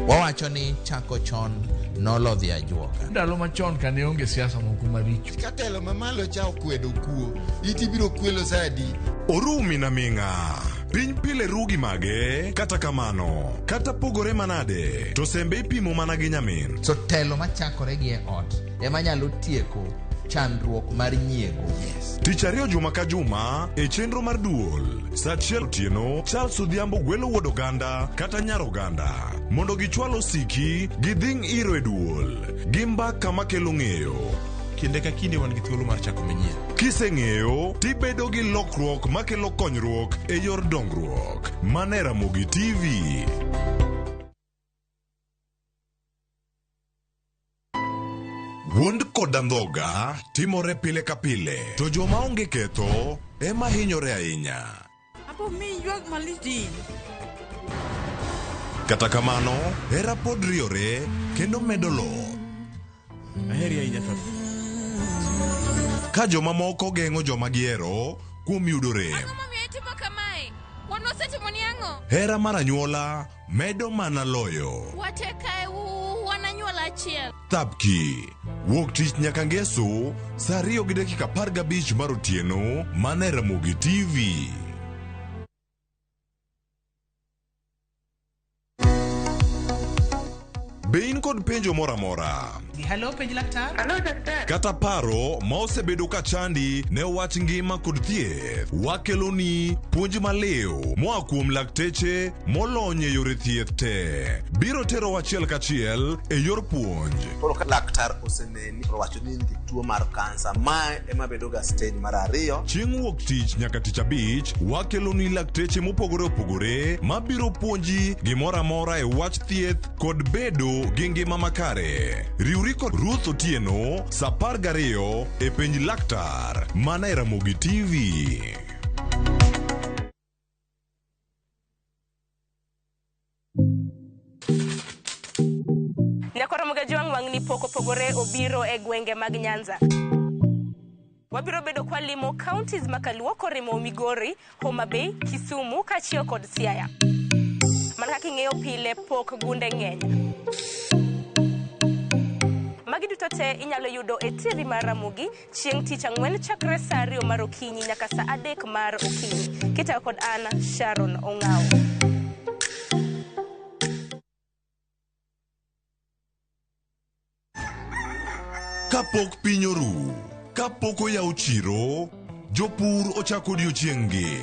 Wawacho ni chako chon nolodhi ajuoga. Ndalo machon kane onge siasa moko maricho. Katelo mamalo cha okwedo kuo, iti biro kwelo sadi. Orumi na ming'a. Piny pile rugi mage, kata kamano, kata pogore manade, to sembe ipimo mana gi nyamin. So telo machakore gi e ot ema nyalo tieko chandruok mar nyiego. Yes. Tich ariyo juma ka juma e chenro mar duol saa achiel otieno, Charles Odhiambo gwelo wuod oganda kata nyar oganda mondo gichwal osiki gidhing' iro e duol gi mbaka makelo ng'eyo. Kinde ka kinde wan gi thuolo mar chako manyien. Kiseng'eyo tibedo gi lokruok makelo konyruok e yor dongruok. Mana e Ramogi TV. Wuond kod andhoga timore pile ka pile, to joma onge ketho ema hinyore ahinya. Apo mi ywak malich di. Kata kamano, hera pod riore kendo medo loth. Aheri ahinya tata. Ka jomamoko geng'o joma gihero kuom yudo rem. Ang'o momiyo itimo kamae? Wan wasetimoni ang'o? Hera mar anyuola medo mana loyo. Wate kae wan anyuola achiel. Thapki wuok tich nyaka ngeso saa 2:15 mar otieno mana e Ramogi TV. Be in kod penjo moro amora? Hello, penj laktar. Hello, daktari. Kata paro ma osebedo ka chandi ne wach ngima kod thieth, wakeloni puonj maliw moa kuom lakteche molony e yore thieth te. Biro tero achiel kachiel e yor puonj. Koro ka laktar oseneni to owacho ni in gi tuo mar kansa, mae ema bedo ga stage mar ariyo. Chieng' wuok tich nyaka tich abich, wakeloni lakteche mopogore opogore mabiro puonji gimoro amora e wach thieth kod bedo gi ngima makare. Riwri kod Ruth Otieno saa 12 e penj laktar mana e Ramogi TV. Nyakoro Mugajwang' wang'ni pok opogore. opogore obiro e gwenge mag Nyanza. Wabiro bedo kwalimo counties makaluo korimo Migori, Homa Bay, Kisumu kaachiel kod Siaya. Mana kaka ing'eyo pile pok gunde ng'eny. Magi duto te inyalo yudo e TV mar Ramogi chieng' tich ang'wen chakre saa 2 mar okinyi nyaka saa 3 mar okinyi. Kitayo kod an Sharon Ong'awo. Kapok piny oru, kapok oyaw chiro, jopur ochako odiochieng'-gi.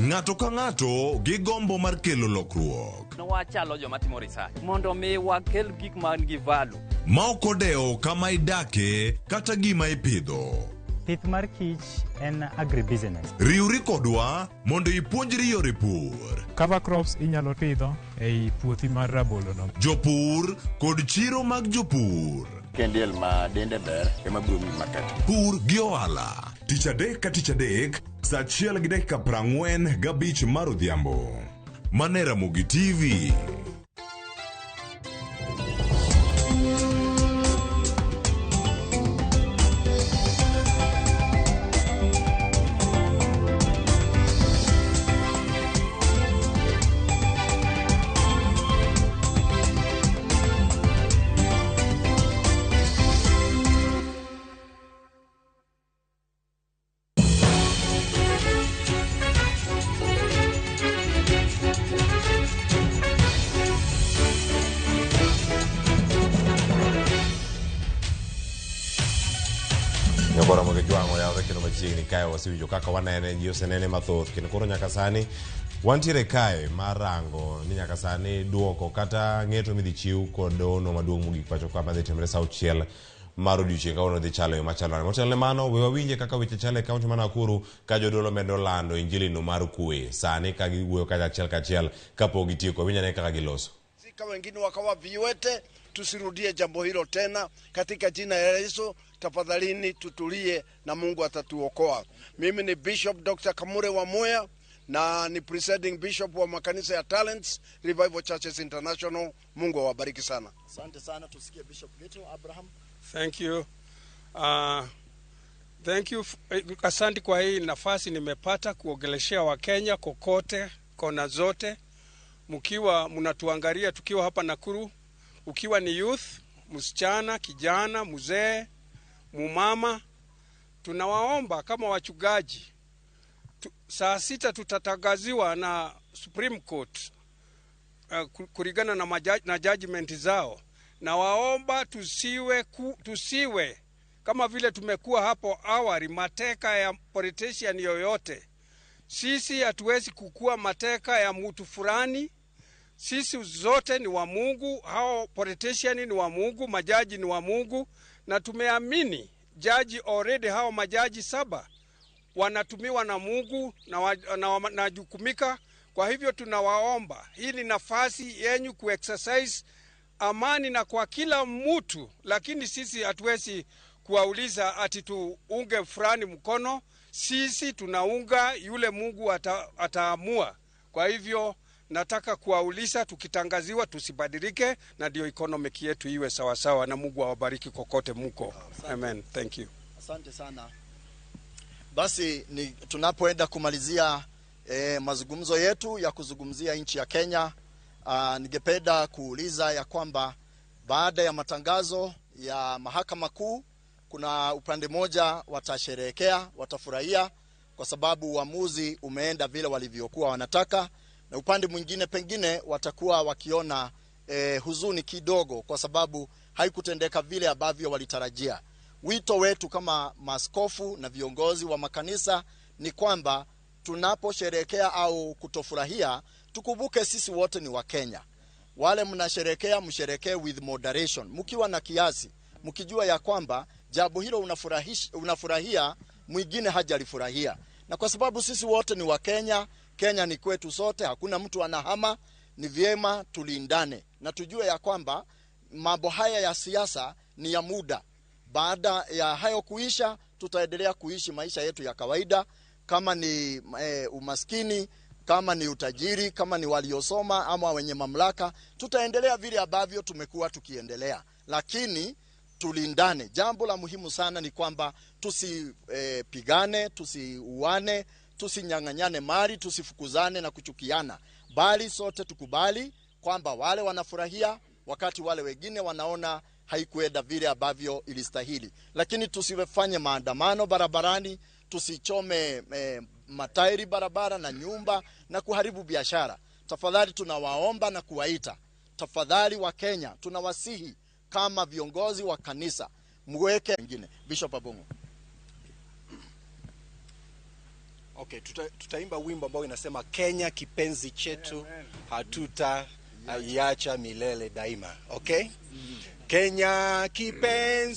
Ng'ato ka ng'ato gi gombo mar kelo lokruok. Wachalo joma timo research mondo mi wakel gik man gi value. Ma ok odewo kama idake kata gima ipidho. Pith mar kich en agribusiness. Riwri kodwa mondo ipuonjri yore pur. Cover crops inyalo pidho ei puothi mar rabolo no. Jopur kod chiro mag jopur. Kendiel ma dende ber ema biro miyi market. Pur gi ohala. Tich adek ka tich adek, saa 1:45 mar odhiambo. Mane Ramogi TV. Machiegni kae wasewinjo kaka wanene, ji osenene mathoth kendo koro nyaka sani wantiere kae mar rango ni nyaka sani duoko kata ng'eto midhi chiw kod dono maduong' mogik pacho ka madhi timre sa 6 mar odiochieng' kawuono dhi chalo e yo machalo nade. Motelo ne mano, we wawinje kaka weche chalo e kaunti ma Nakuru ka jodolo medo lando injili no mar kwe sani ka giwuoyo kanyachiel kachiel kapok gitieko. Winj ane kaka giloso. Zika wengine wakawa viwete, tusirudie jambo hilo tena katika jina la Yesu. Tafadhalini tutulie na Mungu atatuokoa. Mimi ni Bishop Dr. Kamure Wamuya na ni presiding bishop wa makanisa ya Talents Revival Churches International. Mungu awabariki sana. Asante sana, tusikie Bishop Geto Abraham. Thank you. Thank you. Asante kwa hii nafasi nimepata kuongeleshea Wakenya kokote, kona zote. Mkiwa mnatuangalia tukiwa hapa Nakuru, ukiwa ni youth, msichana, kijana, mzee, mumama, tunawaomba kama wachungaji. Saa 6 tutatangaziwa na Supreme Court kulingana na judgment zao. Na waomba tusiwe kama vile tumekuwa hapo awali mateka ya politician yoyote. Sisi hatuwezi kukua mateka ya mtu fulani. Sisi zote ni wa Mungu, hao politician ni wa Mungu, majaji ni wa Mungu, na tumeamini jaji already, hao majaji 7 wanatumiwa na Mungu na jukumika. Kwa hivyo tunawaomba, hii ni nafasi yenu kuexercise amani na kwa kila mtu, lakini sisi hatuwezi kuwauliza ati tuunge fulani mkono. Sisi tunaunga yule Mungu ataamua. Kwa hivyo nataka kuwauliza, tukitangaziwa tusibadilike, na ndio economic yetu iwe sawa sawa, na Mungu awabariki kokote muko. Amen. Thank you. Asante sana. Basi ni tunapoenda kumalizia mazungumzo yetu ya kuzungumzia nchi ya Kenya, ningependa kuuliza ya kwamba baada ya matangazo ya mahakama kuu, kuna upande moja watasherehekea, watafurahia kwa sababu uamuzi umeenda vile walivyokuwa wanataka, na upande mwingine pengine watakuwa wakiona huzuni kidogo kwa sababu haikutendeka vile ambavyo walitarajia. Wito wetu kama maskofu na viongozi wa makanisa ni kwamba tunaposherehekea au kutofurahia, tukumbuke sisi wote ni Wakenya. Wale mnasherehekea, msherehekee with moderation, mkiwa na kiasi, mkijua ya kwamba jambo hilo unafurahia, mwingine hajalifurahia. Na kwa sababu sisi wote ni Wakenya, Kenya ni kwetu sote, hakuna mtu anahama, ni vyema tulindane na tujue ya kwamba mambo haya ya siasa ni ya muda. Baada ya hayo kuisha, tutaendelea kuishi maisha yetu ya kawaida, kama ni umaskini, kama ni utajiri, kama ni waliosoma ama wenye mamlaka, tutaendelea vile ambavyo tumekuwa tukiendelea. Lakini tulindane. Jambo la muhimu sana ni kwamba tusipigane, tusiuane, tusinyang'anyane mali, tusifukuzane na kuchukiana, bali sote tukubali kwamba wale wanafurahia wakati wale wengine wanaona haikuenda vile ambavyo ilistahili. Lakini tusifanye maandamano barabarani, tusichome matairi barabara na nyumba na kuharibu biashara. Tafadhali tunawaomba na kuwaita, tafadhali wa Kenya, tunawasihi kama viongozi wa kanisa mweke wengine. Bishop Abongo. Okay, tutaimba wimbo ambao inasema Kenya kipenzi chetu hatutaiacha milele daima. Okay? Kenya kipenzi